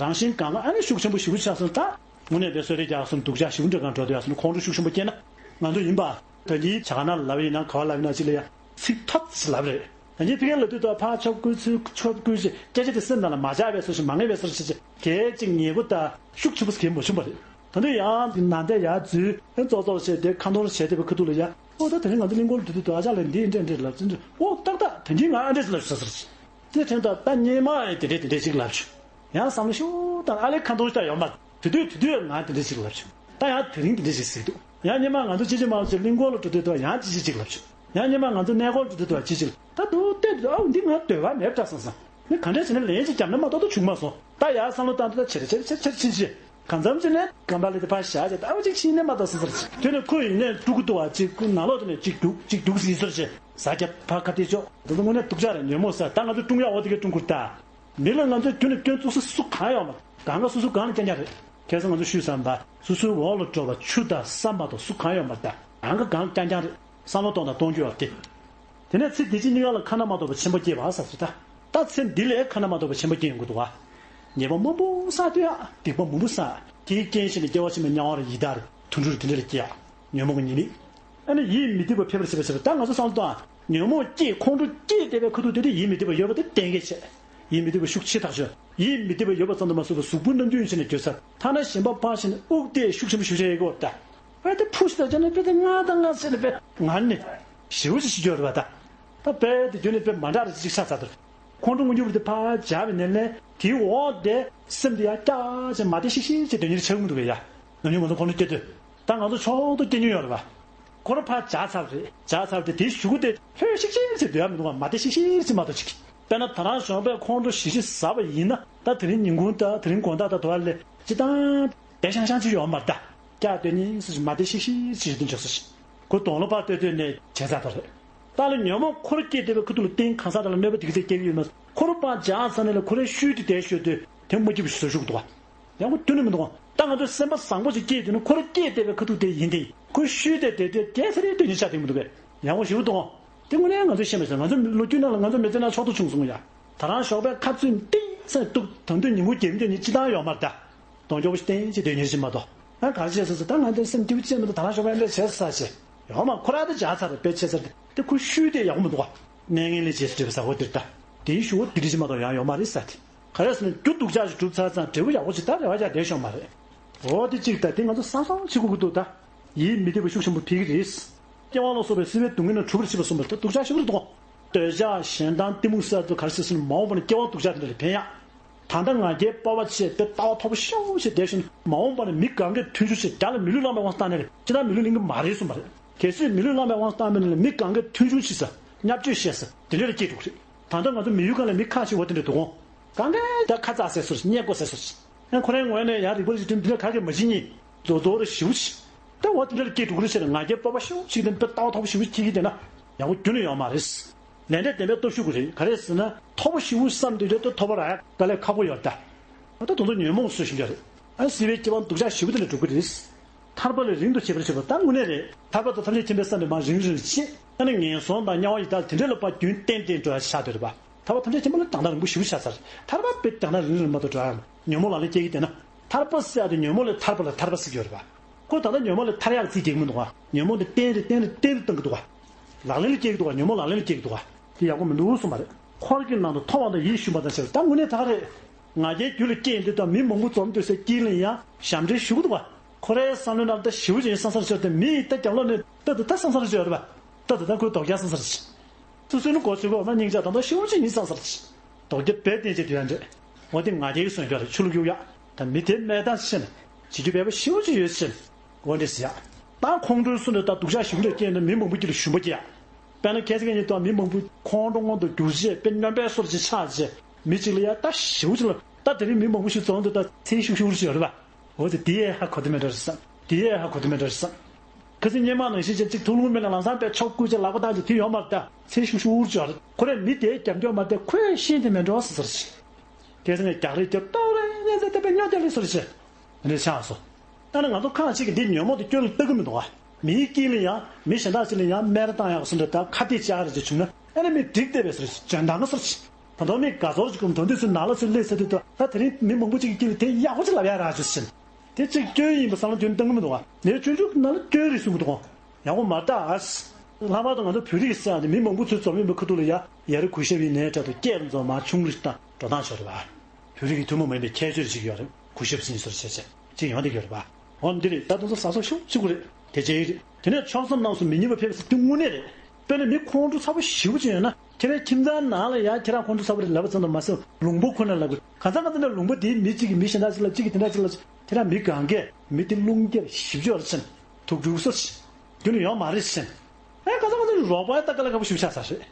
རང་བཞིན་གང་ག་ཨ་ནི་ཤུགས་ཆེན་པོ་ཞེ་པོ་ཆགས་སོང་ད། དངོས་གནས་དཔེ་གསོད་རེས་རྒྱག་སོང་སྡུག་ཅག་ཞེ་པོ་འདྲ་གང་འགྲོ་དུ་ཡག་སོང་ཁོང་ཁྲོ་ཤུགས་ཆེན་པོ་སྐྱེས་ན་ང་ཚོ་ཡིན་པ། ད་གིན་ཇ་ཁང་ནང་ལབ་ཡིན་ན་ག་བ་ལབ་ཡིན་ན་ཅིག་ལ་ཡ་ཚིག་ཐབས་ཅིག་ལབ་རེད། ད་གིན་ཕ་གིར་ལབ་དུས་ད་ཕར་ཆོབ་བསྐུལ་ཚུར་ཆོབ་བསྐུལ་ཅིག་སྐད་ཆ་དེ་སེམས་ནང་ལ་མ་འཇགས་པའི་བཟོ་ཞིག་མ་ངེས་པའི་བཟོ་ཞིག་བྱས་ཅིག་གལ་ཅིག་ཉེ་པོ་ད་ཤུགས་ཆེན་པོ་གལ་མ་བྱུང་བ་རེད། ད་དུང་ཡང་ནང་བསྡད་ཡར་འཛུལ་ཙོག་ཙོག་བྱས་ཏེ་ཁ་འཐོར་བྱས་ཏེ་བའི་ཁ་ཐུག་ལ་ཡ། ཨོ་ད་དེ་རིང་ང་ཚོ་གླིང་སྐོར་ལ་འགྲོ་དུས་ད་ཨ་ཅག་ལ་འདི་འདྲ་འདྲ་ལབ་ཙང་ཨོ་ཏག་ཏག་ད་གིན་ང་ཨ་འདྲས་ལབ་ཤག་ཟེར། དེ་དྲན་ད་ད་སྙེ་མ་ཨེ་དེ་འདྲས་དེ་འདྲས་ཅིག་ལབ་བྱུང་། ཡང་བསམ་བློ་ཤུགས་བཏང་ཨ་ལས་ཁ་འཐོར་ཞིག་ད་ཡོད་མ་རེད། དེ་དུས་དེ་དུས་ང་དེ་འདྲས་ཅིག་ལབ་བྱུང་། ད་ཡང་དེ་རིང་དེ་འདྲས་ཅིག་ཟེར་འདུག་ཡང་སྙེ་མ་ང་ཚོ་ཅི་ཅི་མ་ཅི་གླིང་སྐོར་ལ་འགྲོ་དུས་ད་ཡང་ཅི་ཅི་ཅིག་ལབ་བྱུང་། ཡང་སྙེ་མ་ང་ཚོ་གནས་སྐོར་འགྲོ་དུས་ད་ཅི་ཅི་ལབ། ད་དུ་བལྟས་དུས་ཨ་འདི་ང་འདོད་པ་མེད་པ་འདྲ་བསམ་སོང་། ངས་ག་འདྲས་བྱས་ན་ལན་ཅིག་བརྒྱབ་ན་མ་གཏོགས་ད་བྱུང་མ་སོང་། ད་ཡར་བསམ་བློ་བཏང་དུས་ད་ཆེར་ཆེར་ཆེར་ཆེར་ཕྱིན་ཆེ། གང་འཚམ་ཅིག་ནས་སྒམ་པ་ལ་དེ་ཕར་བཞག་བྱས་ད་ཨ་བ་ཅིག་ཕྱིན་ནས་མ་གཏོགས་བསམ་སོང་། དེ་ནས་ཁོ་ཡིན་ནས་དཀྲུག་གི་འདུག་བ་ཅིག་ཁོ་ནང་ལོགས་དེ་ནས་ཅིག་རྒྱུག་ཅིག་རྒྱུག་ཟིན་སོང་ཅེས། ཟ་རྒྱབ་ཕར་ཁ་གཏད་ཆོག་ད་དུང་དངོས་གནས་སྡུག་ཅག་རེད། ཉོན་མོངས་ཟེར་ད་ང་ཚོ་དཀྲུག་ཡག་འོ་དེ་གས་དཀྲུག་ཁུར་ད། མི་ལ་ང་ཚོས་ཁྱོན་ནས་སྐྱོན་བཙུགས་ས་སུ་གང་ཡོད་མ་རེད། གང་ག་སོ་སོ་སྒང་ལ་རྐྱང་རྐྱང་རེད། ཁ་སང་ང་ཚོ་ཞུས་བསམ་པ་སོ་སོའི་འོག་ལ་འགྲོ་བ་ཆུ་དང་ས་མ་གཏོགས་སུ་གང་ཡོད་མ་རེད་ད། གང་ག་སྒང་རྐྱང་རྐྱང་རེད། བསམ་བློ་གཏོང་དང་གཏོང་རྒྱུ་ཡོད་དེ། དེ་ནས་ཚེ་འདི་ཕྱི་གཉིས་ཀ་ལ་ཁ་ན་མ་ཐོ་བ་ཆེན་པོ་སྐྱེས་པ་ཟེར་ཚུལ་ད། ད་ཚེ་འདི་ལས་ཁ་ན་མ་ཐོ་བ་ཆེན་པོ་སྐྱེས་ཡོང་གི་འདུག་བ། ཉེས་པ་མང་པོ་བསགས་དུས་ཨ་སྡིག་པ་མང་པོ་བསགས། དེའི་རྐྱེན་བྱས་ནས་སྐྱེ་བ་ཕྱི་མའི་དམྱལ་བ་རེད་ཡི་དྭགས་རེད་དུད་འགྲོ་རེད་དེ་འདྲ་ལ་སྐྱེ་ཡ། ཉོན་མོངས་ཀྱི་ཉེས་དམིགས། ཨ་ནི་ཡིད་མི་བདེ་བ་འཕེལ་བར་བྱེད་པ་བྱེད་པ་ད་ང་ཚོ་བསམ་བློ་གཏོང་ཨ། ཉོན་མོངས་སྐྱེས་ཁོང་ཁྲོ་སྐྱེས་བསྡད་པའི་ཁ་ཐུག་དེ་དུས་ཡིད་མི་བདེ་བ་ཡོད་པ་དེ་གཏན་འཁེལ་བྱས། ཡིད་མི་བདེ་བ་ཤུགས་ཆེ་ཐག་ཆོད། ཡིད་མི་བདེ་བ་ཡོད་པ་ཙམ་དུ་མ་ཟད་པར་གཟུགས་པོ་རྣམ་འགྱུར་ཡིན་ཕྱིན་ནས་འགྱོད་ཚར་ཐ་ན་གཞན་པ་ཕར་ཕྱིན་ནས་དབུགས་དེ་ཤུགས་ཆེན་པོ་ཞུ་བྱ་ཡི་གོ་ད། ཨ་དེ་ཕུ་ཤི་ད་ཅི་ན་དཔེ་དེ་ང་དང་ང་ཟེར་ནས་དཔེ་ང་ནི་ཞེ་པོ་ཅིག་ཤི་རྒྱུ་རེད་པ་ད། ད་དཔེ་དེ་རྒྱུ་ནི་དཔེ་མ་འདྲ་རེ་ཅིག་ཆགས་ཚར་དུས། ཁོང་ཁྲོ་མངོན་གྱུར་དེ་ཕར་འཇགས་པའི་ནས་ལན་དེའི་འོག་དེ་སེམས་དེ་ཡང་སྐྱག་ཅིག་མ་བདེ་ཤིག་ཤིག་ཅིག་སྡོད་མཁན་ཆགས་ཀྱི་མི་འདུག་གས་ཡ། ན་ནིང་ང་ཚོ་ཁོང་ཁྲོ་སྐྱེ་དུས། ད་ང་ཚོ་ཕྱོགས་གཏོགས་སྐྱེ་མྱོང་ཡོད་རེད་པ། ཁོ་རང་ཕར་འཇགས་ཚར་རེད། འཇགས་ཚར་དེ་དེའི་གཞུག་གུ་དེ་ལྷོད་ཤིག་ཤིག་ཅིག་སྡོད་ཡ་མི་འདུག་ག་མ་བདེ་ཤིག་ཤིག་ཅིག་མ་གཏོགས་ཅིག་དཔེར་ན་ད་རང་ཞོགས་པའི་ཁོང་ཁྲོ་ཞི་ཞི་ཟ་བ་ཡིན་ན་ད་དེ་རིང་ཉིན་གུང་དང་དེ་རིང་དགོང་དག་དང་དུ་བ་ལས་སྤྱི་བཏང་བདེ་ཤང་ཤང་ཅིག་ཡོད་མ་རེད་ད། སྐྱག་སྡོད་མཁན་སུ་ཞིག་མ་བདེ་ཤིག་ཤིག་ཅིག་ཡོད་དུས་འཇོག་སུ་ཞིག་ཁོ་གདོང་ལོག་པར་ལྟོས་ལྟོས་ནས་བྱས་ཚར་ད་རེད། ད་ལ་ཉོན་མོངས་འཁོར་སྐྱེས་བསྡད་པའི་ཁ་ཐུག་ལ་བརྟེན་གང་ཟག་དག་ལ་གནོད་པ་དེ་ག་ཚད་སྐྱེལ་གྱི་ཡོད་མ་རེད། ཁོ་རང་ཕར་འཇགས་ཚར་ནས་ལ་ཁོ་རའི་ཤུལ་དེ་བསྡད་ཤོད་དུས་དེ་མ་སྐྱིད་པ་ཞིག་བཟོ་ཤོག་འདུག་ག་ཡང་ཁོ་སྐྱོན་ནི་མི་འདུག་ག་ད་ང་ཚོ་སེམས་པ་བཟང་པོ་ཞིག་སྐྱེས་དུས་ནི་ཁོ་རང་སྐྱེས་བསྡད་པའི་ཁ་ཐུག་དེ་ཡིན་ཏེ་ཁོའི་ཤུལ་དེ་བསྡད་དུས་སྐྱེས་ཚར་རེད་སྟོན་ཉིན་ཆགས་དེ་མི་འདུག་གས། ཡང་ཁོ་ཞིག་འདུག་ག་དེ་དངོས་གནས་ང་ཚོས་ཤེས་མ་སོང་། ང་ཚོ་ལོ་རྒྱུས་ནང་ལ་ང་ཚོ་མི་ཚེ་ནང་ཕྱོགས་གཏོགས་བྱུང་སོང་ཡ། ད་རང་ཞོགས་པའི་ཁ་ཚུན་ཏིང་སེ་གཏུག་ད་དུང་ཉིན་གུང་རྒྱབ་མདུན་ནི་ཅི་ལྟར་ཡོད་མ་རེད་ད། གདོང་སྐྱོ་པོ་ཞིག་བསྟན་ཅིག་སྡོད་ཉེར་ཅིག་མ་གཏོགས། ཨ་ག་རེ་བྱས་སོང་ཟེར་ད་ང་ཚོའི་སེམས་སྐྱིད་པོ་ཅིག་མི་འདུག་ད་རང་ཞོགས་པ་ཨེ་འདྲ་བྱས་ས་ཞེས། ཡོང་མ་ཁོ་རང་ད་འཇགས་ཚར་རེད་དཔེ་ཆེ་ས་རེད་དེ་ཁོ་ཤུལ་དེ་ཡག་པོ་མི་འདུག་ག་གནས་ངན་ལས་བྱས་སུ་འབྲས་བུ་ཟ་དགོས་དེ་རེད་ད། དེའི་ཤུགས་དེ་འདྲ་ཅིག་མ་གཏོགས་ཡང་ཡོད་མ་རེད་ས་དེ། ག་རེ་ཟེར་ན་རྒྱུ་སྡུག་ཅག་ཅིག་བསྒྲུབས་ཚར་ཙང་འབྲས་བུ་ཡག་པོ་ཅིག་ད་རེ་བ་ཅག་བསྡད་ཤོག་མ་རེད། འོ་དེ་གཅིག་ད་དེ་ང་ཚོ་བསམ་བསམ་བྱེད་དགོས་ཀྱི་འདུག་ད། ཡིད་མི་བདེ་བ་ཤུགས་ཆེན་པོ་འཕེལ་གྱི་རེད། སྐྱེ་བ་ལ་སོགས་པའི་སྲིད་པའི་སྡུག་བསྔལ་རྣམས་འཁྲུགས་པར་བྱེད་པ་གསུངས་པ་ད་སྡུག་ཅག་ཞེ་པོ་རེད་འདུག་ག་འདོད་ཆགས་ཞེ་སྡང་གཏི་མུག་ཟེར་དུ་ག་རེ་ཟེར་ན་མ་འོངས་པ་ན་སྐྱེ་བ་སྡུག་ཅག་དེ་འདྲ་ལ་ཕན་ཡག་ད་ལྟ་ང་རྒྱལ་སྤོབས་པ་ཆེ་དེ་ལྟ་བ་མཐོ་པོ་ཤོག་ཞེས་བསྡད་ཤིང་མ་འོངས་པ་ན་མི་གང་གས་མཐུན་འཇུག་ཆེ་རྒྱ་ལ་མི་ལུས་བླངས་པའི་དབང་བཏང་ནས་ཅི་ལྟར་མི་ལུས་ལེན་གྱི་མ་རེད་གསུངས་པ་རེད། གལ་སྲིད་མི་ལུས་བླངས་པའི་དབང་བཏང་མེད་ན་ལ་མི་གང་གས་མཐུན་འཇུག་བྱེད་ས་བརྙས་བཅོས་བཤད་ས་དེ་འདྲ་ལ་སྐྱེས་འགྲོ་གི་རེད། ད་ལྟ་ང་ཚོ་མི་ཡུལ་གང་ལ་མི་ཁ་ཤས་འོ་དེ་འདྲ་འདུག་གོ་གང་གས་ད་ཁ་ཚ་ཟེར་སོ་རེད། བརྙས་བཀོ་ཟེར་སོ་རེད། ཡང་ཁོ་རའི་ངོས་ནས་ཡང་རིག་པ་རིག་མཐུན་འདི་འདྲ་ག་གེ་མ་བྱེད་ཉིན་རྫོགས་རྫོགས་རེ་ཞིབ་ཞིག་ད་འོ་དེ་འདྲ་ལ་སྐྱེས་འགྲོ་གི་རེད་ཟེར་ང་རྒྱལ་སྤོབས་པ་ཤུགས་ཆེ་དེ་དཔེ་ལྟ་བ་མཐོ་པོ་ཞིབ་ཆེ་གི་དེ་ན་ཡག་པོ་རྒྱུན་ནས་ཡོད་མ་རེད། ལས་འབྲས་བདེན་པའི་སྟོབས་ཤུགས་ཀྱི་རེད། ག་རེ་ཟེར་ན་མཐོ་པོ་ཞིབ་བསམ་དུས་དེ་ཐོབ་པ་རག་ཡ་དཀའ་ལས་ཁག་པོ་ཡོད་ད། ད་དེ་ཚོ་ཉོན་མོངས་སུ་ཞིག་ཡོད་རེད། ཨ་སྲིད་པའི་སྐྱེ་བ་སྡུག་ཅག་ཞིབ་དེ་ལ་འགྲོ་གི་རེད། ཐར་པ་ལས་རིང་དུ་བྱེད་པར་བྱེད་པ་ད་དངོས་གནས་རེད། ཐར་པ་དང་ཐམས་ཅད་མཁྱེན་པའི་བསམ་པའི་མར་རིང་རིང་བྱེད། ཨ་ནི་ངན་སོང་དང་དམྱལ་བ་ཡི་དྭགས་དེ་འདྲ་ལ་ཕར་རྒྱུན་གཏན་གཏན་འགྲོ་ཡ་ཆགས་སྡོད་རེད་པ། ཐར་པ་ཐམས་ཅད་མཁྱེན་པ་ལ་རྒྱང་ཐག་རིང་པོ་ཞེ་པོ་ཆགས་ཚར། ཐར་པ་དཔེ་རྒྱང་ཐག་རིང་རིང་མ་གཏོགས་འགྲོ་ཡ་ཉོན་མོངས་ལག་ལེན་སྐྱེ་གི་བསྡད་ན། ཐར་པ་ཟེར་ཡ་དེ་ཉོན་མོངས་ལས་ཐར་པ་ལ་ཐར་པ་ཟེར་གྱི་ཡོད་རེད་པ། ཁོ་ད་ལྟ་ཉོན་མོངས་ལས་ཐར་ཡག་ཚིག་རྒྱག་གི་མི་འདུག་ག་ཉོན་མོངས་དེ་བརྟན་རེ་བརྟན་རེ་བརྟན་རེ་བཏང་གི་འདུག་ག་ལག་ལེན་ལ་སྐྱེ་གི་འདུག་ག་ཉོན་མོངས་ལག་ལེན་ལ་སྐྱེ་གི་འདུག་ག་དེ་ཡག་པོ་མི་འདུག་གསུངས་པ་རེད། འཁོར་གྱི་ནང་དུ་མཐོང་བ་དང་ཡིད་ཞུམ་པ་དང་བཅས་པ་ད་དངོས་གནས་ད་ག་རེད། ང་རྒྱལ་རྒྱུད་ལ་སྐྱེས་ཡོང་དུས་ད་མི་མང་པོ་འཛོམས་སྡོད་སའི་དཀྱིལ་ལ་ཡང་ཞབས་འདྲེན་ཞུ་གི་འདུག་ག་ཁོ་རའི་བསམ་བློའི་ནང་ད་ཞེ་པོ་ཅིག་ཡིན་བསམ་བསམ་ཟེར་ཏེ་མི་ཡི་ད་རྒྱབ་ལོགས་ནས་ལྟ་དུས་ད་བསམ་བསམ་ཟེར་ཡོད་རེད་པ། ལྟ་དུས་ད་ཁོའི་དོགས་རྒྱག་བསམ་བསམ་ཟེར། སོ་སོའི་ནི་གོ་ཆོད་གོ་ན་སྙིང་རྗེ་དང་ད་ཞེ་པོ་ཅིག་ཡིན་བསམ་ཟེར། དོགས་རྒྱ་བས་བསྟན་བྱས་དུས་ཡང་འདྲེ། འོ་དེ་ང་རྒྱལ་གྱི་སོན་རྒྱ་རེད་ཆུ་ལུག་གཡུག་ཡག་ད་མི་དེ་སྨད་དང་ཕྱིན། བྱེད་རྒྱུ་བས་པ་ཞེ་པོ་ཅིག་ཡོད་ཕྱིན། འོ་འདྲེ་ཟེར་ཡག་ད་ཁོང་ཁྲོའི་སུ་འདྲ་ད་སྡུག་ཅག་ཞིག་འདྲ་སྐྱེས་ན་མི་མང་པོ་ཀྱི་ལ་ཞུམ་པ་སྐྱེ་ཡག་དཔེར་ན་ཁ་སང་ཉིན་དུ་མི་མང་པོ་ཁོང་ཁྲོ་སྔོན་དུ་འགྱུར་བྱེད་དཔེ་སྨྱོན་པའི་སོར་ཅིག་ཆགས་བྱས་མི་གཅིག་ལ་ཡ་ད་ཞེ་པོ་ཅིག་ལ་ད་དེ་རིང་མི་མང་པོ་ཞིག་འཛོམས་འདུག་ད་ཚེ་ཤུགས་ཤུགས་ཅིག་ཡོད་རེད་པ། འོ་དེ་དེ་ཡས་ཧ་གོ་དེ་མེད་འདྲ་རེད་བསམ། དེ་ཡས་ཧ་གོ་དེ་མེད་འདྲ་རེད་བསམ། ཁ་སང་སྔོན་མ་ནང་བཞིན་ཅིག་ཅིག་ཐུག་ལུང་མེད་ན་ལམ་སང་པའི་ཆོབ་བསྐུལ་ཅིག་ལག་པ་བཏང་ཅིག་དེ་ཡོད་མ་རེད་ད། ཚེ་ཤུགས་ཤུགས་ཅིག་ཡོད་རེད། ཁོ་རས་མི་དེའི་རྒྱབ་སྐྱོར་མ་དེ་ཁོས་ཤེས་དེ་མེད་འགྲོ་ཟེར་ཟེར་ཅིག་ཁ་སང་ངས་རྒྱག་རེས་རྒྱབ་ཏོག་རེ་རེ་རེ་དེ་པའི་སྨྱོ་རྒྱག་རེས་ཟེར་ཅིག་དེ་འདྲ་ཆགས་སོང་། ད་ནི་ང་ཚོ་ཁག་ཅིག་གིས་འདི་ཉོན་མོངས་དེ་སྐྱོན་ལ་ལྟ་གི་མི་འདུག་ག་མིའི་དཀྱིལ་ལ་ཡང་མི་གཞན་དག་ཅིག་ལ་ཡང་སྨད་ར་བཏང་ཡག་སུ་འདྲ་ད་ཁ་གཏད་བཅག་རེ་ཅིག་བྱུང་ན་ཨ་ནི་མི་འགྲིག་བསྡད་པའི་ཟེར་ཅིག་འཇོན་ཐང་གི་ཟེར་ཅིག་ད་དུང་མི་དགའ་ཚོར་ཅིག་གོམ་དོན་དུས་སུ་ནང་ལ་ཚུར་སླེབས་ཚར་དུས་ད་ད་དེ་རིང་མི་མང་པོ་ཅིག་གི་དཀྱིལ་ལ་དེ་ཡག་པོ་ཅིག་ལབ་ཡག་རག་ཅིག་ཟེར། དེ་གཅིག་སྐྱོན་ཡིན་པ་བསམ་བློ་དོན་གཏོང་གི་མི་འདུག་ག་ནས་སྤྱོད་འཇུག་ནང་ལ་སྐྱོན་རེད་གསུང་གི་འདུག་ག་ཡག་པོ་མ་བལྟ་ཨ། ལྷག་པར་དུ་ང་ཚོ་བོད་རིགས་ཟེར་ཡག་དེ་མི་མང་པོ་ཚོས་འཛོམས་ཡོད་པའི་ཁ་ཐུག་ལ་ཡ་ཡ་རི་གུ་ཤབ་ཡིན་ནའི་འདྲ་འདུག་སྐད་རུ་འཛོམས་མ་ཆུང་རིགས་དང་འགྲོ་སྟངས་ཤོར་རེད་བ། བོད་རིགས་ཀྱི་ཐུན་མོང་མ་ཡིན་པའི་ཁྱད་ཆོས་ཤིག་ཡོད་རེད། གུ་ཤབ་ཟིན་སོར་བྱས་བྱས་ཅིག་ཡོང་བསྡད་ཡོད་རེད་བ། འོ་འདི་རེད། ད་དུང་ཚོ་ཟ་སོགས་ཤུགས་ཆེ་གུ་རེད། དེ་བྱས་ཡིན་རེད། དེ་ནས་ཕྱོགས་མཚམས་རྣམས་སུ་མི་སྙན་པ་ཕེབས་ཟེར་དེ་དངོས་གནས་རེད། དཔེར་ན་མི་ཁོང་ཁྲོ་ཚ་པོ་ཞེ་པོ་ཅིག་ཡོད་ན། ཁྱེད་རའི་ཁྱིམ་ཚང་ནང་ལ་ཡང་ཁྱེད་རང་ཁོང་ཁྲོ་ཚ་པོ་རེད་ལབ་པ་ཙམ་དུ་མ་ཟད་ལུང་པ་ཁོ་ན་ལབ་དགོས། གང་ཚང་གང་ཚང་ནས་ལུང་པ་དེའི་མི་གཅིག་གིས་མི་གཞན་དག་ཅིག་ལ་གཅིག་གིས་དེ་འདྲ་ཅིག་ལ་ཁྱེད་རང་མི་གང་གས་མི་དེ་རླུང་རྒྱབ་ཞིབ་འཇོག་རེ་ཕྱིན། དུག་འབྲུ་སོ་རྒྱུ་ནི་ཡོང་མ་རེད་ཕྱིན། ཨེ་གང་ཚང་གང་ཚང་རོགས་པ་ལྟ་ག་ལ་ཁ་པོ་ཞིབ་ཆགས་ས་རེད།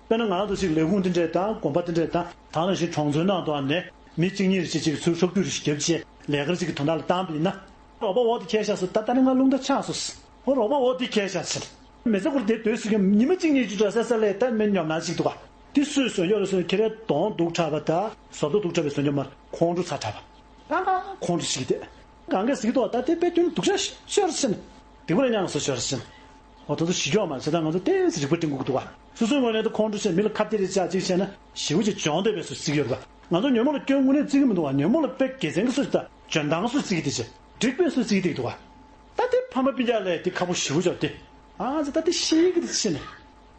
དཔེར་ན་ང་རང་ཚོ་ཞིག་ལས་ཁུངས་དེ་འདྲས་དང་དགོན་པ་དེ་འདྲས་དང་ད་ནང་བཞིན་གྲོང་ཚོའི་ནང་དུ་ནས་མི་གཅིག་གཉིས་རེ་ཞིག་ཅིག་ཚུར་ཧྲག་སྒྲུག་རེ་ཞིག་བརྒྱབ་བྱས་ལས་ཀར་ཅིག་གི་དོན་དག་ལ་བཏང་པ་ཡིན་ན། རོགས་པ་འོག་ཏུ་ཁྱེར་ཤག་སོ་ད་ལྟ་ནི་ང་རླུང་རྟ་ཆགས་སོ། ཧོ་རོགས་པ་འོག་ཏུ་ཁྱེར་ཤག་ཕྱིན། མི་ཚེ་ཁུར་དེ་སྡོད་སྲིད་ཀྱང་ཉི་མ་གཅིག་གཉིས་ཅིག་འགྲོ་ས་ས་ལས་ད་མི་ཉོབ་ན་ཅིག་འདུག་ག་དེ་སུས་བཟོས་འཇོག་རེད་ཟེར་ན་ཁྱེད་རའི་གདོང་སྡུག་དྲགས་པ་དང་བཟོ་ལྟ་སྡུག་དྲགས་པའི་བཟོས་འཇོག་མར་ཁོང་ཁྲོ་ཚ་དྲགས་པ། ད་ང་ཁོང་ཁྲོ་ཞིག་དེ། གང་གས་ཟིག་ཏོ་ད་དེ་དཔེ་དོན་སྡུག་ཤ་ཤོར་ཕྱིན། དེ་ཁོ་ལ་མྱངས་སོ་ཤོར་ཕྱིན། འོ་ད་ཚོ་ཞི་འཇོག་མ་བྱེད་ད་ང་ཚོ་ཏོག་ཙམ་རིག་པ་སྒྲིམ་དགོས་ཀྱི་འདུག་ག་སོ་སོའི་ངོས་ནས་ད་ཁོང་ཁྲོ་ཆེ་མི་ལ་ཁ་གཏད་རེ་བཅག་ཅིག་བྱས་ན་ཞི་བོ་ཅིག་སྦྱོང་འདོད་པའི་སུ་ཟིག་ཡོད་རེད་པ། ང་ཚོ་ཉོན་མོངས་ལ་སྐྱོན་དངོས་གནས་བརྩི་གི་མི་འདུག་ག་ཉོན་མོངས་ལ་དཔེ་དགེ་མཚན་གྱི་སུ་ཅིག་དང་འཇོན་ཐང་སུ་ཅིག་དེ་ཅི་འགྲིག་པའི་སུ་ཅིག་དེ་འདུག་ག་ད་དེ་ཕ་མ་སྤུན་ཀྱག་ལས་དེ་ཁ་པོ་ཞི་བོ་ཅོག་དེ་ཨ་ཙི་ད་དེ་ཤེས་གི་དེ་ཕྱིན་ནས་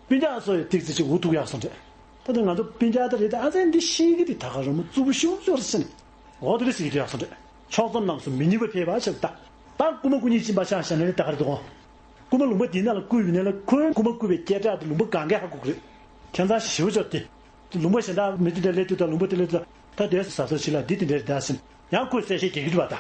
སྤུན་ཀྱག་སོ་ཡི་ཏིག་ཙི་ཅིག་འུ་ཐུག་ཡག་སོང་རེད། ད་དེ་ང་ཚོ་སྤུན་ཀྱག་ད་རེད་ད་ཨ་ཙི་འདི་ཤེས་གི་དེ་ད་ག་རུ་མོ་རྩུབ་པོ་ཞི་བོ་ཅོག་རེད་ཕྱིན་ནས། འོ་དེ་རེད་ཟེར་གྱི་དེ་ཡག་སོང་རེད། ཕྱོགས་མཚམས་རྣམས་སུ་མི་སྙན་པ་ཕེབས་པ་ཞེས་ད། ད་རྐུ་མ་རྐུ་ཉེས་སྦྱིན་པ་ཤག་ཞེས་ནས་ད་ག་རེ་འདུག་གོ། རྐུ་མ་ལུང་པ་འདིའི་ནང་ལ་རྐུས་པའི་ནང་ལ་ཁོའི་རྐུ་མ་རྐུ་བའི་སྐད་གྲགས་དེ་ལུང་པ་གང་གས་ཧ་གོ་གི་རེད། ཁྱད་མཚར་ཞེ་པོ་ཅིག་སྟེ། ལུང་པ་གཞན་དག་མི་དེ་འདྲ་སླེབས་དུས་དང་ལུང་པ་དེ་སླེབས་དུས་ད་དེ་ཟ་ཟ་ཞིག་ལ་འདི་དེ་འདྲ་རེད་ད་ཟེར། ཡང་ཁོས་གསལ་བཤད་རྒྱག་གི་འདུག་བ་ད།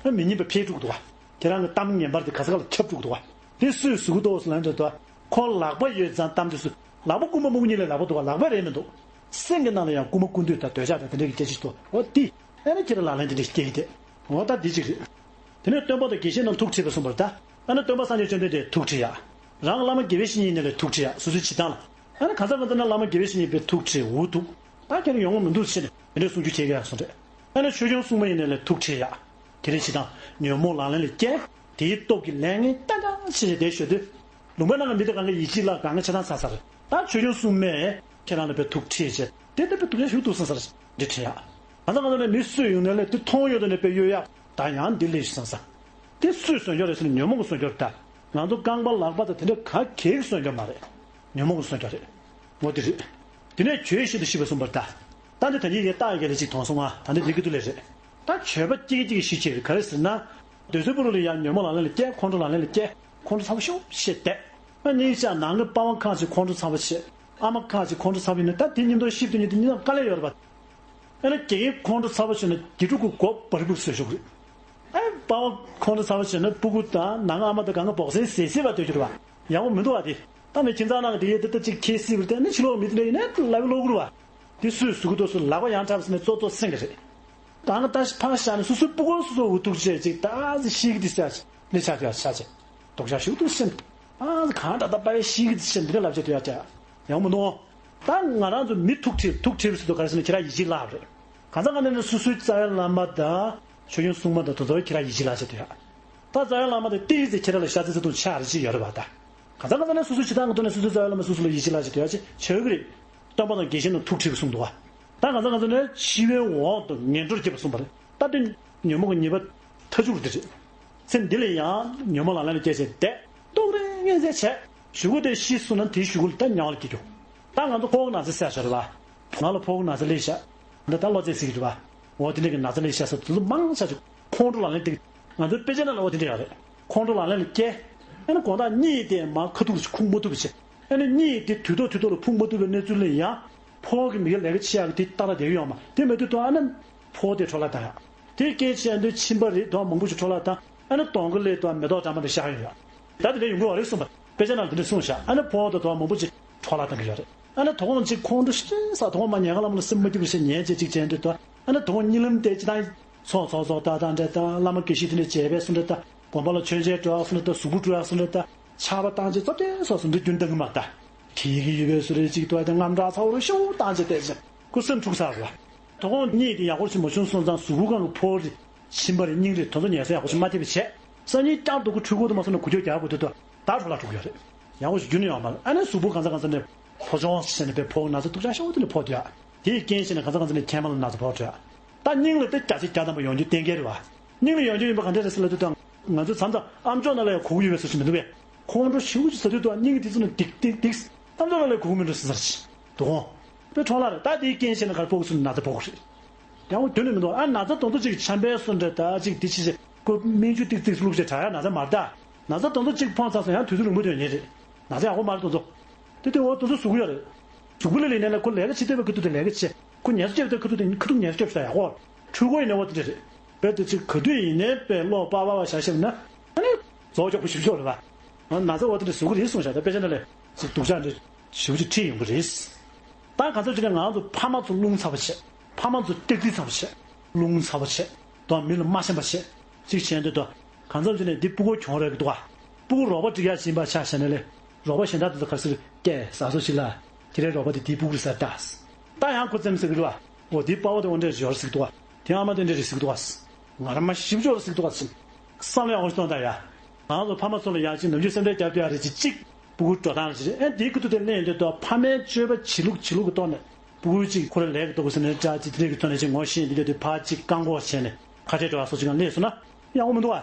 ཨ་མི་སྙན་པ་ཕེབས་འགྲོ་གི་འདུག་བ། ཁྱེད་རང་གི་གཏམ་ངན་པར་དེ་ག་ས་ག་ལ་ཁྱབ་འགྲོ་གི་འདུག་བ། དེ་སུས་གཟུགས་པོ་ཏོག་ཙམ་ལ་འདྲ་འདུག་བ། ཁོ་ལག་པ་ཡོད་ཙང་གཏམ་དེ་སུ། ལག་པ་རྐུན་མ་རྨུག་གཉིས་ལས་ལག་པ་འདུག་བ་ལག་པ་རེད་མི་འདུག་སེམས་ཀྱི་ནང་ལ་ཡང་རྐུ་མ་རྐུ་འདོད་དང་འདོད་ཆགས་དང་དེ་འདྲ་གི་སྐད་ཆ་ཞིག་འདུག་འོ་དེ། ཨ་ནི་ཁྱེད་རང་ལག་ལེན་དེ་འདྲ་སྐྱེ་གི་དེ། འོ་ད་འདི་གཅིག་རེད། དེ་ནས་སྟོན་པ་དང་དགེ་བཤེས་རྣམས་ཐུགས་ཁྲིད་པར་གསུངས་པ་རེད་ད། ཨ་ནི་སྟོན་པ་སངས་རྒྱས་བཅོམ་ལྡན་འདས་ཐུགས་ཁྲིད་ཡ། རང་བླ་མ་དགེ་བའི་བཤེས་གཉེན་ཡིན་ནའི་ལས་ཐུགས་ཁྲིད་ཡ་སོ་སོའི་བྱེད་སྟངས་ལ། ཨ་ནི་གང་ཟག་གང་ཟག་ནི་བླ་མ་དགེ་བའི་བཤེས་གཉེན་པའི་ཐུགས་ཁྲིད་འུ་ཐུག་ད་ཁྱེད་རང་ཡོང་བ་མི་འདུག་ཟེར་ནས་དེ་འདྲའི་གསུང་རྒྱུ་བྱེད་ཀྱི་ཡ་སོང་རེད། ཨ་ནི་ཆོས་སྐྱོང་སྲུང་མ་ཡིན་ནའི་ལས་ཐུགས་ཁྲིད་ཡ། དེ་རིང་ཕྱི་དང་ཉོན་མོངས་ལག་ལེན་ལ་སྐྱེལ། དེའི་སྟོབས་ཀྱིས་ལས་ངན་ཏན་ཏན་ཕྱིན་ནས་བསྡད་ཞོར་དུ། ལུང་པ་ནང་གི་མི་དེ་གང་ག་ཡིད་ཆེས་ལ་གང་ག་ཆ་ཚང་ཚ་ཚ་རེད། ད་ཆོས་སྐྱོང་སྲུང་མས་ཁྱེད་རང་ལ་དཔེ་ཐུགས་ཁྲིད་བྱས་དེ་ལྟ་བུའི་སྡུག་ཅག་ཞིག་འདུག་བསམ་ས་རེད་འདི་དྲན་ཡག་གང་ཟག་གང་ཟག་ནས་མི་སུས་ཡོང་ནས་ལས་དེ་མཐོང་ཡོད་དོ་ནས་དཔེ་གཡོ་ཡག་ད་ཡང་འདི་ལས་ཞིག་བསམ་ས། དེ་སུས་བཟོས་འཇོག་རེད་ཟེར་ན་ཉོན་མོངས་ཀྱིས་བཟོས་འཇོག་རེད་ད། ང་ཚོ་རྐང་པ་ལག་པ་དང་དེ་འདྲ་ག་གེ་གིས་བཟོས་འཇོག་མ་རེད། ཉོན་མོངས་ཀྱིས་བཟོས་འཇོག་རེད། འོ་དེ་རེད། དེ་ནས་བརྗོད་བཞིན་དུ་ཤིས་པ་གསུངས་པར་གདའ། ད་འདི་ད་ཉིད་ཀྱི་རྟགས་ཡི་གེ་ལ་ཅིག་དོན་གསུང་ང་ད་འདི་འདི་གི་དུ་ལས་རེད། ད་བརྗོད་པ་གཅིག་གིས་གཅིག་གིས་ཤིག་ཅེས་ག་རེ་ཟེར་ན། འདོད་སྲེད་ཕུང་པོ་ལ་ཡང་ཉོན་མོངས་ལག་ལེན་ལ་སྐྱེལ་ཁོང་ཁྲོ་ལག་ལེན་ལ་སྐྱེལ་ཁོང་ཁྲོ་ཚ་པོ་ཤོག་ཤེས་བསྡད། ཨ་གཉིས་ཆ་ནང་གི་པ་ཕ་ཁ་ཅིག་ཁོང་ཁྲོ་ཚ་པོ་བྱེད། ཨ་མ་ཁ་ཅིག་ཁོང་ཁྲོ་ཚ་པོ་ཡིན་ན་ད་དེ་གཉིས་དོ་ཤིབ་ཏུ་གཉིས་དེ་གཉིས་དང་དཀའ་ལས་ཡོད་རེད་པ། ཨ་ནི་དགེ་རྒན་ཁོང་ཁྲོ་ཚ་པོ་བྱས་ན་དགེ་ཕྲུག་གི་མགོ་འབར་འབུར་བཟོས་ཤོག་རེད། ཨ་པ་ཕ་ཁོང་ཁྲོ་ཚ་པོ་བྱས་ན་སྤུ་གུ་དང་ནང་ཨ་མ་དང་གང་ག་བོགས་སེ་ཟེ་ཟེ་བ་སྡོད་རྒྱུ་རེད་པ། ཡག་པོ་མི་འདུག་བ་དེ། ད་ནི་ཁྱིམ་ཚང་ནང་གི་དེ་ཡེ་དེ་ལྟ་ཅིག་ཁྱེད་སྲིད་པར་བལྟས་ནི་ཕྱི་ལོགས་མི་དེ་འདྲ་ཡིན་ན་ལབ་ལོག་གི་རེད་པ། དེ་སུས་གཟུགས་པོ་ཏོག་ཙམ་ལག་པ་ཡང་འཁྲབ་ཟིན་ནས་ཙོག་ཙོག་སེང་གི་རེད། ད་ང་ད་ཕར་བཞག་ནས་སོ་སོའི་སྤུ་གུ་སོ་སོ་འུ་ཐུག་བྱས་ཅིག་ད་ཨ་ཙི་ཤེས་ཀྱི་འདི་ཟེར་ནས་ཆ་དེ་ཡ་ཆ་ཆེ། སྡུག་ཅག་ཞིག་འདུག་སེམས། ཨ་ཙི་གང་འདྲ་ད་པ་བའི་ཤེས་ཀྱི་འདི་སེམས་འདི་འདྲ་ལབ་བྱས་དུ་ཡ་ཅག་ཡག་མི་འདུག་ད་ང་རང་ཚོ་མི་ཐུག་ཁྲིད་ཐུག་ཁྲིད་པ་ཟེར་དུས་ག་རེ་ཟེར་ན་ཁྱེད་རང་ཡིད་ཆེས་བརླག་རེད། གང་ཟག་ག་ནས་ནས་སོ་སོའི་རྩ་བའི་བླ་མ་དང་ཆོས་སྐྱོང་སྲུང་མ་དང་དེ་ཚོ་ཁྱེད་རང་ཡིད་ཆེས་བརླག་བྱས་དུ་ཡ། ད་རྩ་བའི་བླ་མ་དང་ཏིག་ཙེ་ཁྱེད་རང་ལ་ཤ་ཚ་ཚ་ཐུག་ཆགས་རེ་ཅིག་ཡོད་རེད་པ་ད། གང་ཟག་གང་ཟག་ནས་སོ་སོའི་བྱེད་སྟངས་ཀྱི་ཐོག་ནས་སོ་སོའི་རྩ་བའི་བླ་མ་སོ་སོ་ལ་ཡིད་ཆེས་བརླག་བྱས་དུ་ཡ་ཅིག་བྱེད་ཀྱི་རེད། སྟོན་པ་དང་དགེ་བཤེས་རྣམས་ཐུག་ཁྲིད་པ་གསུངས་འདུག་བ། ད་གང་ཟག་གང་ཟག་ནས་འཆི་བའི་འོག་ཏུ་ངན་འགྲོར་སྐྱེ་བ་གསུངས་པ་རེད། ད་དེ་ཉོན་མོངས་ཀྱི་ཉེས་པ་མཐའ་མཇུག་འདི་རེད། ཚེ་འདི་ལ་ཡང་ཉོན་མོངས་ལག་ལེན་ལ་སྐྱེས་བྱས་བསྡད་ལྟོགས་རེ་ངལ་ཟས་བྱས་གཞུག་གུ་དེ་ཤི་སོང་ན་དེའི་གཞུག་གུ་ལ་ད་དམྱལ་བ་ལ་སྐྱེ་རྒྱུ། ད་ང་ཚོ་ཕོ་བ་ན་ཚ་སེལ་ཤོར་རེད་བ། ང་ལ་ཕོ་བ་ན་ཚ་སླེབས་ཤག་འདི་ད་བློ་རྩེ་ཟིག་རེད་བ། འོ་དེ་འདྲ་གི་ན་ཚ་སླེབས་ཤག་ས་དེ་ཚོ་མང་ཆ་ཆུ་ཁོང་ཁྲོ་ལག་ལེན་དེ། ང་ཚོའི་དཔེ་ཆ་ནང་ལ་འོ་དེ་འདྲ་ཡོད་རེད། ཁོང་ཁྲོ་ལག་ལེན་ལ་སྐྱེ། ཨ་ནི་དགོང་དག་གཉིད་དེ་མར་ཁ་ཐུག་ལ་ཁུག་མ་ཐུབ་པ་བྱས། ཨ་ནི་གཉིད་དེ་དུས་ཐོག་དུས་ཐོག་ལ་ཁུག་མ་ཐུབ་པའི་གནས་ཚུལ་ལ་ཡང་། ཕོ་བ་གི་མི་ག་ལས་ཀ་བྱེད་ཡག་གི་དེ་ཏག་ཏག་བསྡད་ཀྱི་ཡོད་མ་དེ་མེད་དུས་དུ་ཨ་ནི། ཕོ་བ་དེ་འཕྲོ་བརླག་བཏང་ཡག་དེ་སྐད་ཆ་འདི་ཕྱིན་པ་རེད་དོ་མང་པོ་ཞིག་འཕྲོ་བརླག་བཏང་། ཨ་ནི་གདོང་གི་ལས་དོ་མེ་ཏོག་འདྲ་མ་འདྲ་ཤར་ཡོད་ཡག་ད་དེ་འདྲ་ཡོང་གི་ཡོད་རེད་གསུངས་པ། དཔེ་ཆ་ནང་དེ་འདྲ་གསུངས་ཤག་ཨ་ནི་ཕོ་བ་དང་དོ་མང་པོ་ཅིག་འཕྲོ་བརླག་བཏང་གི་ཡོད་རེད། ཨ་ནི་དོ་དགོང་ཅིག་ཁོང་ཁྲོ་ཤི་ས་དོ་དགོང་མ་ཉལ་ཁ་ལམ་ལ་སེམས་མ་སྐྱིད་པ་ཞིག་ཉལ་བྱས་ཅིག་བྱས་འདུག་དོ། ཨ་ནི་དོ་དགོང་གཉིད་ལམ་དེ་ཅི་ད། ཚོགས་ཚོགས་ཚོགས་ཏག་ཏག་འདྲ་ད་བླ་མ་དགེ་བཤེས་དེ་འདྲ་མཇལ་བས་སུ་འདྲ་ད་དགོན་པ་ལ་མཆོད་མཇལ་འགྲོ་ཡག་སུ་འདྲ་ད་གཟུགས་པོ་བཀྲུ་ཡག་སུ་འདྲ་ད་ཆར་པ་བཏང་བྱས་བཙོ་བདེ་སོགས་སུ་འདྲ་རྒྱུན་གཏོང་གི་མ་ད། དེ་གི་ཡོད་པའི་སུ་རེ་ཅིག་ཏུ་ཨ་ད་རྔམ་དྲག་ཚ་བོ་རུ་ཤོག་བཏང་བྱས་བསྡད་ཅིང་ཁུ་སེམས་འཁྲུག་ཚར་བ། དོ་དགོང་གཉིད་དེ་ཡག་པོ་ཞིག་མ་བྱུང་སོང་ཙང་གཟུགས་པོ་གང་གི་ཕོ་རེ་ཕྱིན་པ་རེ་སྙིང་རེ་དོ་ཚོ་ཉལ་ས་ཡག་པོ་ཞིག་མ་ཐེབས་པ་བྱས། སང་ཉིན་བསྐྱར་དུ་ཁུ་འཕྲུལ་འཁོར་དུ་མ་སོང་ན་འགུལ་སྐྱོད་རྒྱག་དགོས་དུས་དུ་ད་འཕྲོ་བརླག་འགྲོ་གི་ཡོད་རེད། ཡག་པོ་ཞིག་རྒྱུན་ནས་ཡོང་མ་རེད། ཨ་ནི་གཟུགས་པོ་གང་ཚ་གང་ཚ་ནས་ཕོ་ཆུང་ཟེར་ནས་པའི་ཕོ་ན་ཚ་སྡུག་ཅག་ཤོག་དེ་ནས་ཕོ་དུ་ཡག་དེའི་རྐྱེན་བྱས་ནས་གང་ཚ་གང་ཚ་ནས་མཁལ་མ་ལ་ན་ཚ་ཕོག་འགྲོ་ཡག་ད་སྙིང་ལ་དེ་བརྒྱ་ཆ་བརྒྱ་ཐམ་པ་ཡོང་རྒྱུ་གཏན་འཁེལ་རེད་བ། སྙིང་ལ་ཡོང་རྒྱུ་ཡིན་པ་ག་འདྲ་རེད་ཟེར་ལབ་དུས་ད་ང་ཚོའི་མཚམས་མཚམས་ཨ་མཆོག་ནང་ལ་ཡང་གོ་གི་ཡོད་པའི་བཟོ་ཞིག་མི་འདུག་པས། ཁོང་ཁྲོ་ཞེ་པོ་ཅིག་ཟ་དུས་དུ་སྙིང་གི་དེ་ཚོ་ནི་ཏིག་ཏིག་ཏིག་གཏམ་ཚོ་ལ་ལས་གོ་གི་མི་འགྲོ་ཟེར་ཟེར་གྱི་འདུག་ཁོང་། དཔེ་འཕྲོ་བརླག་རེད། ད་དེའི་རྐྱེན་བྱས་ན་གར་ཕོག་གི་སོང་ན་ཚ་ཕོག་གི་རེད། ཡང་འོ་དོན་ནི་མི་འདུག་ཨ་ན་ཚ་དོན་དུ་ཅིག་ཆམ་པའི་སོ་འདྲ་ད་ཅིག་དེ་ཅི་ཞིག་ཁོ་སྨན་ཆུ་ཏིག་ཏིག་བླུགས་བྱས་དྲག་ཡ་ན་ཚ་མ་རེད་ད། ན་ཚ་དོན་དུ་ཅིག་ཕོངས་ཚར་སོང་ཡང་དུས་ཚོད་རིང་པོ་དོན་ཉེ་རེད། ན་ཚ་ཡག་པོ་མ་རེད་དོན་དུ། དེ་དུས་འོ་དོན་དུ་ཟུག་གི་ཡོད་རེད། ཟུག་གི་ལས་ལས་ནས་ལ་ཁོ་ལས་ཀ་བྱེད་འདོད་པའི་ཁ་ཐུག་དེ་ལས་ཀ་བྱེད། ཁོ་ཉལ་ས་བཅད་པའི་ཁ་ཐུག་དེ་ཁ་ཐུག་ཉལ་ས་བཅད་པ་ཡག་པོ། འཕྲུལ་འཁོར་ཡིན་ནས་འོ་དེ་འདྲ་རེད། དཔེ་དེ་ཅིག་ག་དུས་ཡིན་ནའི་དཔེ་ལོག་པ་བ་བ་བཞག་བཞག་ན་ཨ་ནི་རྫོགས་མགྱོགས་པོ་ཞིབ་ཤོག་རེད་པ། ང་ཚོ་འོ་དེ་འདྲ་ཟུག་གི་རེད་གསུངས་བཞག་ད་དཔེ་ཆ་ནང་ལས་ཅིག་སྡུག་ཅག་འདྲ་ཞིབ་ཅིག་ཁྲིད་ཡོང་གི་རེད། ད་གང་ཚབ་ཅིག་ནས་ང་ཚོ་ཕ་མ་ཚོ་རླུང་ཚ་པོ་བྱེད། ཕ་མ་ཚོ་ཏིག་ཏིག་ཚ་པོ་བྱེད། རླུང་ཚ་པོ་བྱེད། དོ་མི་ལ་མ་ཤེས་པ་བྱེད། ཅིག་བྱས་འདུག་དོ། གང་ཚབ་ཅིག་ནས་འདི་སྤུ་གུ་གྱོང་རག་གི་འདུག་ག་སྤུ་གུ་རོགས་པ་སྒྲིག་ཡག་ཕྱིན་པ་ཆ་བཞག་ན་ལས། རོགས་པ་གཞན་དག་དེ་ཚོ་ག་ཚོད་སྐད་ཟ་སོ་ཞིག་ལ། དེ་རེད་རོགས་པ་དེ་དེའི་སྤུ་གུར་ཟ་ད། ད་ཡང་ཁོ་བཙེམ་ཟེར་གི་རེད་བ། འོ་དེའི་པ་ཕ་དེ་འོ་འདྲས་ཡོད་ཟེར་གི་འདུག་བ། དེ་ཨ་མ་དེ་འདྲས་རེད་ཟེར་གི་འདུག་བ། ང་རང་མ་ཞིབ་ཆོག་ཟེར་གི་འདུག་བ། བསམ་བློ་ཡག་པོ་ཞིག་གཏོང་ད་ཡ། ང་ཚོ་ཕ་མ་ཚོ་ལ་ཡག་ཅིག་ནམ་རྒྱུན་སེམས་ཁྲལ་རྒྱབ་བསྡད་ཡ་རེད་ཅིག་ཅིག་སྤུ་གུ་འགྲོ་སྟངས་རེད་ཅིག་རེད། ཨེ་འདིའི་ཁུ་ཐུག་དེ་གླེང་ཡོང་དུས་ད་ཕ་མའི་སྤྱོད་པ་བྱེད་ལུགས་བྱེད་ལུགས་ཀྱི་ཐོག་ནས་སྤུ་གུ་ཅིག་ཁོ་རང་ལས་ཀྱི་འདུག་ཟེར་ནས་འདྲ་ཅིག་དེ་འདྲས་ཀྱི་ཐོག་ནས་ཅིག་ངོ་ཤེས་འདི་འདྲས་དུས་ཕར་ཅིག་བཀག་འགོག་བྱས་ནས་ཁ་བྲལ་འགྲོ་བ་སོགས་ཅིག་གང་གླེང་སོང་ན་ཡག་པོ་མི་འདུག་ཨ།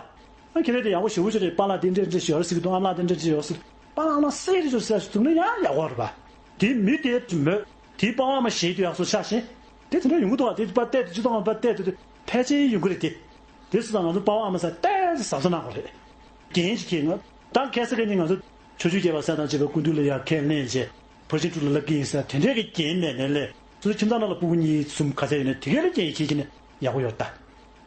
ཨ་ཁྱེད་རང་དེ་ཡག་པོ་ཞེ་པོ་ཅིག་རེད། པཱ་ལགས་དེ་འདྲས་འདྲས་ཞིག་ཡོད་རེད་ཟེར་གི་འདུག་ཨ་མ་ལགས་དེ་འདྲས་ཅིག་ཡོད་རེད་ཟེར། པཱ་ལགས་ཨ་མ་སེ་རེ་ཅིག་ཟེར་ཞིག་འདུག་ན་ཡང་ཡག་པོ་རེད་པ། དེ་མི་དེ་མོད། དེའི་པ་ཕ་ཨ་མ་ཞེད་དུས་ཡག་སོ་ཆགས་ཤིང་། དེ་དེ་འདྲ་ཡོང་གི་འདུག་བ། དེ་པ་བལྟས་དུས་སྤྱི་ཚོགས་ནང་པ་བལྟས་དུས་དེ་ཕལ་ཆེར་ཡོང་གི་རེད་དེ། དེ་སུ་དང་ང་ཚོ་པ་ཕ་ཨ་མ་ས་ཏོག་ཙམ་གཟབ་གཟབ་གནང་དགོས་རེད། འགན་ཞིག་འཁྱེར་ང་། ད་ཁ་སང་ཁ་ཉིན་ང་ཚོ་ཆོས་བརྒྱུད་བརྒྱད་པ་ས་དང་བཅས་པའི་སྐུ་མདུན་ལ་ཡར་ཁས་ལེན་བྱས། ཕར་ཕྱིན་དྲུག་ལ་བསླབ་ཀྱི་ཡིན་ཟེར་དེ་འདྲའི་གི་འགན་མེད་ནས་ལས། སོ་སོ་ཁྱིམ་ཚང་ནང་ལ་སྤུ་གུ་གཉིས་གསུམ་ག་ཚད་ཡོད་ན་དེ་གའི་ལ་འགན་འཁྱེར་གྱི་ནས་ཡག་པོ་ཡོད་ད།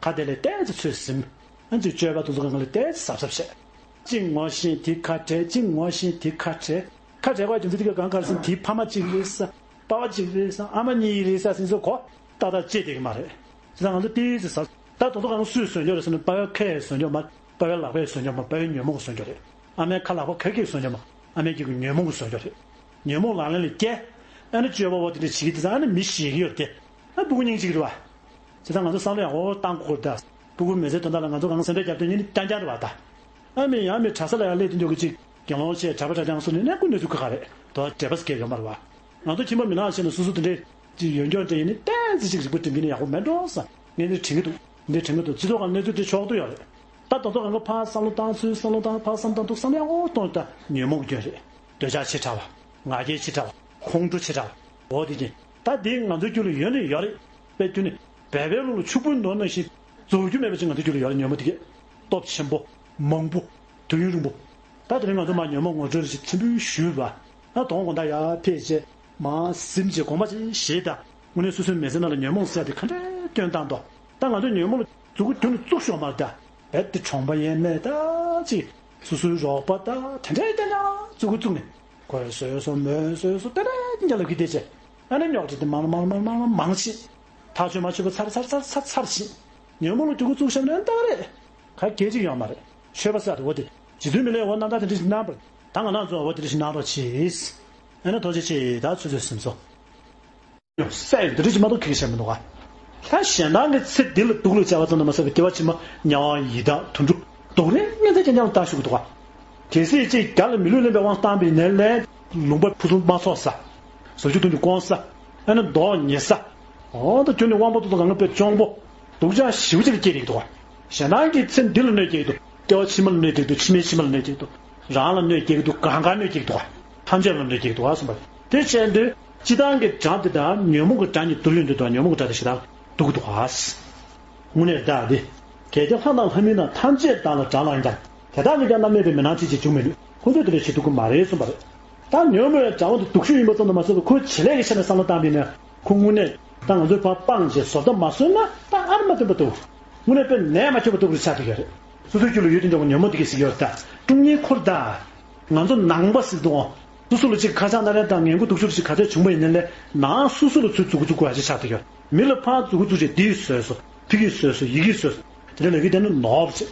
ཁ་བདེ་ལས་ཏོག་ཙམ་ཚོད་ཟིན། ཨ་ཅིག་སྤྱོད་པ་དེ་ཚོ་གང་ག་ལ་ཏོག་ཙམ་གཟབ་གཟབ་བྱས། གཅིག་ངོ་ཤེས་དེ་ཁ་བྲལ། གཅིག་ངོ་ཤེས་དེ་ཁ་བྲལ། ཁ་བྲལ་བ་རྒྱུ་མཚན་དེ་ག་གང་གར་སོང་དེའི་ཕ་མ་གཅིག་རེད་ས། པ་ཕ་གཅིག་རེད་ས། ཨ་མ་གཉིས་རེད་ས་ཟིན་སོ་གོ། ཏག་ཏག་བྱེད་བསྡད་ཀྱི་མ་རེད། བྱས་ཙང་ང་ཚོ་ཏོག་ཙམ་ཟ། ད་དོ་ཚོ་གང་སུས་བཟོས་འཇོག་རེད་ཟེར་ན་པ་ཕའི་ཁའི་བཟོས་འཇོག་མ། པ་ཕའི་ལག་པའི་བཟོས་འཇོག་མ། པ་ཕའི་ཉོན་མོངས་ཀྱི་བཟོས་འཇོག་རེད། ཨ་མའི་ཁ་ལག་པ་ག་གི་བཟོས་འཇོག་མ། ཨ་མའི་སྐྱེ་དགུའི་ཉོན་མོངས་ཀྱི་བཟོས་འཇོག་རེད། ཉོན་མོངས་ལག་ལེན་ལ་བཀལ། ཨ་ནི་སྤྱོད་པ་བོ་དེ་འདྲ་བྱེད་ཀྱི་དེ་ཚང་ཨ་ནི་མི་ཞེད་ཀྱི་ཡོད་རེད་དེ། ཨ་སྤུ་གུ་སྙིང་རྗེ་གི་རེད་བ། བྱས་ཙང་ང་ཚོ་བསམ་བློ་ཡག་པོ་བཏང་དགོས་རེད་ད། སྤུ་གུ་མི་ཚེའི་དོན་དག་ལ་ང་ཚོ་གང་སེམས་ཁྲལ་རྒྱབ་དོན་ཉིད་ནི་རྐྱང་རྐྱང་རེད་བ་ད། ཨ་མི་ཡང་མི་གྲྭ་ས་ལ་ཡང་སླེབས་དུས་འཇོག་གི་ཅིག་དགེ་སློང་བྱས་གྲྭ་པ་གྲྭ་རྐྱང་སོགས་ནི་གནས་སྐུ་གནས་ཚུལ་ཁ་ཁ་རེད་དོ། འབྲེལ་པ་སྐད་ཡོད་མ་རེད་བ། ང་ཚོ་ཁྱིམ་པ་མི་ནག་བྱས་ན་སོ་སོ་དེ་འདྲའི་ཅིག་ཡོན་སྐྱོང་འདྲ་ཡིན་ནི་ཏན་ཏན་ཅིག་རིག་པ་སྒྲིམ་གྱི་ནི་ཡག་པོ་མེད་འགྲོ་ས། ངས་འདི་དྲན་གྱི་འདུག་འདི་དྲན་གྱི་འདུག་སྤྱི་ཚོགས་ཁང་གནས་ཚུལ་དེ་ཕྱོགས་བསྡུ་ཡོད་རེད། ད་དོ་ཚོ་གང་ག་ཕར་བསམ་བློ་བཏང་ཚུལ་བསམ་བློ་བཏང་ཕར་བསམ་བཏང་འདུག་བསམ་ཡག་པོ་གཏོང་ད་ཉོན་མོངས་སྐྱོན་རེད། འདོད་ཆགས་ཆེ་དྲགས་པ། ང་རྒྱལ་ཆེ་དྲགས་པ། ཁོང་ཁྲོ་ཆེ་དྲགས་པ། འོ་དེ་ཅན། ད་དེ་ང་ཚོའི་རྒྱུད་ལ་ཡོད་ནི་ཡོད་རེད། དཔེ་དུས་ནི་སྦལ་པའི་ལུག་ལ་ཕྱུག་པོའི་མདོག་ནང་བཞིན་རྫོགས་རྒྱུ་མེད་པ་ཅིག་ང་ཚོའི་རྒྱུད་ལ་ཡོད་རེད། ཉོན་མོངས་དེ་གས། སྟོབས་ཆེན་པོ། མང་པོ། དུས་ཡུན་རིང་པོ། ད་དེ་རིང་ང་ཚོ་མར་ཉོན་མོངས་ངོ་སྤྲོད་ཅིག་ཕྱིན་པུས་ཞུས་པ། ད་དོང་དགོང་དག་ཡར་ཕེབས་རྗེས་མར་གཟིམ་རྗེས་དགོངས་པ་ཅིག་བཞེས་དང་། དངོས་གནས་སོ་སོའི་མི་ཚེ་ནང་ལ་ཉོན་མོངས་ཟེར་དེ་ག་འདྲའི་སྐྱོན་བཏང་དོ། ད་ང་ཚོས་ཉོན་མོངས་ལ་མཛུབ་གུ་རྒྱུན་དུ་བཙུགས་ཞོག་མ་རེད་ད། རྦད་དེ་གྲོང་པ་ཡས་མས་ད་ཅིག་སོ་སོའི་རོགས་པ་ད་དེ་འདྲའི་རྐྱང་རྐྱང་མཛུབ་གུ་བཙུགས་ནས། གོས་བཟོས་སོ་མོ་བཟོས་སོ་དེ་འདྲའི་རྐྱང་རྐྱང་ལབ་ཀྱི་བསྡད་བྱས། ཨ་ནི་རྙོག་དྲ་དེ་མང་ལ་མང་ལ་མང་ལ་མང་ལ་མང་ཕྱིན། ཐག་ཆོད་མ་ཆོད་པ་ཚར་ཚར་ཚར་ཚར་ཚར་ཕྱིན། ཉོན་མོངས་ལ་མཛུབ་གུ་བཙུགས་བཞག་ན་ཡང་ད་ག་རེད། ག་གེ་ཅིག་ཡོད་མ་རེད། ཆོས་པ་ཟེར་དེ་འོ་དེ། རྗེ་བཙུན་མི་ལས་འོ་རྣམ་ཐར་དེ་འདྲ་ཞིག་གནང་བར། ད་ང་རང་ཚོ་འོ་དེ་འདྲ་ཞིག་གནང་རོགས་གྱིས། ཨ་ནི་ཐུགས་རྗེ་ཆེ་ད་ཆུ་ཚོད་ཟིན་སོང་། སྲས་འདི་འདྲ་ཞིག་མ་གཏོགས་ཁེ་ཁེ་བྱས་མི་འདུག་ག་ད་གཞན་དག་གི་ཚེ་འདི་ལ་སྡུག་ལ་སྦྱར་བ་ཙམ་དུ་མ་ཟད་པའི་སྐྱེ་བ་ཕྱི་མ་དམྱལ་བ་ཡི་དྭགས་དུད་འགྲོ་སྡུག་བསྔལ་ཚེ་རྐྱང་རྐྱང་ལ་ལྟ་ཞུགས་ཀྱི་འདུག་ག་གལ་སྲིད་ཅིག་རྒྱ་ལ་མི་ལུས་ལེན་པའི་དབང་བཏང་བའི་ནས་ལས་ལུང་པ་ཕུན་སུམ་མ་ཚོགས་ས། བཟོ་བཅུད་དུ་འདི་སྐོང་ས། ཨ་ནི་མདོག་ཉེས་ས། འོ་ད་ཁྱོད་ནི་དབང་པོ་ཏོག་ཙམ་གང་ག་དཔེ་གཅོང་པོ། སྡུག་ཅག་ཞེ་པོ་ཅིག་ལ་སྐྱེས་བསྡད་ཀྱི་འདུག་ག་གཞན་དག་གི་ཚེ་འདི་ལ་གནོད་སྐྱེལ་གྱི་འདུག་སྐྱེ་བ་ཕྱི་མ་ལ་གནོད་སྐྱེལ་གྱི་འདུག་ཕྱི་མའི་ཕྱི་མ་ལ་གནོད་སྐྱེལ་གྱི་འདུག་རང་ལ་གནོད་སྐྱེལ་གྱི་འདུག་གང་ག་གནོད་སྐྱེལ་གྱི་འདུག་ག་ཐམས་ཅད་ལ་གནོད་སྐྱེལ་གྱི་འདུག་ག་གསུངས་པ་རེད། དེ་བྱས་དུས་སྤྱི་བཏང་གི་དགྲ་དེ་དང་ཉོན་མོངས་ཀྱི་དགྲ་གཉིས་སྡུར་ཡོང་དུས་དང་ཉོན་མོངས་ཀྱི་དགྲ་དེ་ཞེ་དྲག་སྡུག་གི་འདུག་ག་དངོས་གནས་བདག་དེ། གལ་ཏེ་ལྷ་དང་ལྷ་མིན་རྣམས་ཐམས་ཅད་བདག་ལ་དགྲ་ལགས་ཀྱང་། དེ་དག་གིས་ཀྱང་རྣམ་སྨིན་པའི་མི་སྣང་ཚུལ་གྱིས་འབྱུང་མི་ནུས། ཁོ་ཚོས་དེ་འདྲ་བྱེད་ཐུབ་ཀྱི་མ་རེད་གསུངས་པ་རེད། ད་ཉོན་མོངས་པའི་དགྲ་བོ་འདི་སྡུག་ཤོས་ཡིན་པ་ཙམ་དུ་མ་ཟད་པར་ཁོའི་བྱེད་ལས་ཀྱི་ཆ་ནས་བསམ་བློ་བཏང་བས་ན་ཁོ་དངོས་གནས་ད་ང་ཚོས་ཕར་སྤངས་བྱས་བཟོ་ལྟ་མ་བཟོས་ན་ད་ཨ་རི་མ་བསྟན་པ་འདུག་དངོས་གནས་དཔེ་ནད་མ་ཁྱབ་པ་ལྟ་བུ་རེ་ཆགས་བསྡད་ཡོད་རེད། སོ་སོའི་རྒྱུད་ལ་ཡོད་དུ་འཇོག་པའི་ཉོན་མོངས་དེ་གས་ཤིག་ཡོད་རེད་ད། ཀྲུང་ཉིན་འཁོར་ད། ང་ཚོ་ནང་པ་ཟེར་དུས་འོང་། སོ་སོ་ལ་ཅིག་ཁ་ཆག་སྣ་རལ་དང་ངན་དགུ་སྡུག་ཤོས་ཅིག་ག་ཚོད་བྱུང་པ་ཡིན་ནའི་ལས་ནང་སོ་སོ་ལ་ཚུར་མཛུབ་གུ་བཙུགས་དགོས་ཡ་ཅིག་ཆགས་བསྡད་ཡོད། མི་ལ་ཕར་མཛུབ་གུ་བཙུགས་བྱས་འདིས་བཟོས་སོ། ཕ་གིས་བཟོས་སོ། ཡ་གིས་བཟོས་སོ། དེ་འདྲ་ལབ་ཀྱི་བསྡད་ན་ནོར་བ་ཅིག་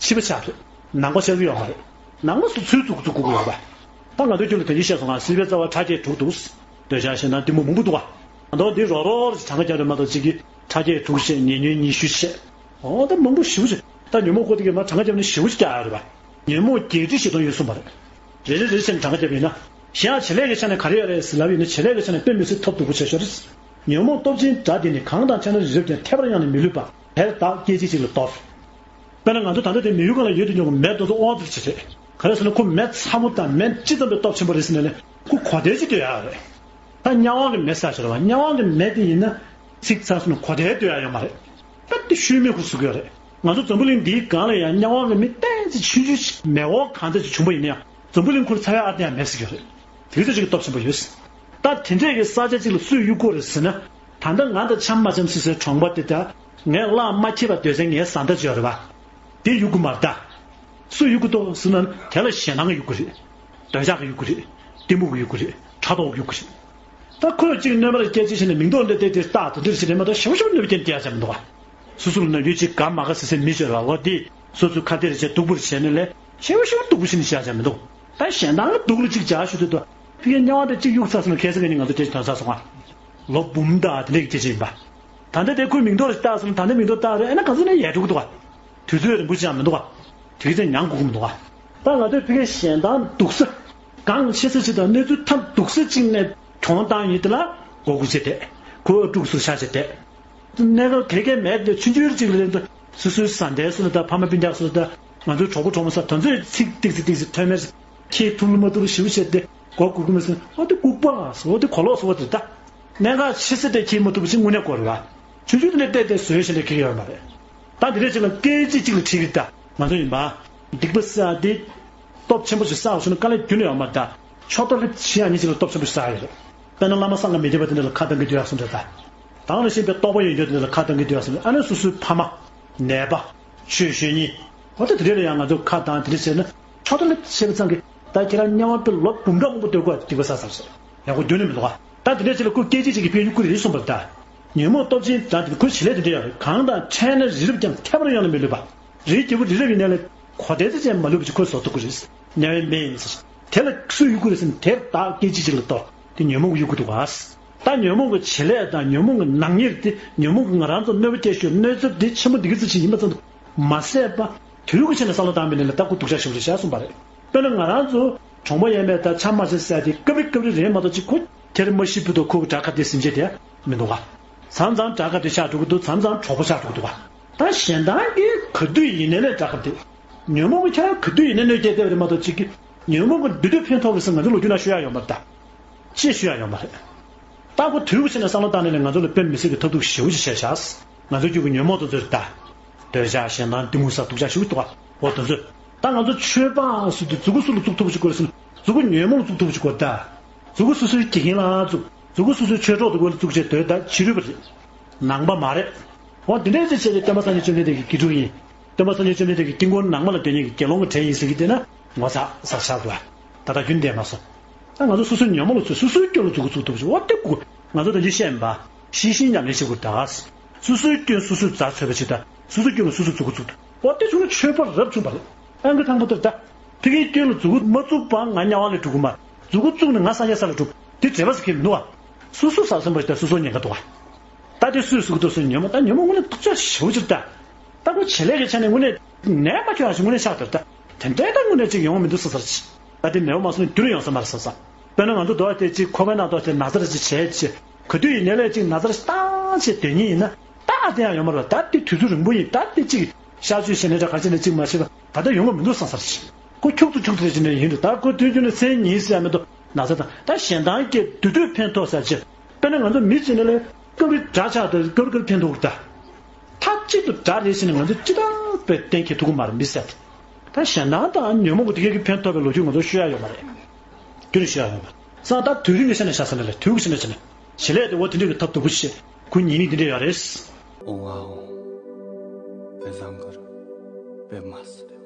ཕྱི་པ་ཆགས་བསྡད། ནང་པ་ཆགས་ཀྱི་ཡོད་མ་རེད། ནང་པ་སོ་སོའི་མཛུབ་གུ་བཙུགས་དགོས་ཡོད་པ། ད་ང་ཚོའི་རྒྱུད་ལ་དོན་གྱིས་བཤད་སོང་ང་སྲིད་པའི་རྩ་བ་ཕྲ་རྒྱས་དྲུག་འདུག་འདོད་ཆགས་ཞེ་སྡང་གཏི་མུག་མང་པོ་འདུག་བ། ང་ཚོ་འདི་རོགས་རོགས་ཀྱི་གྲངས་ཀ་རྒྱབ་རེད་མ་གཏོགས་གཅིག་གིས་ཕྲ་རྒྱས་དྲུག་བཤད། ཉེ་ཉོན་ཉི་ཤུ་བཤད། འོ་ད་མང་པོ་ཞེ་པོ་ཅིག་ད་ཉོན་མོངས་སྐོར་དེ་གའི་མར་གྲངས་ཀ་རྒྱབ་ནས་ཞེ་པོ་ཅིག་རྒྱག་ཡོད་རེད་པ། ཉོན་མོངས་བརྒྱད་ཁྲི་བཞི་སྟོང་ཡོད་གསུངས་པ་རེད། རེ་རེ་རེ་བྱས་ནས་གྲངས་ཀ་རྒྱབ་ཡིན་ན། གཞན་ཡང་བྱེད་ལས་ཀྱི་ཆ་ནས་ག་རེ་ཡོད་རེད་ཟེར་ལབ་ཡིན་ན་བྱེད་ལས་ཀྱི་ཆ་ནས་དཔེ་མི་སྲིད་ཐབས་སྡུག་པོ་བྱས་ཤོག་རེད། ཉོན་མོངས་སྟོབས་ཆེན་དགྲ་དེ་ནི་གང་དང་ཕྱད་ན་རི་རབ་ཀྱང་ཐལ་བར་ཡང་ནི་མི་ལུས་པ། དེར་བདག་སྐད་ཅིག་གཅིག་ལ་འདོར། དཔེར་ན་ང་ཚོ་ད་ལྟ་དེ་མི་ཡུལ་གང་ལ་ཡོད་དུ་འཇོག་གི་མེད་དོ་ཚོ་དབང་ཚིག་ཅིག་རེད། ག་རེ་ཟེར་ན་ཁོ་མེ་ཚ་པོ་དང་མེ་ཅི་ཙམ་པའི་སྟོབས་ཆེན་པོ་རེད་ཟེར་ན་ལས་ཁོ་གོ་དལ་ཅིག་སྡོད་ཡག་རེད། ད་དམྱལ་བ་གི་མེ་ཟེར་ཞོར་བ་དམྱལ་བ་གི་མེ་དེ་ཡིན་ན་ཚིག་ཚ་སོང་ན་གོ་དལ་སྡོད་ཡག་ཡོད་མ་རེད། ད་དེ་ཤུལ་མེ་ཁུར་ཟུག་གི་ཡོད་རེད། ང་ཚོ་འཛམ་བུ་གླིང་འདིའི་སྒང་ལ་ཡང་དམྱལ་བ་གི་མེ་ཏན་ཙི་ཆུང་ཆུང་ཞིག་མེ་འོག་གང་ཙམ་ཞིག་བྱུང་པ་ཡིན་ན་ཡང་འཛམ་བུ་གླིང་ཁུར་ཚ་བའི་ཨ་དེ་ཡང་མེ་ཟེར་གི་ཡོད་རེད། དེ་ཚོ་ཅིག་གི་སྟོབས་ཆེན་པོ་ཡོད། ད་དེ་འདྲས་ཀྱི་ས་ཆ་ཅིག་ལ་སུས་གཡུག་དགོས་རེད་ཟེར་ན། ད་ལྟ་ང་དང་འཆམ་མ་འཆམ་སི་སོའི་གྲོང་པ་དེ་དག་ངས་གླགས་མ་འཁྱེར་བ་སྡོད་སའི་ངའི་བཟའ་ཟླ་ཅིག་ཡོད་རེད་བ། དེ་གཡུག་གི་མ་རེད་ད། སུས་གཡུག་གི་འདུག་ཟེར་ན་དེ་ལ་ཞེད་སྣང་གིས་གཡུག་གི་རེད། འདོད་ཆགས་ཀྱིས་གཡུག་གི་རེད། གཏི་མུག་གིས་གཡུག་གི་རེད། ཕྲག་དོག་གིས་གཡུག་གི་རེད། ད་ཁོས་གཅིག་གནོད་པ་ལ་སྐད་ཆ་བཤད་ནས་མིང་འདོགས་འདི་དེ་དེ་ལྟ་དེ་འདྲ་བྱེད་རེད་མ་གཏོགས་ཞེ་པོ་ཞེ་པོ་གནོད་པ་སྐྱེལ་རྒྱུ་ཡ་ཅང་མི་འདུག་ག་སོ་སོ་ལ་ནམ་རྒྱུན་ཅིག་དགའ་མ་དགའ་ཟེར་སའི་མི་ཅིག་ཡོད་རེད་བ། འོ་དེ་སོ་སོའི་ཁ་གཏད་རེ་བྱས་སྡུག་པོ་རེ་བྱས་ནས་ལས་ཞེ་པོ་ཞེ་པོ་སྡུག་པོ་ཞིག་ནི་བྱེད་ཡ་ཅང་མི་འདུག་ད་ཞེ་སྡང་གི་སྡུག་ལ་གཅིག་བྱ་ཞུ་དུས་དུ་ཕ་གིའི་དམྱལ་བ་དེ་གཅིག་གཡུག་ཚར་སོང་ན་ཁ་སང་ཁ་ཉིན་ང་ཚོ་དེ་ཞིག་ཐོན་ཚར་སོང་ང་། ལོ་འབུམ་དང་དེ་འདྲའི་སྐད་ཆ་ཡིན་པ། ད་ལྟ་དེ་ཁོའི་མིང་ཐོག་ལ་བཏགས་སོང་ན་ད་ལྟ་མིང་ཐོག་བཏགས་རེད། ཨ་ན་ག་ཚོད་ནས་ཡལ་འགྲོ་གི་འདུག་ག་དུས་ཚོད་རིང་པོ་ཅིག་ཡང་མི་འདུག་ག་དེ་གི་ཚེ་མྱང་དགོས་ཀྱི་མི་འདུག་ག་ད་ང་ཚོས་ཕ་གིའི་ཞེ་སྡང་སྡུག་ས་གང་ཆེ་ས་ཅིག་དང་གནས་ཚུལ་ཐབས་སྡུག་ས་ཅིག་ནས་གྱོང་བཏང་ཡིན་དེ་ལ་མགོ་སྒུར་བྱས་བསྡད། ཁོ་ཨ་ཀྲུག་སུ་ཤ་བྱས་བསྡད། གནས་སྐབས་དེ་གའི་མེད་དེ་ཆུང་ཆུང་ཅིག་ལ་རེད་འདུག་སོ་སོའི་བཟའ་ཟླའི་སུ་ལ་ད་ཕ་མ་སྤུན་ཀྱག་སུ་ལ་ད་ང་ཚོའི་གྲོགས་པོ་གྲོགས་མོ་ས་དོན་ཚོད་ཚིག་ཏིག་ཙི་ཏིག་ཙི་ཐོན་མེད། ཁྱེད་ཐུབ་ལ་མ་ཐུབ་ལ་ཞིབ་བཤད་དེ་མགོ་སྒུར་གི་མི་སྲིད། ཨོ་དེ་ལྐུགས་པ་ཨོ་དེ་གོ་ལོག་སོ་དེ་ད། གནད་འགག་ཆེ་ས་དེ་ཁྱེད་མ་ཐུབ་ཅིག་དངོས་གནས་གོ་རེད་བ། ཆུང་ཆུང་དེ་ནས་བལྟས་ཏེ་བཟོས་ཤིང་ལས་ཁེགས་ཡོད་མ་རེད། ད་དེ་རེད་ཅེ་ལ་སྐད་ཅིག་གཅིག་ལ་ཁྲིད་གི་ད་ང་ཚོ་ཡིན་པ། སྡིག་པ་ཟེར་ཡ་དེ། སྟོབས་ཆེན་པོ་ཞིག་བསགས་སོང་ན་དཀའ་ལས་རྒྱུན་ནས་ཡོད་མ་རེད་ད། ཕྱོགས་གཏོགས་ལེབ་བྱེད་ཡ་ཉིད་ཅིག་ལ་སྟོབས་ཆེན་པོ་ཞིག་བསགས་ཡོད་རེད། དཔེར་ན་བླ་མ་སངས་རྒྱས་མི་འདྲ་བ་དེ་འདྲ་ལ་ཁ་གཏང་གི་སྡོད་ཡ་སོང་འདྲ་ད། དང་ནང་བཞིན་པའི་རྟོགས་པ་ཡོད་རྒྱུ་དེ་འདྲ་ལ་ཁ་གཏང་གི་སྡོད་ཡ་སོང་འདྲ། ཨ་ནི་སོ་སོའི་ཕ་མ། ནད་པ། ཆོས་ཞུ་མཁན། འོ་ད་དེ་འདྲ་ལ་ཡང་ང་ཚོ་ཁ་གཏང་དེ་འདྲ་བྱས་ན་ཕྱོགས་གཏོགས་ལེབ་བྱེད་པ་ཙང་གི་ད་ཁྱེད་རང་དམྱལ་བ་དཔེ་ལོ་འབུམ་ཕྲག་མང་པོ་སྡོད་དགོས་སྡིག་པ་བསགས་ཚར་སོང་། ཡག་པོ་རྒྱུན་ནས་མི་འདུག་ག་ད་དེ་འདྲ་བྱས་ལ་ཁོ་སྐད་ཅིག་ཅིག་གིས་ཕན་ཡུལ་ཁོ་རེ་གསུངས་པ་རེད་ད། ཉོན་མོངས་སྟོབས་ཆེན་དང་དེ་ཁོའི་བྱེད་ལས་དེ་འདྲ་ཡོད་རེད། གང་དང་འཕྲད་ན་རི་རབ་ཀྱང་ཐལ་བར་ཡང་ན་མི་ལུས་པ། རིའི་རྒྱལ་པོ་རི་རབ་ཡིན་ནའི་ལས་གོ་དལ་དེ་ཅན་མ་ལུས་པ་ཅིག་ཁོས་བཟོ་ཐུབ་ཀྱི་རེད། དམྱལ་བའི་མེ་ཡིན་ཟེར། དེ་ལ་སུས་གཡུག་གི་རེད་ཟེར་ན་དེར་བདག་སྐད་ཅིག་ཅིག་ལ་གཏོར། དེ་ཉོན་མོངས་ཀྱིས་གཡུག་གི་འདུག་ག་ད་ཉོན་མོངས་ཀྱི་བྱེད་ལས་དང་ཉོན་མོངས་ཀྱི་ནག་ཉེས་དེ་ཉོན་མོངས་ཀྱིས་ང་རང་ཚོ་གནོད་པ་སྐྱེལ་ཤོས་གནོད་ཚབས་དེ་ཆེན་པོ་འདི་ག་ཚོད་ཅིག་ཡིན་པ་ཙམ་དུ་མ་ཟད་པ། དུས་ཀྱི་ཆ་ནས་བསམ་བློ་བཏང་བའི་ནས་ལ་ད་ཁོ་སྡུག་ཅག་ཞིག་རེད་བཞག་གསུངས་པ་རེད། དཔེར་ན་ང་རང་ཚོ་གྲོང་པ་ཡས་མས་ད་ཆ་མ་ཆེ་ཟེར་དེ་སྐབས་རེ་སྐབས་རེ་རེད་མ་གཏོགས་ཅིག་ཁོ་དེར་མ་ཤི་བུ་དང་ཁོ་གི་དགྲ་ཁ་དེ་ཟིན་བྱས་དེ་མི་འདུག་ག་མཚམས་མཚམས་དགྲ་ཁ་དེ་ཆགས་འགྲོ་གི་འདུག་མཚམས་མཚམས་གྲོགས་པོ་ཆགས་འགྲོ་གི་འདུག་ག་ད་ཞེ་སྡང་གིས་ག་དུས་ཡིན་ནའི་ལས་དགྲ་ཁ་དེ། ཉོན་མོངས་ཀྱིས་ཁྱེད་རང་ག་དུས་ཡིན་ནའི་གནོད་སྐྱེལ་བསྡད་པ་རེད་མ་གཏོགས་ཅིག་གི་ཉོན་མོངས་ཀྱི་འདི་དུས་ཕན་ཐོགས་པའི་ཟེར་ང་ཚོ་ལོ་རྒྱུས་ནང་ཤོད་ཡ་ཡོད་མ་རེད་ད། ཅེས་ཞུ་ཡ་ཡོད་མ་རེད། ད་ཁོ་དུས་ཀྱི་ཆ་ནས་བསམ་བློ་བཏང་ནས་ནས་ང་ཚོ་ལ་དཔེ་མི་སྲིད་ཀྱི་ཐབས་སྡུག་ཞེ་པོ་ཅིག་བྱས་བཞག་ང་ཚོ་རྒྱུད་ཀྱི་ཉོན་མོངས་དེ་ཚོ་རེད་ད། འདོད་ཆགས་ཞེ་སྡང་གཏི་མུག་ཟེར་སྡུག་ཅག་ཞེ་པོ་འདུག་ག་འོ་དེ་ཚོས། ད་ང་ཚོ་ཆོས་པ་ཟེར་དུས་མཛུ་གུ་སུ་ལ་བཙུགས་ཐུབ་པ་ཞིག་དགོས་ཟེར་ན་མཛུ་གུ་ཉོན་མོངས་ལ་བཙུགས་ཐུབ་པ་ཞིག་དགོས་ད། མཛུ་གུ་སོ་སོའི་དགེ་རྒན་ལ་བཙུགས། མཛུ་གུ་སོ་སོའི་ཆོས་གྲོགས་དེ་དགོས་ལ་བཙུགས་བྱས་སྡོད་ད་ཕྱི་རོལ་པ་རེད། ནང་པ་མ་རེད། འོ་དེ་འདྲའི་ཚེ་བྱས་ཏེ་སྟོན་པ་སངས་རྒྱས་བཅོམ་ལྡན་འདས་ཀྱི་དགེ་ཕྲུག་ཡིན། སྟོན་པ་སངས་རྒྱས་བཅོམ་ལྡན་འདས་ཀྱི་དཀྱིལ་འཁོར་ནང་མ་ལ་སྡོད་མཁན་གྱི་དགེ་སློང་གི་གྲས་ཡིན་ཟེར་གྱི་དེ་ན་ངོ་ཚ་ཟ་ཆགས་འདུག་ད་ལྟ་རྒྱུན་ལྡན་མ་སོང་། ད་ང་ཚོ་སོ་སོའི་ཉོན་མོངས་ལ་ཚུད་སོ་སོའི་སྐྱོན་ལ་མཛུ་གུ་བཙུགས་ཐུབ་ཅིག་འོ་དེ་དགོས། ང་ཚོ་དོན་གྱིས་བཤད་མིན་པ། ཤེས་བཞིན་ཉམས་ལེན་བྱེད་དགོས་ད། སོ་སོའི་སྐྱོན་སོ་སོས་རྩ་ཚོད་པ་ཅིག་ད། སོ་སོའི་སྐྱོན་ལ་སོ་སོས་མཛུ་གུ་བཙུགས་ཐུབ། འོ་དེ་བྱུང་ན་ཆོས་པ་རབ་བྱུང་བ་རེད། ཨང་ཀི་ཐང་པོ་དེར་ད། ཕ་གིའི་སྐྱོན་ལ་མཛུ་གུ་མ་བཙུགས་པའང་ང་དམྱལ་བ་ལས་འགྲོ་གི་མ་རེད། མཛུ་གུ་བཙུགས་ནས་ང་སངས་རྒྱས་ས་ལ་འགྲོ། དེ་འབྲེལ་བ་ཟེར་མཁན་མི་འདུག་བ། སོ་སོ་ཟ་སོང་བ་ཞིག་ད་སོ་སོ་ཉེན་ཁ་འདུག་བ། ད་དེ་སུས་གཟུགས་ཐོག་སུ་ཉོན་མོངས་ད་ཉོན་མོངས་དངོས་གནས་སྡུག་ཅག་ཞེ་པོ་ཅིག་ད། ད་ཁོ་བྱེད་ལས་ཀྱི་ཆ་ནས་དངོས་གནས་ནད་མ་ཁྱོད་ཨ་ཞིག་དངོས་གནས་ཆགས་དེར་ད། དེ་འདྲའི་ད་དངོས་གནས་ཅིག་ཡོང་བ་མི་འདུག་ས་ཚར་ཅིག་ད་དེ་མེད་པ་མ་སོང་ན་རྒྱུན་ཡོང་ས་མ་རེད་ས་ས། དཔེར་ན་ང་ཚོ་འདོད་པ་དེ་ཅིག་ཁོ་པའི་ནང་དོག་ཅིག་ན་ཚ་ར་ཅིག་བྱས་ཅིག་ག་དུས་ཡིན་ནའི་ལས་ཅིག་ན་ཚ་ར་ཞིག་བཏང་བྱས་སྡོད་མཁན་ཡིན་ན་ད་ཨ་དེ་ཡང་ཡོང་མ་རེད་བ། ད་དེ་དུས་ཚོད་རིང་པོ་ཡིན་ད་དེ་ཅིག་གཤག་བཅོས་བྱས་ནས་འདྲ་ག་ཅི་ནས་ཅིག་མ་བྱས་པ་ད་ལྟ་ཡོང་གི་མི་འདུག་བསམ་ས་རེད། ཁོ་འཁྱུག་ཏུ་འཁྱུག་ཏུ་རེ་བྱས་ནས་ཡིན་འདུག་ད་ཁོ་དུས་རྒྱུན་ནས་མཚན་ཉིད་ཟེར་ཡ་མི་འདུག་ན་ཚ་དང་ད་ཞེ་སྡང་སྐྱེ་དུས་དུས་ཕན་ཐོགས་ཟེར་ཅིག་དཔེར་ན་ང་ཚོ་མི་བྱས་ནས་ལས་སྐབས་རེ་དགྲ་ཆགས་དུས་སྐབས་རེ་སྐབས་རེ་ཕན་ཐོགས་ད། མཐའ་གཅིག་ཏུ་དགྲ་རེད་ཟེར་ནས་ང་ཚོ་ཅི་ལྟར་བས་གཏན་འཁེལ་ཐུབ་ཀྱི་མ་རེད་མི་ཟེར། ད་ཞེ་སྡང་དང་ཉོན་མོངས་ཀྱི་དེ་གའི་གི་ཕན་ཐོགས་པའི་ལོ་རྒྱུས་ང་ཚོ་ཤོད་ཡ་ཡོད་མ་རེད། རྒྱུན་ཤོད་ཡ་ཡོད་མ་རེད། སང་ད་དུས་རིང་གི་ཆ་ནས་བཞག་ས་ནས་ལས་དུས་ཀྱི་ཆ་ནས་བྱས་ནས་བྱེད་ལས་དེ་འོ་དེ་འདྲའི་གི་ཐབས་སྡུག་པོ་ཞིག་ཁོ་ཉིད་ནི་དེ་འདྲ་ཡོད་རེད། ཨོ་ཝའོ། དཔེ་བཟང་གི་རེད། དཔེ་མ་སྲིད།